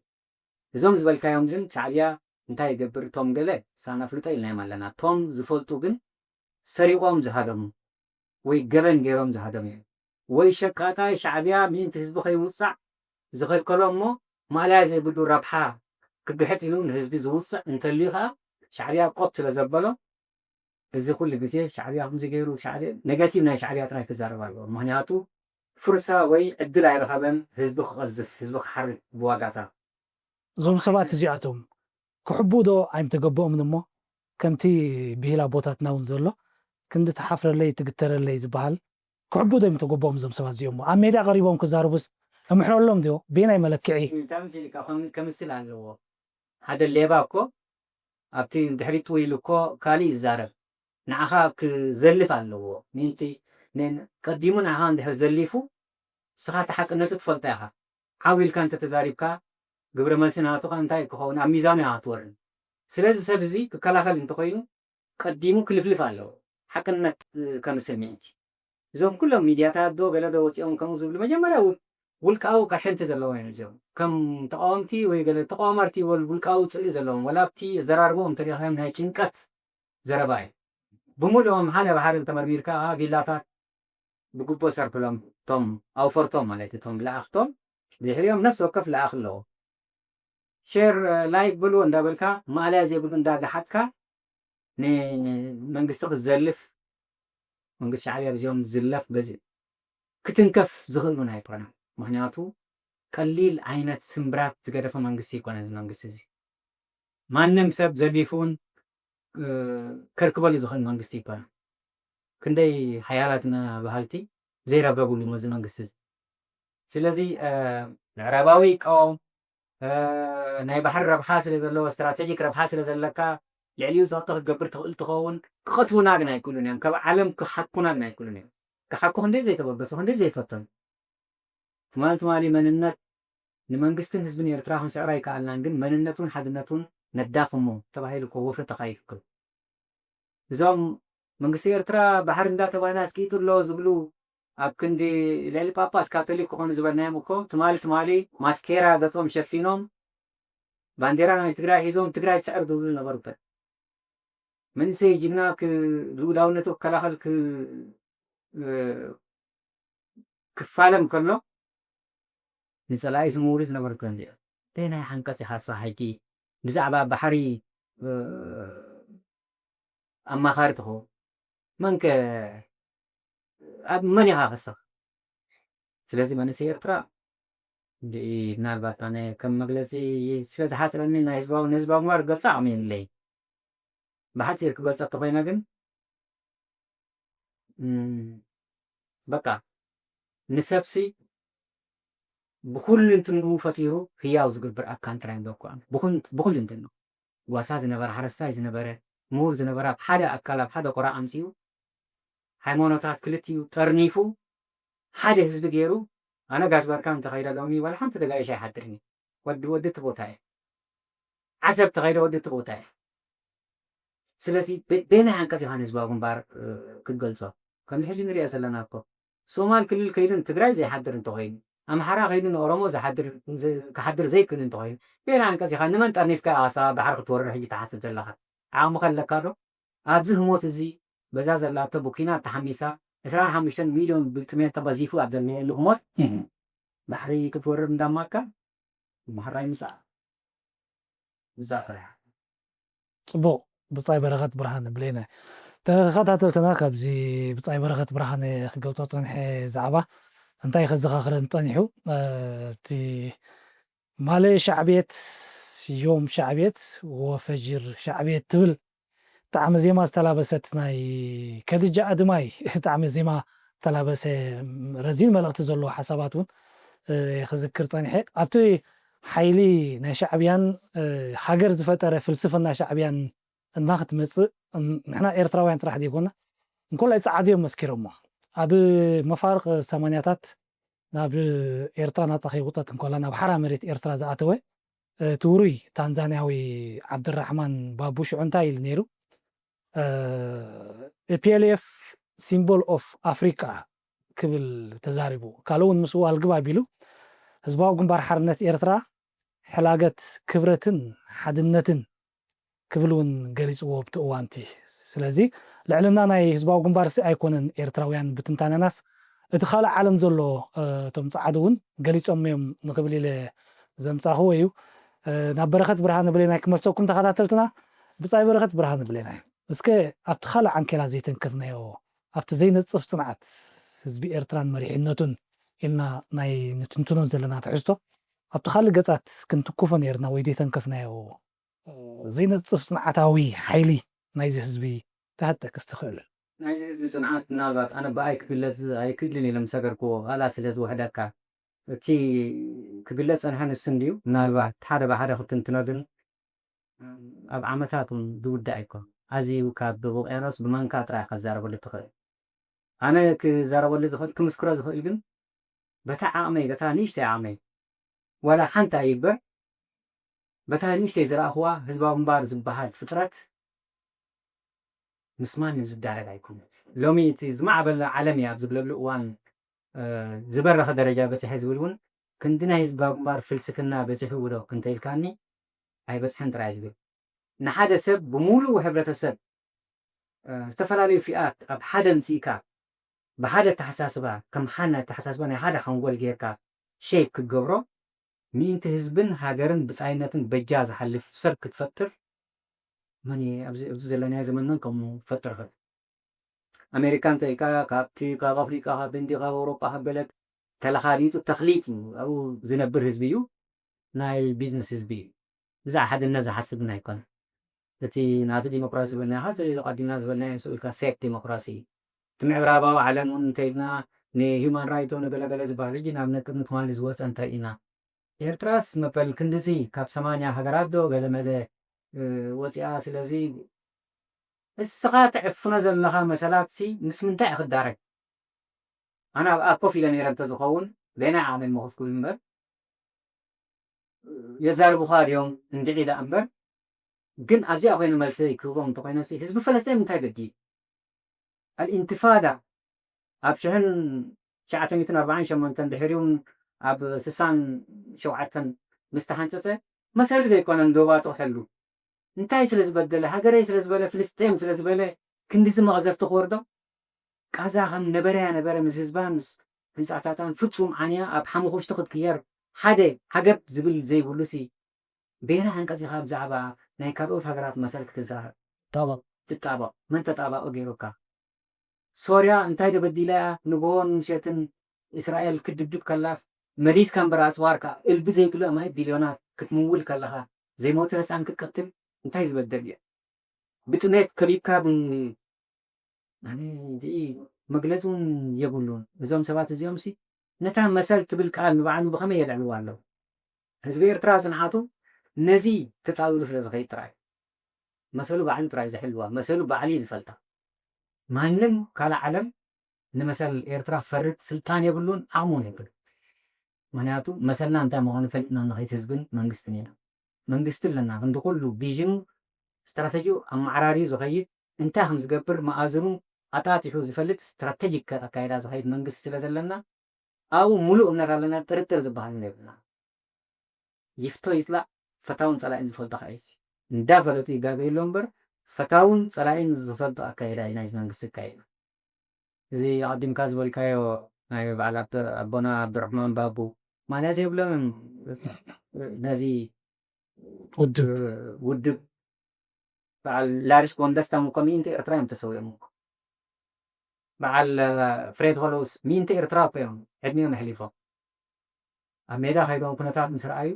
እዞም ዝበልካዮም ግን ሻዕብያ እንታይ ይገብር? እቶም ገለ ሳና ፍልጦ ኢልናዮም ኣለና። እቶም ዝፈልጡ ግን ሰሪቖም ዝሃደሙ። ወይ ገበን ገይሮም ዝሃደሙ እዮም። ወይ ሸቃጣይ ሻዕብያ ምእንቲ ህዝቢ ከይውጻዕ ዝኸልከሎ እሞ ማእለያ ዘይብሉ ረብሓ ክግሕጥ ኢሉ ንህዝቢ ዝውጽዕ እንተልዩ ከኣ ሻዕብያ ቆብ ስለ ዘበሎ፣ እዚ ኩሉ ግዜ ሻዕብያ ከምዚ ገይሩ፣ ሻዕብያ፣ ኔጋቲቭ ናይ ሻዕብያ ጥራይ ክዛረብ ኣለዎ። ምኽንያቱ ፍርሳ ወይ ዕድል ኣይረኸበን ህዝቢ ክቐዝፍ፣ ህዝቢ ክሓርድ ብዋጋታት። እዞም ሰባት እዚኣቶም ክሕቡ ዶ ኣይምተገበኦምን እሞ፣ ከምቲ ብሂል ኣቦታትና እውን ዘሎ፣ ክንዲ ትሓፍረለይ ትግተረለይ ዝበሃል፣ ክሕቡ ዶ ኣይምተገበኦም እዞም ሰባት እዚኦም? ኣብ ሜድያ ቀሪቦም ክዛረቡስ እምሕረሎም ድዮ? በየናይ መለክዒ? እንታይ መሲልካ ከም- ከምስል ኣለዎ። ሓደ ሌባ እኮ ኣብቲ ድሕሪት ኢሉ እኮ ካልእ ይዛረብ። ንዓኻ ክዘልፍ ኣለዎ። ምእንቲ ን- ቀዲሙ ንዓኻ እንድሕር ዘሊፉ፣ ንስኻ እቲ ሓቅነቱ ትፈልጦ ኢኻ። ዓው ኢልካ እንተተዛሪብካ፣ ግብረ መልሲ ናቱ ከኣ እንታይ ክኸውን፣ ኣብ ሚዛኑ ኢኻ ክትወርድ። ስለዚ ሰብ እዚ ክከላኸል እንተኾይኑ፣ ቀዲሙ ክልፍልፍ ኣለዎ። ሓቅነት ከምስል ምእንቲ። እዞም ኩሎም ሚድያታት ዶ ገለ ዶ ወፂኦም ከምኡ ዝብሉ፣ መጀመርያ ውል- ውልቃዊ ካሸንቲ ዘለዎም እዮም። እዚኦም ከም ተቃወምቲ ወይ ገለ ተቃዋማርቲ ወል- ውልቃዊ ፅልኢ ዘለዎም፣ ወላ ኣብቲ ኣዘራርቦም እንተሪኻዮም ናይ ጭንቀት ዘረባ እዩ። ብምሉኦም ሓደ ብሓደ እንተመርሚርካ ከዓ ቪላታት ብግቡእ ሰርክሎም፣ እቶም ኣውፈርቶም ማለት እዩ፣ እቶም ለኣኽቶም፣ ድሕሪኦም ነፍሲ ወከፍ ለኣኽ ኣለዎ። ሼር፣ እ፣ ላይክ ብልዎ እንዳበልካ፣ ማእለያ ዘይብሉ እንዳገሓጥካ ንመንግስቲ ክትዘልፍ፣ መንግስቲ ሻዕብያ ብዚኦም ዝዝለፍ፣ በዚ ክትንከፍ ዝኽእል እውን ኣይኮነን። ምኽንያቱ ቀሊል ዓይነት ስምብራት ዝገደፈ መንግስቲ ኣይኮነን እዚ መንግስቲ እዚ። ማንም ሰብ ዘሊፉ እውን፣ እ፣ ከርክበሉ ዝኽእል መንግስቲ ኣይኮነን። ክንደይ ሓያላት ኢና በሃልቲ ዘይረብረብሉ እዚ መንግስቲ እዚ። ስለዚ፣ እ፣ ምዕራባዊ ይቃወም፣ እ፣ ናይ ባሕሪ ረብሓ ስለ ዘለዎ፣ ስትራቴጂክ ረብሓ ስለ ዘለካ፣ ልዕሊኡ ጸቕጢ ክትገብር ትኽእል ትኸውን። ክቐትሉና ግን ኣይክእሉን እዮም። ካብ ዓለም ክሓኩና ግን ኣይክእሉን እዮም። ክሓኩ ክንደይ ዘይተበገሱ፣ ክንደይ ዘይፈተኑ። ትማሊ ትማሊ መንነት ንመንግስትን ህዝብን ኤርትራ ክንስዕሮ ኣይከኣልናን፣ ግን መንነቱን ሓድነቱን ነዳኽሞ ተባሂሉ እኮ ወፍሪ ተኻይዱ እኮ። እዞም መንግስቲ ኤርትራ ባሕሪ እንዳተባህለ ኣስቂጡ ኣሎ ዝብሉ፣ ኣብ ክንዲ ልዕሊ ጳጳስ ካቶሊክ ክኾኑ ዝበልናዮም እኮ፣ ትማሊ ትማሊ ማስኬራ ገጾም ሸፊኖም፣ ባንዴራ ናይ ትግራይ ሒዞም፣ ትግራይ ትስዕር ዝብሉ ነበሩ እኮ። መንእሰይ ጅግና ክ- ልኡላውነቱ ክከላኸል ክ- እ፣ ክፋለም ከሎ፣ ንጸላኢ ዝምውሉ ዝነበሩ እኮ እዮም። እንታይ ናይ ሓንቀጽ ኢኻ ንስኻ ሕጂ ብዛዕባ ባሕሪ፣ እ፣ ኣማኻሪ ትኸውን? መንከ ኣብ መን ኢኻ ክስኽ? ስለዚ መንእሰይ ኤርትራ እንድዒ ምናልባት ኣነ ከም መግለጺ ስለ ዝሓጽረኒ ናይ ህዝባዊ ንህዝባዊ ግንባር ገብጻ ኣቕሚንለይ። ብሓጺር ክገልጸ እንተኾይነ ግን፣ እም፣ በቃ ንሰብሲ ብኹሉ እንትንኡ ፈጢሩ ህያው ዝገብር ኣካል ጥራይ እምበር እኮ ብኹል- ብኹሉ እንትንኡ ጓሳ ዝነበረ፣ ሓረስታይ ዝነበረ፣ ምሁር ዝነበረ ኣብ ሓደ ኣካል፣ ኣብ ሓደ ቆራዕ ኣምጺኡ ሃይማኖታት ክልቲኡ ጠርኒፉ ሓደ ህዝቢ ገይሩ፣ ኣነ ጋሽ ባርካ እንተኸይደ ሎሚ ዋላ ሓንቲ ተጋይሽ ኣይሓድርን እዩ። ወዲ ወዲ እቲ ቦታ እየ። ዓሰብ ተኸይደ ወዲ እቲ ቦታ እየ። ስለዚ በ- በየናይ ዓንቀጽ ኢኻ ንህዝባዊ ግንባር፣ እ፣ ክትገልጾ? ከምዚ ሕጂ ንሪኦ ዘለና እኮ ሶማል ክልል ከይዱ ንትግራይ ዘይሓድር እንተኾይኑ፣ ኣምሓራ ከይዱ ንኦሮሞ ዝሓድር ዝ- ክሓድር ዘይክእል እንተኾይኑ፣ በየናይ ዓንቀጽ ኢኻ ንመን ጠርኒፍካ ኢኻ ኣሰባ ባሕሪ ክትወርር ሕጂ ትሓስብ ዘለኻ? ዓቕሚ ከለካ ዶ? ኣብዚ ህሞት እዚ በዛ ዘላቶ ብኲናት ተሓሚሳ ዕስራን ሓሙሽተን ሚልዮን ብጥሜት ተቐዚፉ ኣብ ዘለየሉ ህሞት ባሕሪ ክትወርር እንዳማካ ማሕራይ ምጻእ ብዛዕባ ጽቡቕ። ብጻይ በረኸት ብርሃነ ብሌነ። ተኸታተልትና ካብዚ ብጻይ በረኸት ብርሃነ ክገልጾ ጸንሐ ዛዕባ እንታይ ከዘኻኽረን ጸኒሑ፣ እ፣ እቲ ማለ ሻዕብየት ዮም ሻዕብየት ወፈጅር ሻዕብየት ትብል ጣዕሚ ዜማ ዝተላበሰት ናይ ከድጃ ኣድማይ ጣዕሚ ዜማ ዝተላበሰ ረዚን መልእኽቲ ዘለዎ ሓሳባት እውን፣ እ፣ ክዝክር ጸኒሐ። ኣብቲ ሓይሊ ናይ ሻዕብያን፣ እ፣ ሃገር ዝፈጠረ ፍልስፍና ሻዕብያን እና ክትመጽእ፣ ን- ንሕና ኤርትራውያን ጥራሕ ዘይኮና እንኮላይ ጸዓዱ እዮም መስኪሮሞ። ኣብ መፋርቕ ሰማንያታት ናብ ኤርትራ ናጻ ከይውጸት እንኮላ ናብ ሓራ መሬት ኤርትራ ዝኣተወ፣ እ፣ እቲ ውሩይ ታንዛንያዊ ዓብድራሕማን ባቡ ሽዑ እንታይ ኢሉ ነይሩ? እ፣ ፒ ኤል ኤፍ symbol of Africa ክብል ተዛሪቡ። ካልእ እውን ምስኡ ኣልግብ ኣቢሉ ህዝባዊ ግንባር ሓርነት ኤርትራ ሕላገት ክብረትን ሓድነትን ክብል እውን ገሊጽዎ ኣብቲ እዋንቲ። ስለዚ ልዕልና ናይ ህዝባዊ ግንባርሲ ኣይኮነን ኤርትራውያን ብትንታነናስ እቲ ካልእ ዓለም ዘሎ እቶም ጸዓዱ እውን ገሊጾም እዮም ንክብል ኢለ ዘምጻኽዎ እዩ። ናብ በረኸት ብርሃነ ብሌናይ ክመልሰኩም ተኸታተልትና። ብጻይ በረኸት ብርሃነ ብሌናይ፣ እስከ ኣብቲ ካልእ ዓንኬላ ዘይተንከፍናዮ ኣብቲ ዘይነጽፍ ጽንዓት ህዝቢ ኤርትራን መሪሕነቱን ኢልና ናይ ንትንትኖ ዘለና ትሕዝቶ ኣብቲ ካልእ ገጻት ክንትኩፎ ነይርና ወይ ዘይተንከፍናዮ ዘይነጽፍ ጽንዓታዊ ሓይሊ ናይዚ ህዝቢ ተሃጠቅስ ትኽእል? ናይዚ ህዝቢ ጽንዓት ምናልባት ኣነ ብኣይ ክግለጽ ኣይክእልን ኢለ ምሰገርክዎ ቃላ ስለ ዝውሕደካ እቲ ክግለጽ ጸንሐ ንሱ እንድዩ። ምናልባት ሓደ ብሓደ ክትንትኖ ግን ኣብ ዓመታት እውን ዝውዳእ ኣይኮን። ኣዝዩ ካብ ውቅያኖስ ብማንካ ጥራይ ከዛረበሉ ትኽእል። ኣነ ክዛረበሉ ዝኽእል ክምስክሮ ዝኽእል ግን በታ ዓቕመይ በታ ንእሽተይ ዓቕመይ ዋላ ሓንቲ ኣይግበር በታ ንእሽተይ ዝረኣኽዋ ህዝባዊ ግንባር ዝበሃል ፍጥረት ምስማን እዩ ዝዳረግ ኣይኮነን። ሎሚ እቲ ዝማዕበለ ዓለም እያ ኣብ ዝብለሉ እዋን ዝበረኸ ደረጃ በፅሐ ዝብል እውን ክንዲ ናይ ህዝባዊ ግንባር ፍልስፍና በፂሕዎ ዶ እንተኢልካኒ ኣይበፅሐን ጥራይ ዝብል ንሓደ ሰብ ብሙሉእ ሕብረተሰብ ዝተፈላለዩ ፊኣት ኣብ ሓደ ምፅኢካ ብሓደ ኣተሓሳስባ ከም ሓና ኣተሓሳስባ ናይ ሓደ ሓንጎል ጌርካ ሸይፕ ክትገብሮ ምእንቲ ህዝብን ሃገርን ብፃይነትን በጃ ዝሓልፍ ሰብ ክትፈጥር መን ኣብዚ ዘለናዮ ዘመንና ከምኡ ክፈጥር ይኽእል ኣሜሪካ እንተኢልካ ካብቲ ካብ ኣፍሪቃ ካብ ህንዲ ካብ ኣውሮጳ ካብ ገለ ተለኻቢጡ ተኽሊጥ እዩ ኣብኡ ዝነብር ህዝቢ እዩ ናይ ቢዝነስ ህዝቢ እዩ ብዛዕ ሓድነት ዝሓስብን ኣይኮነ እቲ ናቲ ዲሞክራሲ ዝበልናዮ ከ ዘሊሉ ቀዲምና ዝበልናዮ ስኡልካ ፌክ ዲሞክራሲ እዩ እቲ ምዕራባዊ ዓለም እውን እንተኢልና ንሂማን ራይቶ ንገለገለ ዝበሃል እጂ ናብ ነጥብ ንትማሊ ዝወፀ እንታይ ኢና ኤርትራስ መበል ክንድዚ ካብ ሰማንያ ሃገራት ዶ ገለመለ ወፂኣ ስለዚ እስኻ ትዕፍኖ ዘለኻ መሰላት ሲ ምስ ምንታይ እዩ ክዳረግ ኣነ ኣብ ኮፍ ኢለ ነይረ እንተዝኸውን በየናይ ዓቕሚ እሞ ክፍኩል እምበር የዛርቡኻ ድዮም እንድዒ ደኣ እምበር ግን ኣብዚኣ ኮይኑ መልሰይ ክህቦም እንተኮይነ ሲ ህዝቢ ፈለስጢን እንታይ በዲሉ ኣልኢንቲፋዳ ኣብ ሽሕን ትሽዓተ ሚእትን ኣርባዓን ሸሞንተን ድሕሪውን ኣብ ስሳን ሸውዓተን ምስ ተሓንፀፀ መሰሉ ዘይኮነን ዶባቱ ክሕሉ እንታይ ስለ ዝበደለ ሃገረይ ስለ ዝበለ ፍልስጤም ስለ ዝበለ ክንድዚ መቕዘፍቲ ክወርዶ ቃዛ ከም ነበረያ ነበረ ምስ ህዝባን ምስ ህንፃታታን ፍፁም ዓንያ ኣብ ሓሙኹሽቲ ክትቅየር ሓደ ዓገብ ዝብል ዘይብሉ ሲ ቤና ዓንቀፂኻ ብዛዕባ ናይ ካልኦት ሃገራት መሰል ክትዛረብ ጣባቕ ትጣባቕ መን ተጣባቂ ገይሩካ ሶርያ እንታይ ደበዲላ እያ ንግሆን ምሸትን እስራኤል ክትድብድብ ከላስ መሊስካ እምበር ኣፅዋርካ እልቢ ዘይብሉ ኣማይ ቢልዮናት ክትምውል ከለኻ ዘይሞተ ህፃን ክትቀትል እንታይ ዝበደል እየ ብጥሜት ከቢብካ ኣነ እዚ መግለፂ እውን የብሉን እዞም ሰባት እዚኦም ሲ ነታ መሰል ትብል ቃል ንባዕሉ ብኸመይ የልዕልዋ ኣለዉ ህዝቢ ኤርትራ ስንሓቱ ነዚ ተፃዊሉ ስለ ዝኸይድ ጥራይ መሰሉ ባዕሉ ጥራይ ዝሕልዋ መሰሉ ባዕሉ ዝፈልጣ ማንም ካልእ ዓለም ንመሰል ኤርትራ ፈርድ ስልጣን የብሉን ዓቕሙን የብሉ ምክንያቱ መሰልና እንታይ ምዃኑ ፈሊጥና ንኸይት ህዝብን መንግስትን ኢና መንግስቲ ኣለና ክንዲ ኩሉ ቪዥኑ ስትራተጂኡ ኣመዓራርዩ ዝኸይድ እንታይ ከም ዝገብር መኣዝኑ ኣጣጢሑ ዝፈልጥ ስትራተጂክ ኣካይዳ ዝኸይድ መንግስቲ ስለ ዘለና ኣብኡ ሙሉእ እምነት ኣለና ጥርጥር ዝበሃል የብልና ይፍቶ ይፅላእ ፈታውን ፀላኢን ዝፈልጦ ከዓ እንዳፈለጡ ይጋገ የሎ እምበር ፈታውን ፀላኢን ዝፈልጦ ኣካይዳ እዩ ናይዚ መንግስቲ ኣካይዳ እዚ ኣቐዲምካ ዝበልካዮ ናይ በዓል ኣቦና ኣብዱራሕማን ባቡ ማንያ ዘይብሎም ነዚ ውድብ ውድብ በዓል ላሪስ ጎንደስታም እኮ ሚእንቲ ኤርትራ እዮም ተሰዊኦም እኮ በዓል ፍሬድ ሆሎውስ ሚእንቲ ኤርትራ እኮ እዮም ዕድሚኦም ኣሕሊፎም ኣብ ሜዳ ከይዶም ኩነታት ምስ ረኣዩ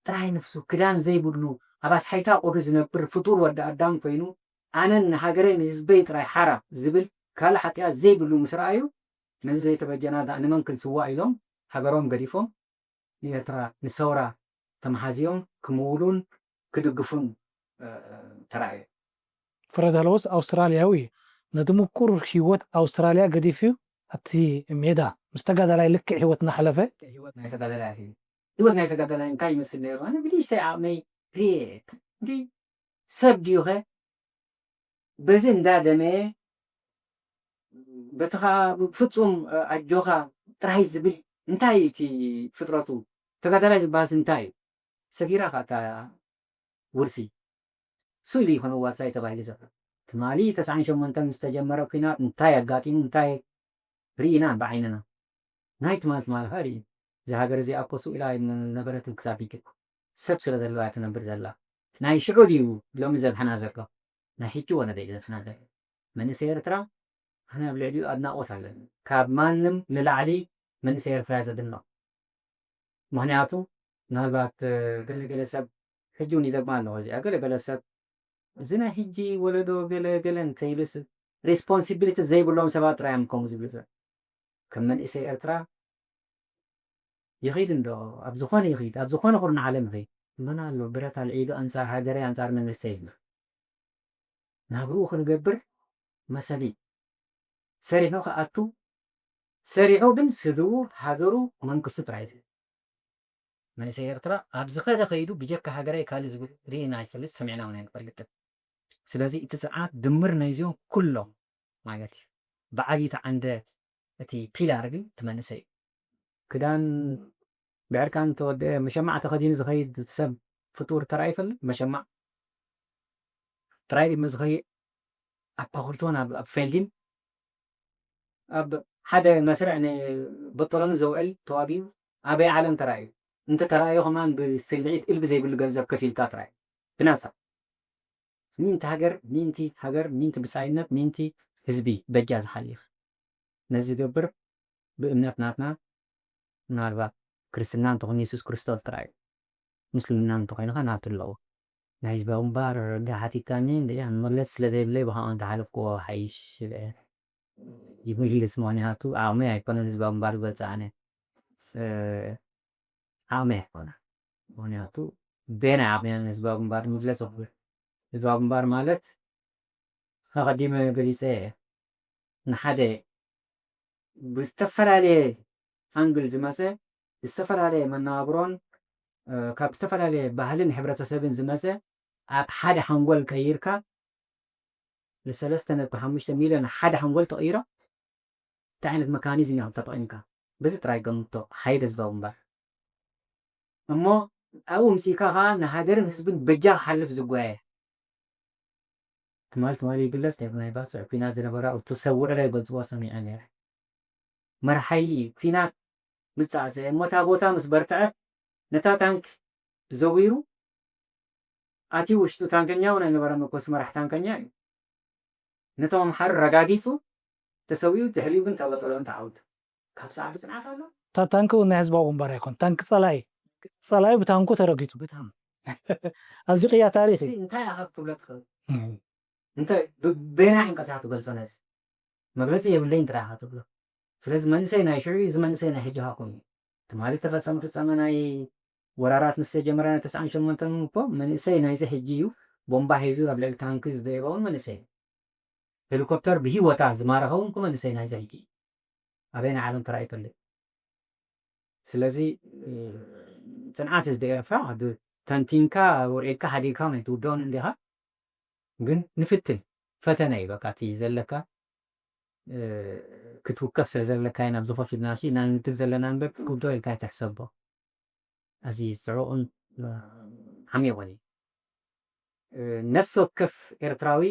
ጥራይ ነፍሱ ክዳን ዘይብሉ ኣብ ኣስሓይታ ቁሪ ዝነብር ፍጡር ወዲ ኣዳም ኮይኑ ኣነን ንሃገረይ ንህዝበይ ጥራይ ሓራ ዝብል ካልእ ሓጢኣት ዘይብሉ ምስ ረኣዩ ነዚ ዘይተበጀና ዳኣ ንመን ክንስዋእ ኢሎም ሃገሮም ገዲፎም ንኤርትራ ንሰውራ ተመሓዝዮም ክምውሉን ክድግፉን ተራእየ። ፍረድ ሃለዎስ ኣውስትራልያዊ እዩ። ነቲ ምቁር ህይወት ኣውስትራልያ ገዲፉ ኣብቲ ሜዳ ምስ ተጋዳላይ ልክዕ ህይወት እናሓለፈ። ህይወት ናይ ተጋዳላይ ኣኺሉ። ህይወት ናይ ተጋዳላይ እንታይ ይመስል ነይሩ? ኣነ ብንእሽተይ ዓቕመይ ርኤ። እንዲ ሰብ ድዩኸ? በዚ እንዳደመየ በቲ ኸዓ ፍጹም ኣጆኻ ጥራይ ዝብል እንታይ እዩ እቲ ፍጥረቱ? ተጋዳላይ ዝበሃልስ እንታይ እዩ? ሰጊራ ኸዓ እታ ውርሲ ስእሉ ይኾነ ዋርሳይ ተባሂሉ ዘሎ። ትማሊ ተስዓን ሸሞንተን ምስ ተጀመረ ኲናት እንታይ ኣጋጢሙ እንታይ ርኢና ብዓይንና። ናይ ትማል ትማል ኸ ርኢ። እዛ ሃገር እዚኣ እኮ ስቕ ኢላ ኣይነበረትን ክሳብ ሕጂ። ሰብ ስለ ዘለዋ እያ ትነብር ዘላ። ናይ ሽዑ ድዩ ሎሚ ዘድሕና ዘሎ? ናይ ሕጂ ወለዶ እዩ ዘድሕና ዘሎ። መንእሰይ ኤርትራ ኣነ ኣብ ልዕሊኡ ኣድናቖት ኣለኒ። ካብ ማንም ንላዕሊ መንእሰይ ኤርትራ እየ ዘድንቕ። ምኽንያቱ ምናልባት ገለገለ ሰብ ሕጂ እውን ይደግማ ኣለኹ እዚኣ፣ ገለገለ ሰብ እዚ ናይ ሕጂ ወለዶ ገለ ገለ እንተይሉስ ሬስፖንሲቢሊቲ ዘይብሎም ሰባት ጥራይ እዮም ከምኡ ዝብሉ። ከም መንእሰይ ኤርትራ ይኺድ እንዶ ኣብ ዝኾነ ይኺድ ኣብ ዝኾነ ኩርናዕ ዓለም ይኺድ መን ኣሎ ብረት ኣልዒሉ ኣንጻር ሃገረይ ኣንጻር መንግስተይ ዝብል ናብርኡ ክንገብር መሰል እዩ። ሰሪሑ ክኣቱ ሰሪሑ ግን ስድርኡ ሃገሩ መንግስቱ ጥራይ ዝብል መንእሰይ ኤርትራ ኣብ ዝኸደ ከይዱ ብጀካ ሃገራይ ካልእ ዝብል ርኢና ኣይፈልጥ ሰሚዕና እውን ኣይንፈልጥን። ስለዚ እቲ ስርዓት ድምር ናይዚኦም ኩሎም ማለት እዩ። ብዓብዪ ተዓንደ እቲ ፒላር ግን እቲ መንእሰይ እዩ። ክዳን ብዕርቃን ተወደአ መሸማዕ ተኸዲኑ ዝኸይድ ሰብ ፍጡር ተራእዩ ይፈልጥ? መሸማዕ ጥራይ ድዩ ዝኸይድ? ኣብ ፓኩልቶን ኣብ ፌልዲን ኣብ ሓደ መስርዕ ንበጦሎኒ ዘውዕል ተዋቢኡ ኣበይ ዓለም ተራእዩ? እንተ ተራእዩ ከማን ብስልዒት እልቢ ዘይብሉ ገንዘብ ከፊልካ ጥራይ ብናጻ። ምእንቲ ሃገር፣ ምእንቲ ሃገር፣ ምእንቲ ብጻይነት፣ ምእንቲ ህዝቢ በጃ ዝሓልፍ። ነዚ ዝገብር ብእምነት ናትና ምናልባት ክርስትና እንተኾይኑ የሱስ ክርስቶስ ጥራይ እዩ። ምስልምና እንተኾይኑ ኸ ናቱ ኣለዎ። ናይ ህዝባዊ እምበር እንደ ሓቲትካኒ እንደ መለስ ስለ ዘይብለይ ብኸምኡ እንተሓለፍክዎ ሓይሽ ኢለ ይምልስ። ምኽንያቱ ዓቕመይ ኣይኮነን ህዝባዊ እምበር ዝበጽሕ ኣነ። ዓቕሚ ኣይኮነ። ምኽንያቱ በየናይ ዓቕሚ እየ ንህዝባዊ ግንባር ንምግለጽ እኽእል? ህዝባዊ ግንባር ማለት ኣቐዲመ ገሊጸ እየ። ንሓደ ብዝተፈላለየ ኣንግል ዝመጸ ዝተፈላለየ መነባብሮን ካብ ዝተፈላለየ ባህልን ሕብረተሰብን ዝመጸ ኣብ ሓደ ሓንጎል ቀይርካ ንሰለስተ ነጥቢ ሓሙሽተ ሚልዮን ሓደ ሓንጎል ተቐይሮ እንታይ ዓይነት መካኒዝም ኢኻ ተጠቒምካ? በዚ ጥራይ ገምቶ፣ ሓይሊ ህዝባዊ ግንባር። እሞ ኣብኡ ምጺእካ ኸኣ ንሃገርን ህዝብን በጃ ክሓልፍ ዝጓየ። ትማል ትማሊ ይግለጽ ነይሩ፣ ናይ ባጽዕ ኲናት ዝነበራ እቱ ሰብ ውዕሎ ይገልጽዎ ሰሚዐ ነይረ። መርሓ ሓይሊ እዩ፣ ኲናት ምጻእ ስዒቡ እሞ እታ ቦታ ምስ በርትዐት ነታ ታንክ ዘዊሩ ኣትዩ ውሽጡ ታንከኛ እውን ኣይነበረን እኮ፣ እቲ መራሕ ታንከኛ እዩ። ነቶም ኣምሓሩ ረጋጊጹ ተሰዊኡ፣ ድሕሪኡ ግን ተበጠሎን ተዓውቱ። ካብ ሰዓቢ ጽንዓት ኣሎ። እታ ታንክ እውን ናይ ህዝባዊ ግንባር ኣይኮን፣ ታንክ ጸላኢ፣ ጸላኢ ብታንኩ ተረጊጹ። ብታም ኣዚ ቅያ ታሪኽ እዚ እዩ። እንታይ ኢኻ ክትብሎ ትኽእል? እም። እንታይ ብ-፣ በየናይ ዕንቀሳ ክትገልጾ ነዚ? መግለጺ የብለይን ጥራይ ኢኻ ትብሎ። ስለዚ መንእሰይ ናይ ሽዑ እዩ፣ እዚ መንእሰይ ናይ ሕጂ ሃኩም እዩ። ትማሊ ተፈጸመ ፍጸመ ናይ ወራራት ምስ ተጀመረ ናይ ተስዓን ሸሞንተን እኮ መንእሰይ ናይዚ ሕጂ እዩ። ቦምባ ሒዙ ኣብ ልዕሊ ታንኪ ዝደየበ እውን መንእሰይ እዩ። ሄሊኮፕተር ብህይወታ ዝማረኸ እውን እኮ መንእሰይ ናይዚ ሕጂ እዩ። ኣበየናይ ዓለም ተራእዩ ይፈልጥ? ስለዚ፣ እ፣ ጽንዓት እዚ ደገፋ፣ ድ-፣ ተንቲንካ፣ ወርዒድካ፣ ሓዲግካ ናይ ትውደኦን እንዲኻ። ግን ንፍትን፣ ፈተነ እዩ፣ በቃ፣ እቲ ዘለካ፣ እ፣ ክትውከፍ ስለ ዘለካ ኢና ኣብዚ ኮፍ ኢልና፣ እሺ፣ ኢና ንንትን ዘለና እምበር፣ ክውዶ ኢልካ ኣይትሕሰቦ። እዚ ጽዑቕን፣ እ፣ ዓሚቑን እዩ። እ፣ ነፍሲ ወከፍ ኤርትራዊ፣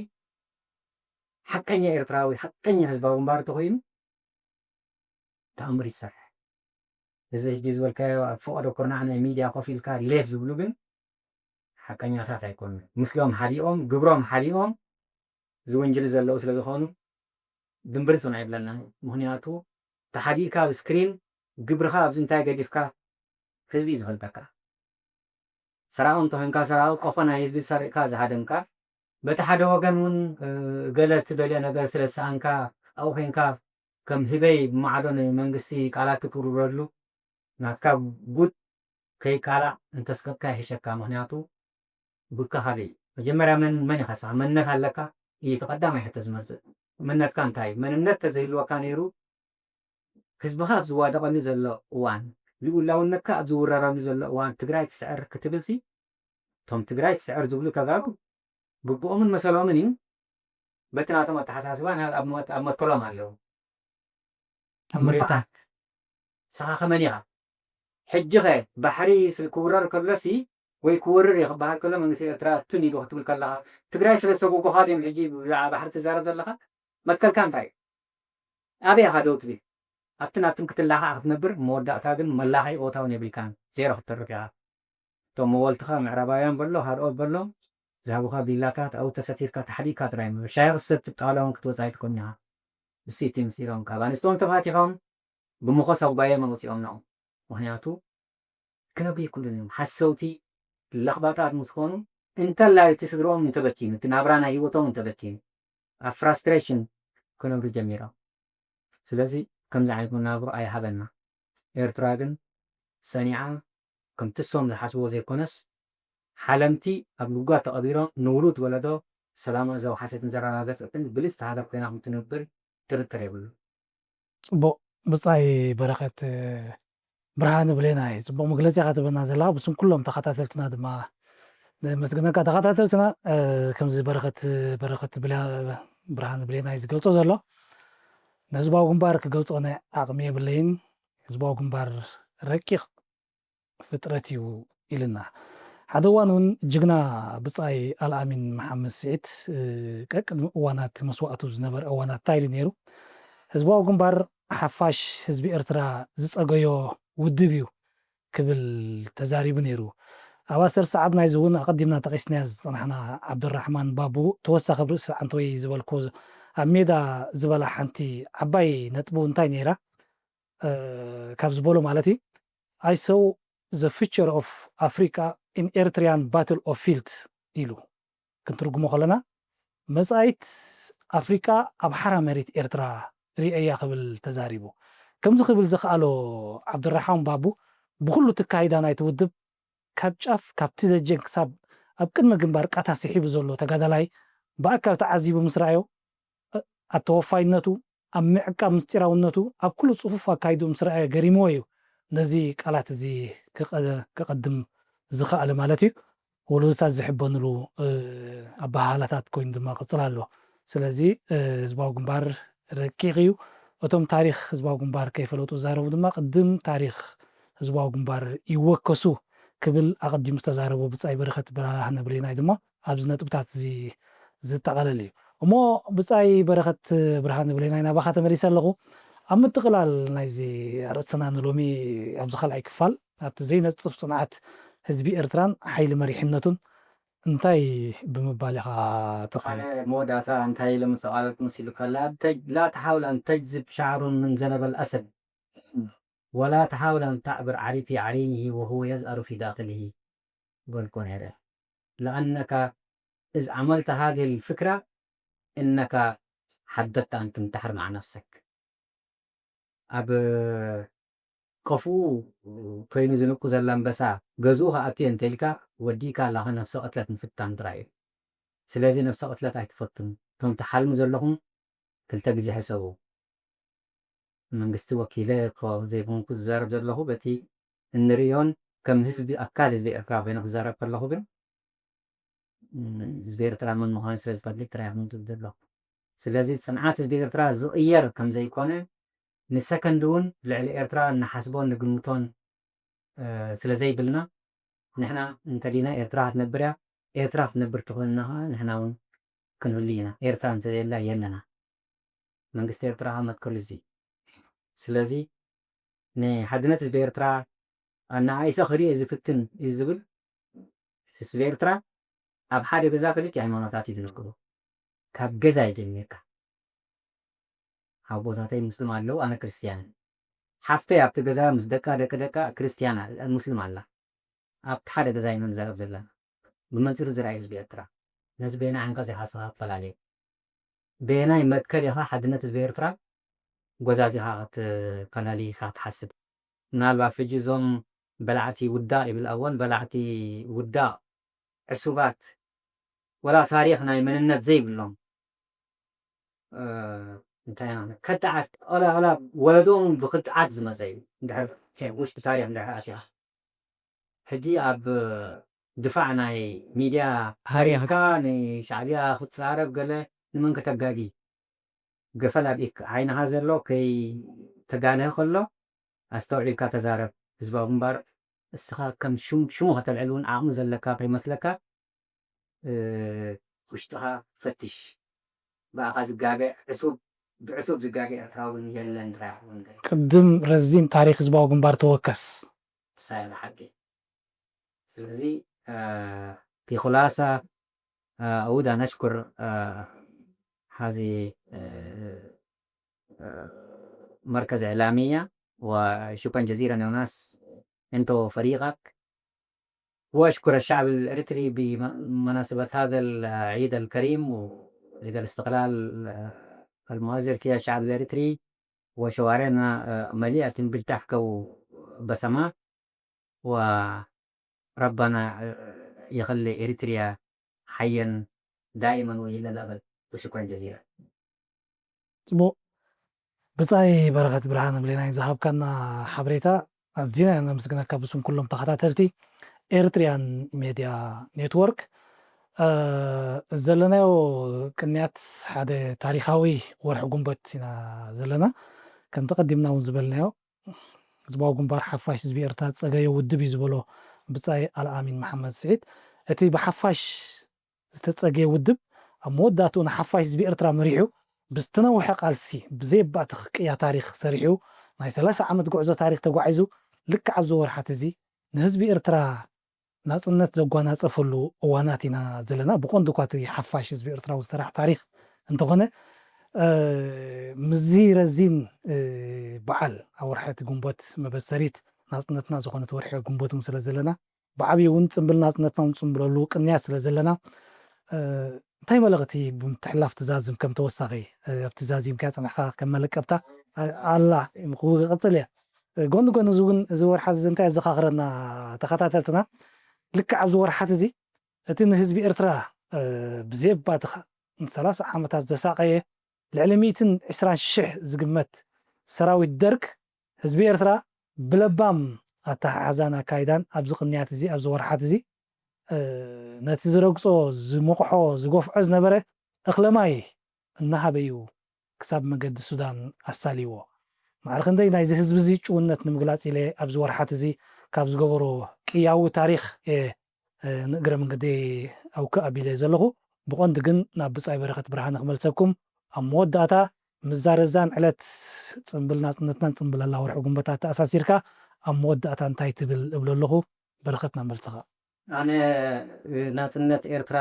ሓቀኛ ኤርትራዊ፣ ሓቀኛ ህዝባዊ ግንባር እንተኾይኑ፣ ተኣምር ይሰርሕ። እዚ ሕጂ ዝበልካዮ ኣብ ፈቐዶ ኩርናዕ ናይ ሚድያ ኮፍ ኢልካ ሌፍ ዝብሉ ግን ሓቀኛታት ኣይኮኑን። ምስሎም ሓሊኦም፣ ግብሮም ሓሊኦም ዝውንጅሉ ዘለዉ ስለ ዝኾኑ ድምብርጽ እውን ኣይብለናን። ምኽንያቱ ተሓዲእካ ኣብ ስክሪን ግብርኻ ኣብዚ እንታይ ገዲፍካ ህዝቢ እዩ ዝፈልጠካ። ሰራቒ እንተኾይንካ ሰራቒ፣ ቆፎ ናይ ህዝቢ ሰሪቕካ ዝሃደምካ፣ በቲ ሓደ ወገን እውን፣ እ፣ ገለ እትደልዮ ነገር ስለ ዝሰኣንካ ኣብኡ ኮይንካ ከም ህበይ ብማዕዶ ንመንግስቲ ቃላት ክትውርውረሉ ናትካ ጉድ ከይቃላዕ እንተስቀጥካ ይሕሸካ። ምኽንያቱ ጉድካ ካልእ እዩ። መጀመርያ መን፣ መን ኢኻ ንስኻ? መንነት ኣለካ እዩ እቲ ቀዳማይ ሕቶ ዝመጽእ። መንነትካ እንታይ እዩ? መንነት ተዘይህልወካ ነይሩ ህዝብኻ ኣብ ዝዋደቐሉ ዘሎ እዋን፣ ልኡላውነትካ ኣብ ዝውረረሉ ዘሎ እዋን ትግራይ ትስዕር ክትብልሲ፣ እቶም ትግራይ ትስዕር ዝብሉ ተጋሩ ግቡኦምን መሰሎምን እዩ። በቲ ናቶም ኣተሓሳስባ ናብ፣ ኣብ መት-፣ ኣብ መትከሎም ኣለዉ። ኣብ ምሬታት። ንስኻ ከመን ኢኻ? ሕጂ ኸ ባሕሪ ስል-፣ ክውረር ከሎሲ ወይ ክወርር እየ ክበሃል ከሎ መንግስቲ ኤርትራ ቱን ኢሉ ክትብል ከለኻ ትግራይ ስለ ዝሰጎጎኻ ድዮም ሕጂ ብዛዕባ ባሕሪ ትዛረብ ዘለኻ? መትከልካ እንታይ እዩ? ኣበይ ኢኻ ደው ትብል? ኣብቲ ናብትን ክትላኻዕ ክትነብር፣ መወዳእታ ግን መላኻይ ቦታ እውን የብልካን፣ ዜሮ ክትተርፍ ኢኻ። እቶም መወልትኻ ምዕራባውያን በሎ፣ ካልኦት በሎ፣ ዝሃቡኻ ቢላታት ኣብኡ ተሰቲርካ ተሓቢእካ ጥራይ ምበር፣ ሻሂ ክትሰቲ ጣውላ እውን ክትወጽእ ኣይትኮን ኢኻ። እሱ እቲ ምስጢሮም። ካብ ኣንስቶም ተፋቲሖም ብመኾስ ኣጉባኤ መውጽኦም ነው። ምኽንያቱ ክነብሩ የብሉን እዮም። ሓሰውቲ ለኽባጣት ምስ ኮኑ እንተላይ እቲ ስድርኦም እንተበቲኑ፣ እቲ ናብራ ናይ ህይወቶም እንተበቲኑ፣ ኣብ ፍራስትሬሽን ክነብሩ ጀሚሮም። ስለዚ ከምዚ ዓይነት መናብሮ ኣይሃበና። ኤርትራ ግን ጸኒዓ ከምቲ እሶም ዝሓስብዎ ዘይኮነስ ሓለምቲ ኣብ ጉድጓድ ተቐቢሮም ንውሉድ ወለዶ ሰላማ ዘውሓሰትን ዘረጋገጸትን ብልጽቲ ሃገር ኮይና ከም ትነብር ጥርጥር የብሉን። ጽቡቕ ብጻይ በረኸት ብርሃን ብሌናይ ጽቡቕ መግለጺ ኢኻ ትበና ዘለኻ። ብስም ኩሎም ተኸታተልትና ድማ ነመስግነካ። ተኸታተልትና ከምዚ በረኸት በረኸት ብርሃን ብሌናይ ዝገልጾ ዘሎ ንህዝባዊ ግንባር ክገልጾ ናይ ዓቕሚ የብለይን። ህዝባዊ ግንባር ረቂቕ ፍጥረት እዩ ኢልና። ሓደ እዋን እውን ጅግና ብጻይ ኣልኣሚን መሓመድ ስዒድ ቀቅድሚ እዋናት መስዋእቱ ዝነበረ እዋናት እንታይ ኢሉ ነይሩ? ህዝባዊ ግንባር ሓፋሽ ህዝቢ ኤርትራ ዝጸገዮ ውድብ እዩ ክብል ተዛሪቡ ነይሩ። ኣብ ኣሰር ሰዓብ ናይዚ እውን ኣቐዲምና ጠቒስናያ ዝጸናሕና ዓብዱራሕማን ባቡ ተወሳኺ ኣብ ርእሲ ዓንተወይ ዝበልኩ ኣብ ሜዳ ዝበላ ሓንቲ ዓባይ ነጥቡ እንታይ ነይራ? ካብ ዝበሎ ማለት እዩ። I saw the future of Africa in Eritrean battle of field ኢሉ ክንትርጉሞ ከለና መጻኢት ኣፍሪቃ ኣብ ሓራ መሬት ኤርትራ ርእያ ክብል ተዛሪቡ። ከምዚ ክብል ዝኸኣሎ ዓብዱራሓም ባቡ ብኩሉ ትካይዳ ናይቲ ውድብ ካብ ጫፍ ካብቲ ደጀን ክሳብ ኣብ ቅድሚ ግንባር ቃታ ስሒቡ ዘሎ ተጋዳላይ ብኣካል ተዓዚቡ ምስ ረኣዮ ኣብ ተወፋይነቱ ኣብ ምዕቃብ ምስጢራውነቱ ኣብ ኩሉ ጽፉፍ ኣካይድኡ ምስ ረኣየ ገሪምዎ እዩ ነዚ ቃላት እዚ ክቐድም ዝኸኣለ ማለት እዩ። ወለዶታት ዝሕበንሉ ኣበሃህላታት ኮይኑ ድማ ክቕጽል ኣሎ። ስለዚ ህዝባዊ ግንባር ረቂቕ እዩ። እቶም ታሪኽ ህዝባዊ ግንባር ከይፈለጡ ዝዛረቡ ድማ ቅድም ታሪኽ ህዝባዊ ግንባር ይወከሱ ክብል ኣቐዲሙ ዝተዛረቡ ብጻይ በረኸት ብርሃነ ብሌናይ ድማ ኣብዚ ነጥብታት እዚ ዝጠቓለል እዩ። እሞ ብጻይ በረኸት ብርሃነ ብሌናይ ናባኻ ተመሊሰ ኣለኹ። ኣብ ምጥቕላል ናይዚ ኣርእስትና ንሎሚ ኣብዚ ካልኣይ ክፋል ኣብቲ ዘይነጽፍ ጽንዓት ህዝቢ ኤርትራን ሓይሊ መሪሕነቱን እንታይ ብምባል ኢኻ ተቐ ኣነ መወዳእታ እንታይ ኢለ ምሰቓለት መሲሉ ከላ ተጅ ላ ተሓውል ኣን ተጅዝብ ሻዕሩን ምን ዘነበል ኣሰድ ወላ ተሓውል ኣን ተዕብር ዓሪፊ ዓሪኒሂ ወሁወ የዝኣሩ ፊ ዳኽልሂ በልኮ ነይረ ለኣነካ እዝ ዓመልተ ሃገ ልፍክራ እነካ ሓበታ ኣን ትንተሕር መዓ ነፍሰክ ኣብ ቀፍኡ ኮይኑ ዝንቁ ዘላ ኣንበሳ ገዝኡ ክኣቱ እየ እንተኢልካ ወዲእካ ኣላኻ ነፍሰ ቅትለት ምፍታን ጥራይ እዩ። ስለዚ ነፍሰ ቅትለት ኣይትፈትኑ። እቶም ትሓልሙ ዘለኹም ክልተ ግዜ ሕሰቡ። መንግስቲ ወኪለ እኮ ዘይኮንኩ ዝዛረብ ዘለኹ በቲ እንርእዮን ከም ህዝቢ ኣካል ህዝቢ ኤርትራ ኮይነ ክዛረብ ከለኹ ግን ህዝቢ ኤርትራ መን ምዃኑ ስለ ዝፈልጥ ጥራይ ክምዝብ ዘለኹ። ስለዚ ጽንዓት ህዝቢ ኤርትራ ዝቕየር ከም ዘይኮነ ንሰከንድ እውን ልዕሊ ኤርትራ እንሓስቦን ንግምቶን ስለ ዘይብልና ንሕና እንተሊና ኤርትራ ክትነብር እያ። ኤርትራ ክትነብር ተኾይንና ከዓ ንሕና እውን ክንህሉ ኢና። ኤርትራ እንተዘየላ የለና። መንግስቲ ኤርትራ ከዓ መትከሉ እዚ። ስለዚ ንሓድነት ህዝቢ ኤርትራ ኣነኣኢሰ ክርኢ ዝፍትን እዩ ዝብል ህዝቢ ኤርትራ ኣብ ሓደ ገዛ ክልተ ሃይማኖታት እዩ ዝነብሩ። ካብ ገዛ እዩ ጀሚርካ። ኣቦታተይ ሙስሊም ኣለዉ፣ ኣነ ክርስትያን። ሓፍተይ ኣብቲ ገዛ ምስ ደቃ ደቂ ደቃ ክርስትያን ሙስሊም ኣላ። ኣብቲ ሓደ ገዛ ኢና ንዛረብ ዘለና። ብመንጽር ዝረኣይ ህዝቢ ኤርትራ ነዚ በየናይ ዓንቀጽ ኢኻ ንስኻ ክትፈላልዮ? በየናይ መትከል ኢኻ ሓድነት ህዝቢ ኤርትራ ጎዛዚኻ ክትፈላሊ ኢኻ ትሓስብ? ምናልባት ሕጂ እዞም በላዕቲ ውዳእ ይብል ኣወን በላዕቲ ውዳእ ዕሱባት ወላ ታሪኽ ናይ መንነት ዘይብሎም እንታይ ኢና ከዳዓት ኦላ ኦላ ወለዶም ብክድዓት ዝመፀ እዩ። እንድሕር ውሽጢ ታሪኽ እንድሕር ኣቲኻ ሕጂ ኣብ ድፋዕ ናይ ሚድያ ሃሪኻ ንሻዕብያ ክትዛረብ ገለ ንመን ከተጋጊ ገፈል ኣብ ኢክ ዓይንኻ ዘሎ ከይተጋነሀ ከሎ ኣስተውዒልካ ተዛረብ። ህዝባዊ ግንባር እስኻ ከም ሽም ሽሙ ከተልዕል እውን ዓቕሚ ዘለካ ከይመስለካ፣ እ፣ ውሽጥኻ ፈትሽ። ብኣኻ ዝጋገ ዕሱብ፣ ብዕሱብ ዝጋገ ኤርትራዊ እውን የለን ጥራይ ክኸውን ይኽእል። ቅድም ረዚን ታሪኽ ህዝባዊ ግንባር ተወከስ። ሳይ ሓቂ። ስለዚ፣ እ፣ ፊ ኹላሳ፣ እ፣ ኣውዳ ነሽኩር፣ እ፣ ሓዚ፣ እ፣ እ፣ መርከዝ ኢዕላሚያ ወሹከን ጀዚረን ዮናስ እንቶ ፈሪቀክ وأشكر الشعب الإريتري بمناسبة هذا العيد الكريم وعيد الاستقلال المؤازر في الشعب الإريتري وشوارعنا مليئة بالضحك وبسمات وربنا يخلي إريتريا حيا دائما وإلى الأبد وشكرا جزيلا. ጽቡቕ። ብጻይ በረኸት ብርሃነ ብሌናይ ዝሃብካና ሓበሬታ ኣዝና ኢና ነመስግነካ ብስም ኩሎም ተኸታተልቲ ኤርትርያን ሜድያ ኔትወርክ። እ፣ ዘለናዮ ቅንያት ሓደ ታሪኻዊ ወርሒ ጉንበት ኢና ዘለና። ከምቲ ቀዲምና እውን ዝበልናዮ ህዝባዊ ግንባር ሓፋሽ ህዝቢ ኤርትራ ዝጸገዮ ውድብ እዩ ዝበሎ ብጻይ ኣልኣሚን መሓመድ ስዒድ፣ እቲ ብሓፋሽ ዝተጸገየ ውድብ ኣብ መወዳእትኡ ንሓፋሽ ህዝቢ ኤርትራ መሪሑ ብዝተነውሐ ቃልሲ ብዘየባእትኽ ቅያ ታሪኽ ሰሪሑ ናይ ሰላሳ ዓመት ጉዕዞ ታሪኽ ተጓዒዙ ልክዕ ኣብዚ ወርሓት እዚ ንህዝቢ ኤርትራ ናጽነት ዘጓናጸፈሉ እዋናት ኢና ዘለና። ብቐንዱ እኳ እቲ ሓፋሽ ህዝቢ ኤርትራ እውን ሰራሕ ታሪኽ እንተኾነ፣ እ፣ ምስዚ ረዚን፣ እ፣ በዓል ኣብ ወርሒ እቲ ግንቦት መበሰሪት ናጽነትና ዝኾነት ወርሒ ግንቦት እውን ስለ ዘለና ብዓብዪ እውን ጽምብል ናጽነትና እውን ጽምብለሉ ቅንያት ስለ ዘለና፣ እ፣ እንታይ መልእኽቲ ብምትሕልላፍ ትዛዝም ከም ተወሳኺ፣ እ፣ ኣብቲ ዛዚምካዮ ጸኒሕካ ከም መለቀብታ፣ እ፣ ኣላ ክቕጽል እየ። እ፣ ጎኒ ጎኒ እዚ እውን እዚ ወርሓ እዚ እንታይ የዘኻኽረና ተኸታተልትና፣ ልክዕ ኣብዚ ወርሓት እዚ እቲ ንህዝቢ ኤርትራ፣ እ፣ ብዘየባትኻ ንሰላሳ ዓመታት ዘሳቐየ ልዕሊ ሚእትን ዕስራን ሽሕ ዝግመት ሰራዊት ደርግ ህዝቢ ኤርትራ ብለባም ኣተሓሕዛን ኣካይዳን ኣብዚ ቅንያት እዚ ኣብዚ ወርሓት እዚ፣ እ፣ ነቲ ዝረግጾ ዝሞቕሖ ዝጎፍዖ ዝነበረ እኽለማይ እናሃበ እዩ ክሳብ መገዲ ሱዳን ኣሳልይዎ። ማዕረ ክንደይ ናይዚ ህዝቢ እዚ ጭውነት ንምግላጽ ኢለ ኣብዚ ወርሓት እዚ ካብ ዝገበሮ ቅያዊ ታሪኽ እየ፣ እ፣ ንእግረ መንገደይ ኣውክእ ኣቢለ ዘለኹ። ብቐንዱ ግን ናብ ብጻይ በረኸት ብርሃነ ክመልሰኩም። ኣብ መወዳእታ ምስዛ ረዛን ዕለት ጽምብል ናጽነትናን ጽምብለላ ወርሒ ጉንበታት ተኣሳሲርካ ኣብ መወዳእታ እንታይ ትብል እብሎ ኣለኹ። በረኸት ናብ መልስኻ። ኣነ ናጽነት ኤርትራ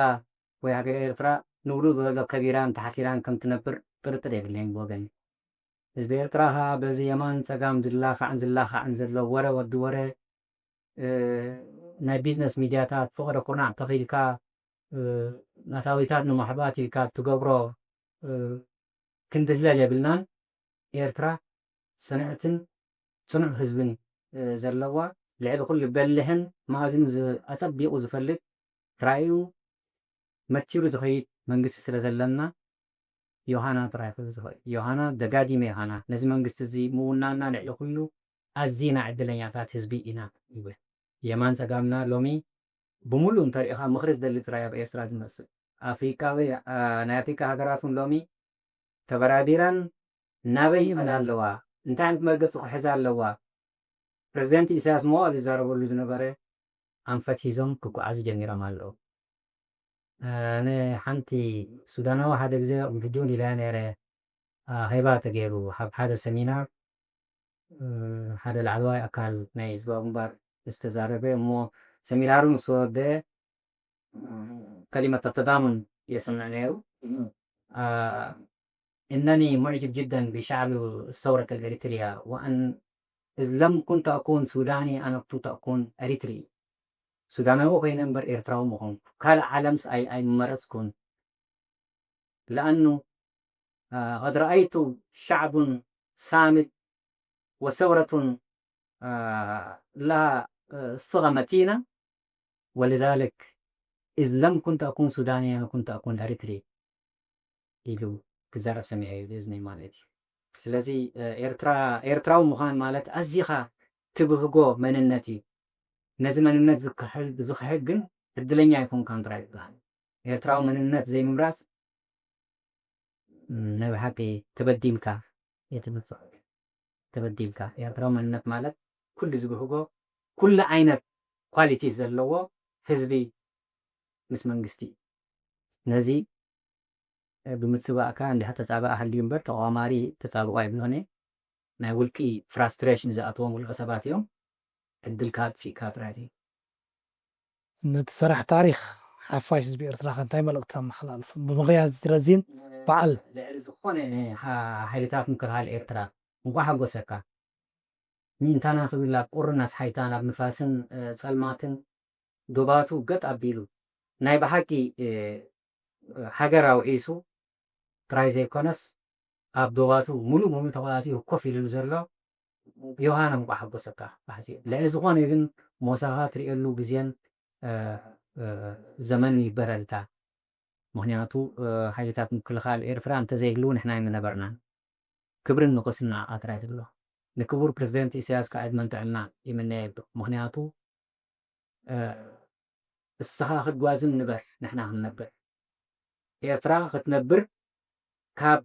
ወይ ሃገር ኤርትራ ንውሉ ዘሎ ከቢራን ተሓፊራን ከም ትነብር ጥርጥር የብለይን ብወገን። ህዝቢ ኤርትራ ኸኣ በዚ የማን ጸጋም ዝላኻዕን ዝላኻዕን ዘሎ ወረ ወዲ ወረ፣ እ፣ ናይ ቢዝነስ ሚድያታት ፈቐዶ ኩርናዕ ተኺልካ፣ እ፣ ናታዊታት ንምሕባት ኢልካ እትገብሮ፣ እ፣ ክንድህለል የብልናን። ኤርትራ ጽንዕትን ጽኑዕ ህዝብን፣ እ፣ ዘለዋ፣ ልዕሊ ኩሉ በልሕን መኣዝኑ ዝ-፣ ኣጸቢቑ ዝፈልጥ፣ ራእዩ መቲሩ ዝኸይድ መንግስቲ ስለ ዘለና፣ ዮሃና ጥራይ እዩ ዝኽእል። ዮሃና፣ ደጋጊመ ዮሃና፣ ነዚ መንግስቲ እዚ ምውናንና ልዕሊ ኩሉ ኣዚና ዕድለኛታት ህዝቢ ኢና ይብል። የማን ጸጋምና ሎሚ ብምሉእ እንተሪኢኻ ምኽሪ ዝደሊ ጥራይ ኣብ ኤርትራ ዝመስል። ኣፍሪቃዊ፣ ኣ፣ ናይ ኣፍሪቃ ሃገራት እውን ሎሚ ተበራቢረን ናበይ ይኸዳ ኣለዋ፣ እንታይ ዓይነት መርገጺ ክሕዛ ኣለዋ። ፕረዚደንት ኢሳያስ መዋእሉ ዝዛረበሉ ዝነበረ ኣንፈት ሒዞም ክጓዓዙ ጀሚሮም ኣለዉ። ኣነ ሓንቲ ሱዳናዊ ሓደ ግዜ ቪድዮ ኢለያ ነይረ፣ ኣኼባ ተገይሩ ኣብ ሓደ ሰሚናር፣ እ፣ ሓደ ላዕለዋይ ኣካል ናይ ህዝባዊ ግንባር ዝተዛረበ እሞ ሰሚናሩ ምስ ወደአ፣ እ፣ ከሊመት ተዳሙን የስምዕ ነይሩ። እ፣ إنني معجب جدا بشعب الثورة الإريترية وأن إذ لم كنت أكون سوداني أنا كنت أكون إريتري. ሱዳናዊ ኮይነ እምበር ኤርትራዊ ምኾንኩ። ካልእ ዓለምስ ኣይ-፣ ኣይመረጽኩን። لأنه، آه، قد رأيت شعب صامد وثورة، آه، لها، آه، صغة متينة، ولذلك إذ لم كنت أكون سوداني أنا كنت أكون إريتري ኢሉ ክዛረብ ሰሚዐ እዩ ብእዝነይ ማለት እዩ። ስለዚ፣ እ፣ ኤርትራ፣ ኤርትራዊ ምዃን ማለት ኣዚኻ ትብህጎ መንነት እዩ። ነዚ መንነት ዝክሕል፣ ዝኽሕል ግን ዕድለኛ ኣይኮንካን ጥራይ ይበሃል። ኤርትራዊ መንነት ዘይምምራጽ፣ ም፣ ናይ ብሓቂ ተበዲልካ እየ ትመጽእ። ተበዲልካ። ኤርትራዊ መንነት ማለት ኩሉ ዝብህጎ ኩሉ ዓይነት ኳሊቲ ዘለዎ ህዝቢ ምስ መንግስቲ እዩ። ነዚ ብምጽባእካ እንዲህ ተጻባእ ሃልዩ እምበር ተቋማሪ ተጻብኦ ኣይብልሆነ። ናይ ውልቂ ፍራስትሬሽን ዝኣትዎም ውልቀ ሰባት እዮም። ዕድልካ ኣጥፊእካ ጥራይ እዩ። ነቲ ሰራሕ ታሪኽ ሓፋሽ ህዝቢ ኤርትራ ከ እንታይ መልእክቲ ተመሓላልፉ? ብምኽንያት እዚ ረዚን በዓል ልዕሊ ዝኾነ ሓይልታት ምክልኻል ኤርትራ እንኳዕ ሓጎሰካ። ሚንታና ክብል ኣብ ቁርን ኣስሓይታን ኣብ ንፋስን ጸልማትን ዶባቱ ገጥ ኣቢሉ ናይ ብሓቂ ሃገር ኣውዒሱ ጥራይ ዘይኮነስ ኣብ ዶባቱ ሙሉእ ሙሉእ ተቆጻጺሩ ኮፍ ኢሉ ዘሎ ዮሃና እንኳዕ ሓጎሰካ። ልዕሊ ዝኾነ ግን ሞሳኻ ትርእየሉ ግዜን ዘመንን ይበረልታ። ምኽንያቱ ሓይልታት ምክልኻል ኤርትራ እንተዘይህልው ንሕና ኣይምነበርናን። ክብርን ሞገስን ንዓኻ ጥራይ ትብሎ። ንክቡር ፕረዚደንት ኢሳያስ ከዓ ዕድመን ጥዕናን ይምነየሉ። ምኽንያቱ እስኻ ክትጓዝን ንበር ንሕና ክንነብር። ኤርትራ ክትነብር ካብ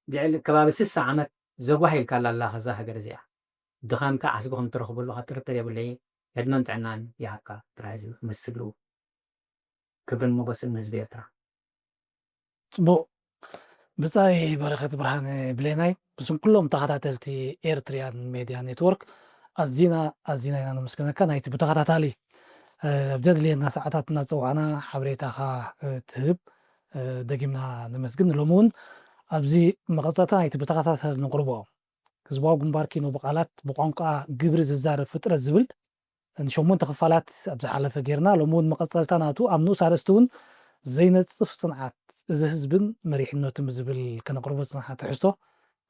ልዕሊ ከባቢ ስሳ ዓመት ዘጓሂልካላ ኣላ ከዛ ሃገር እዚኣ። ድኻምካ ዓስቢ ከም ትረኽበሉ ጥርጥር የብለይ። ዕድመን ጥዕናን ይሃብካ ጥራይ ዝብል ምስሉ። ክብርን ሞገስን ንህዝቢ ኤርትራ። ጽቡቕ። ብጻይ በረኸት ብርሃነ ብሌናይ፣ ብስም ኩሎም ተኸታተልቲ ኤርትሪያን ሜድያ ኔትወርክ ኣዚና ኣዚና ኢና ነመስግነካ። ናይቲ ብተኸታታሊ ኣብ ዘድልየና ሰዓታት እናጸዋዕና ሓበሬታኻ ትህብ ደጊምና ነመስግን። ሎሚ እውን ኣብዚ መቐጸልታ ናይቲ ብተኸታታሊ ንቕርቦ ህዝባዊ ግንባር ኪኖ ብቓላት ብቋንቋ ግብሪ ዝዛረብ ፍጥረት ዝብል ንሸሞንተ ክፋላት ኣብ ዝሓለፈ ጌርና። ሎሚ እውን መቐጸልታ ናቱ ኣብ ንኡስ ኣርእስቲ እውን ዘይነጽፍ ጽንዓት እዚ ህዝብን መሪሕነቱን ብዝብል ከነቕርቦ ዝጽንሓ ትሕዝቶ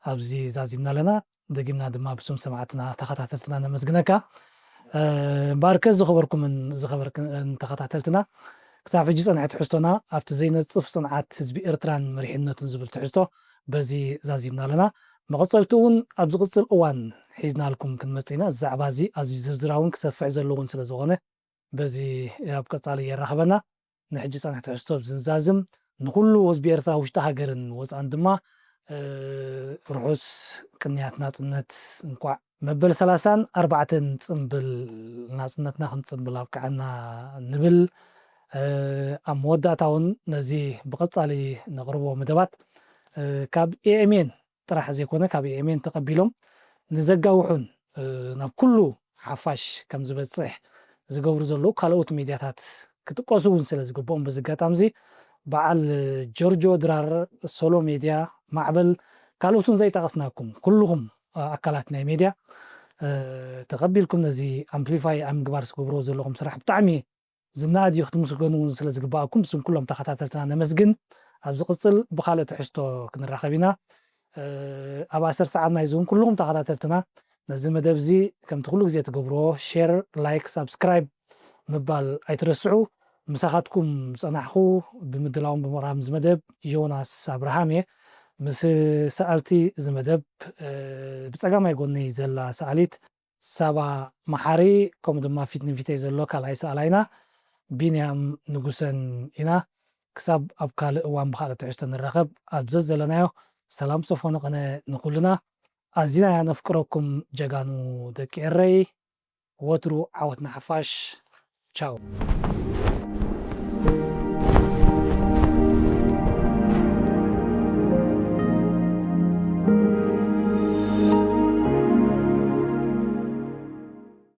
ኣብዚ ዛዚምና ኣለና። ደጊምና ድማ ብስም ሰማዕትና ተኸታተልትና ነመስግነካ። እምበኣርከ ዝኸበርኩምን ዝኸበርክን ተኸታተልትና ክሳብ ሕጂ ጸንሐ ትሕዝቶና ኣብቲ ዘይነጽፍ ጽንዓት ህዝቢ ኤርትራን መሪሕነቱን ዝብል ትሕዝቶ በዚ ዛዚምና ኣለና። መቐጸልቲ እውን ኣብ ዝቕጽል እዋን ሒዝናልኩም ክንመጽእ ኢና። እዚ ዛዕባ እዚ ኣዝዩ ዝርዝራውን ክሰፍሕ ዘለዎን ስለ ዝኾነ በዚ ኣብ ቀጻሊ የራኽበና። ንሕጂ ጸንሐ ትሕዝቶ ዝንዛዝም ንኹሉ ህዝቢ ኤርትራ ውሽጢ ሃገርን ወጻእን ድማ ርሑስ ቅንያት ናጽነት እንኳዕ መበል ሰላሳን ኣርባዕተን ጽምብል ናጽነትና ክንጽምብል ኣብቅዓና ንብል። ኣብ መወዳእታ እውን ነዚ ብቐጻሊ ነቕርቦ መደባት ካብ ኤኤምኤን ጥራሕ ዘይኮነ ካብ ኤኤምኤን ተቐቢሎም ንዘጋውሑን ናብ ኩሉ ሓፋሽ ከም ዝበጽሕ ዝገብሩ ዘለዉ ካልኦት ሚድያታት ክጥቀሱ እውን ስለ ዝግብኦም በዚ ኣጋጣሚ እዚ በዓል ጆርጆ ድራር፣ ሶሎ ሜድያ፣ ማዕበል ካልኦትን ዘይጠቐስናኩም ኩልኹም ኣካላት ናይ ሜድያ ተቐቢልኩም ነዚ ኣምፕሊፋይ ኣብ ምግባር ዝገብሮ ዘለኹም ስራሕ ብጣዕሚ ዝናኣድ እዩ ክትምስገኑ እውን ስለ ዝግባኣኩም ብስም ኩሎም ተኸታተልትና ነመስግን። ኣብ ዝቕጽል ብኻልእ ትሕዝቶ ክንራኸብ ኢና። ኣብ ኣሰር ሰዓት ናይዚ እውን ኩልኹም ተኸታተልትና ነዚ መደብ እዚ ከምቲ ኩሉ ግዜ ትገብርዎ ሼር፣ ላይክ፣ ሳብስክራይብ ምባል ኣይትረስዑ። ምሳኻትኩም ዝጸናሕኹ ብምድላውን ብምቕራብ እዚ መደብ ዮናስ ኣብርሃም እየ። ምስ ሰኣልቲ እዚ መደብ ብጸጋማይ ጎነይ ዘላ ሰኣሊት ሳባ መሓሪ ከምኡ ድማ ፊት ንፊተይ ዘሎ ካልኣይ ሰኣላይና ቢንያም ንጉሰን ኢና። ክሳብ ኣብ ካልእ እዋን ብኻልእ ትሕዝቶ ንራኸብ ኣብ ዘዘለናዮ ሰላም ሶፎን ቕነ ንኹልና። ኣዚና ኢና ነፍቅረኩም ጀጋኑ ደቂ ኤረይ። ወትሩ ዓወት ንሓፋሽ። ቻው።